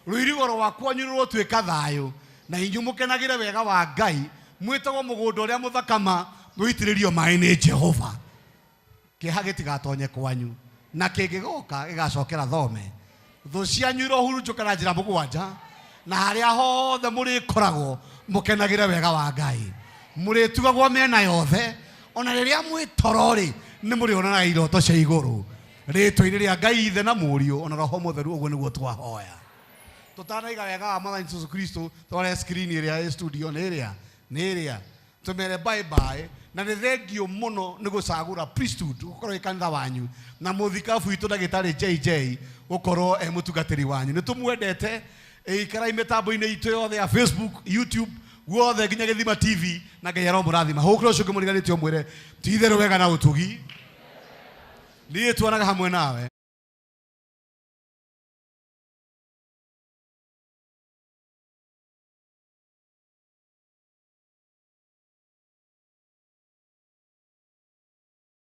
S2: Rũirigo rwa kwanyu rũrotuĩka thayũ na inyuĩ mũkenagĩre wega wa Ngai, mwĩtagwo mũgũnda ũrĩa mũthakama mũitĩrĩrio maĩ nĩ Jehova. Kĩeha gĩtigatonye kwanyu na kĩngĩgoka gĩgacokera thome. Thũ cianyu irohurunjũka na njĩra mũgwanja, na harĩa hothe mũrĩkoragwo mũkenagĩre wega wa Ngai. Mũrĩtugagwo mĩena yothe, ona rĩrĩa mwĩ toro-rĩ, nĩ mũrĩonanaga iroto cia igũrũ. Rĩtwa-inĩ rĩa Ngai Ithe na Mũriũ ona Roho Mũtheru, ũguo nĩguo twahoya. Tũtanaiga wega wa Mwathani Jesu Kristo, tware screen ĩrĩa ĩ studio nĩ ĩrĩa, nĩ ĩrĩa. Tũmere bye bye, na nĩ thengio mũno nĩ gũcagũra priesthood gũkorwo ĩ kanitha wanyu na mũthikabu witũ ndagĩtarĩ JJ gũkorwo e mũtungatĩri wanyu. Nĩ tũmwendete, ĩikarai mĩtambo-inĩ itũ yothe ya Facebook, YouTube, guothe nginya Gĩthima TV, na Ngai aromũrathima. Hũkĩra ũcio ũngĩ mũriganĩtie ũmwĩre ti itherũ wega na ũtugi niĩ tuonaga hamwe nawe.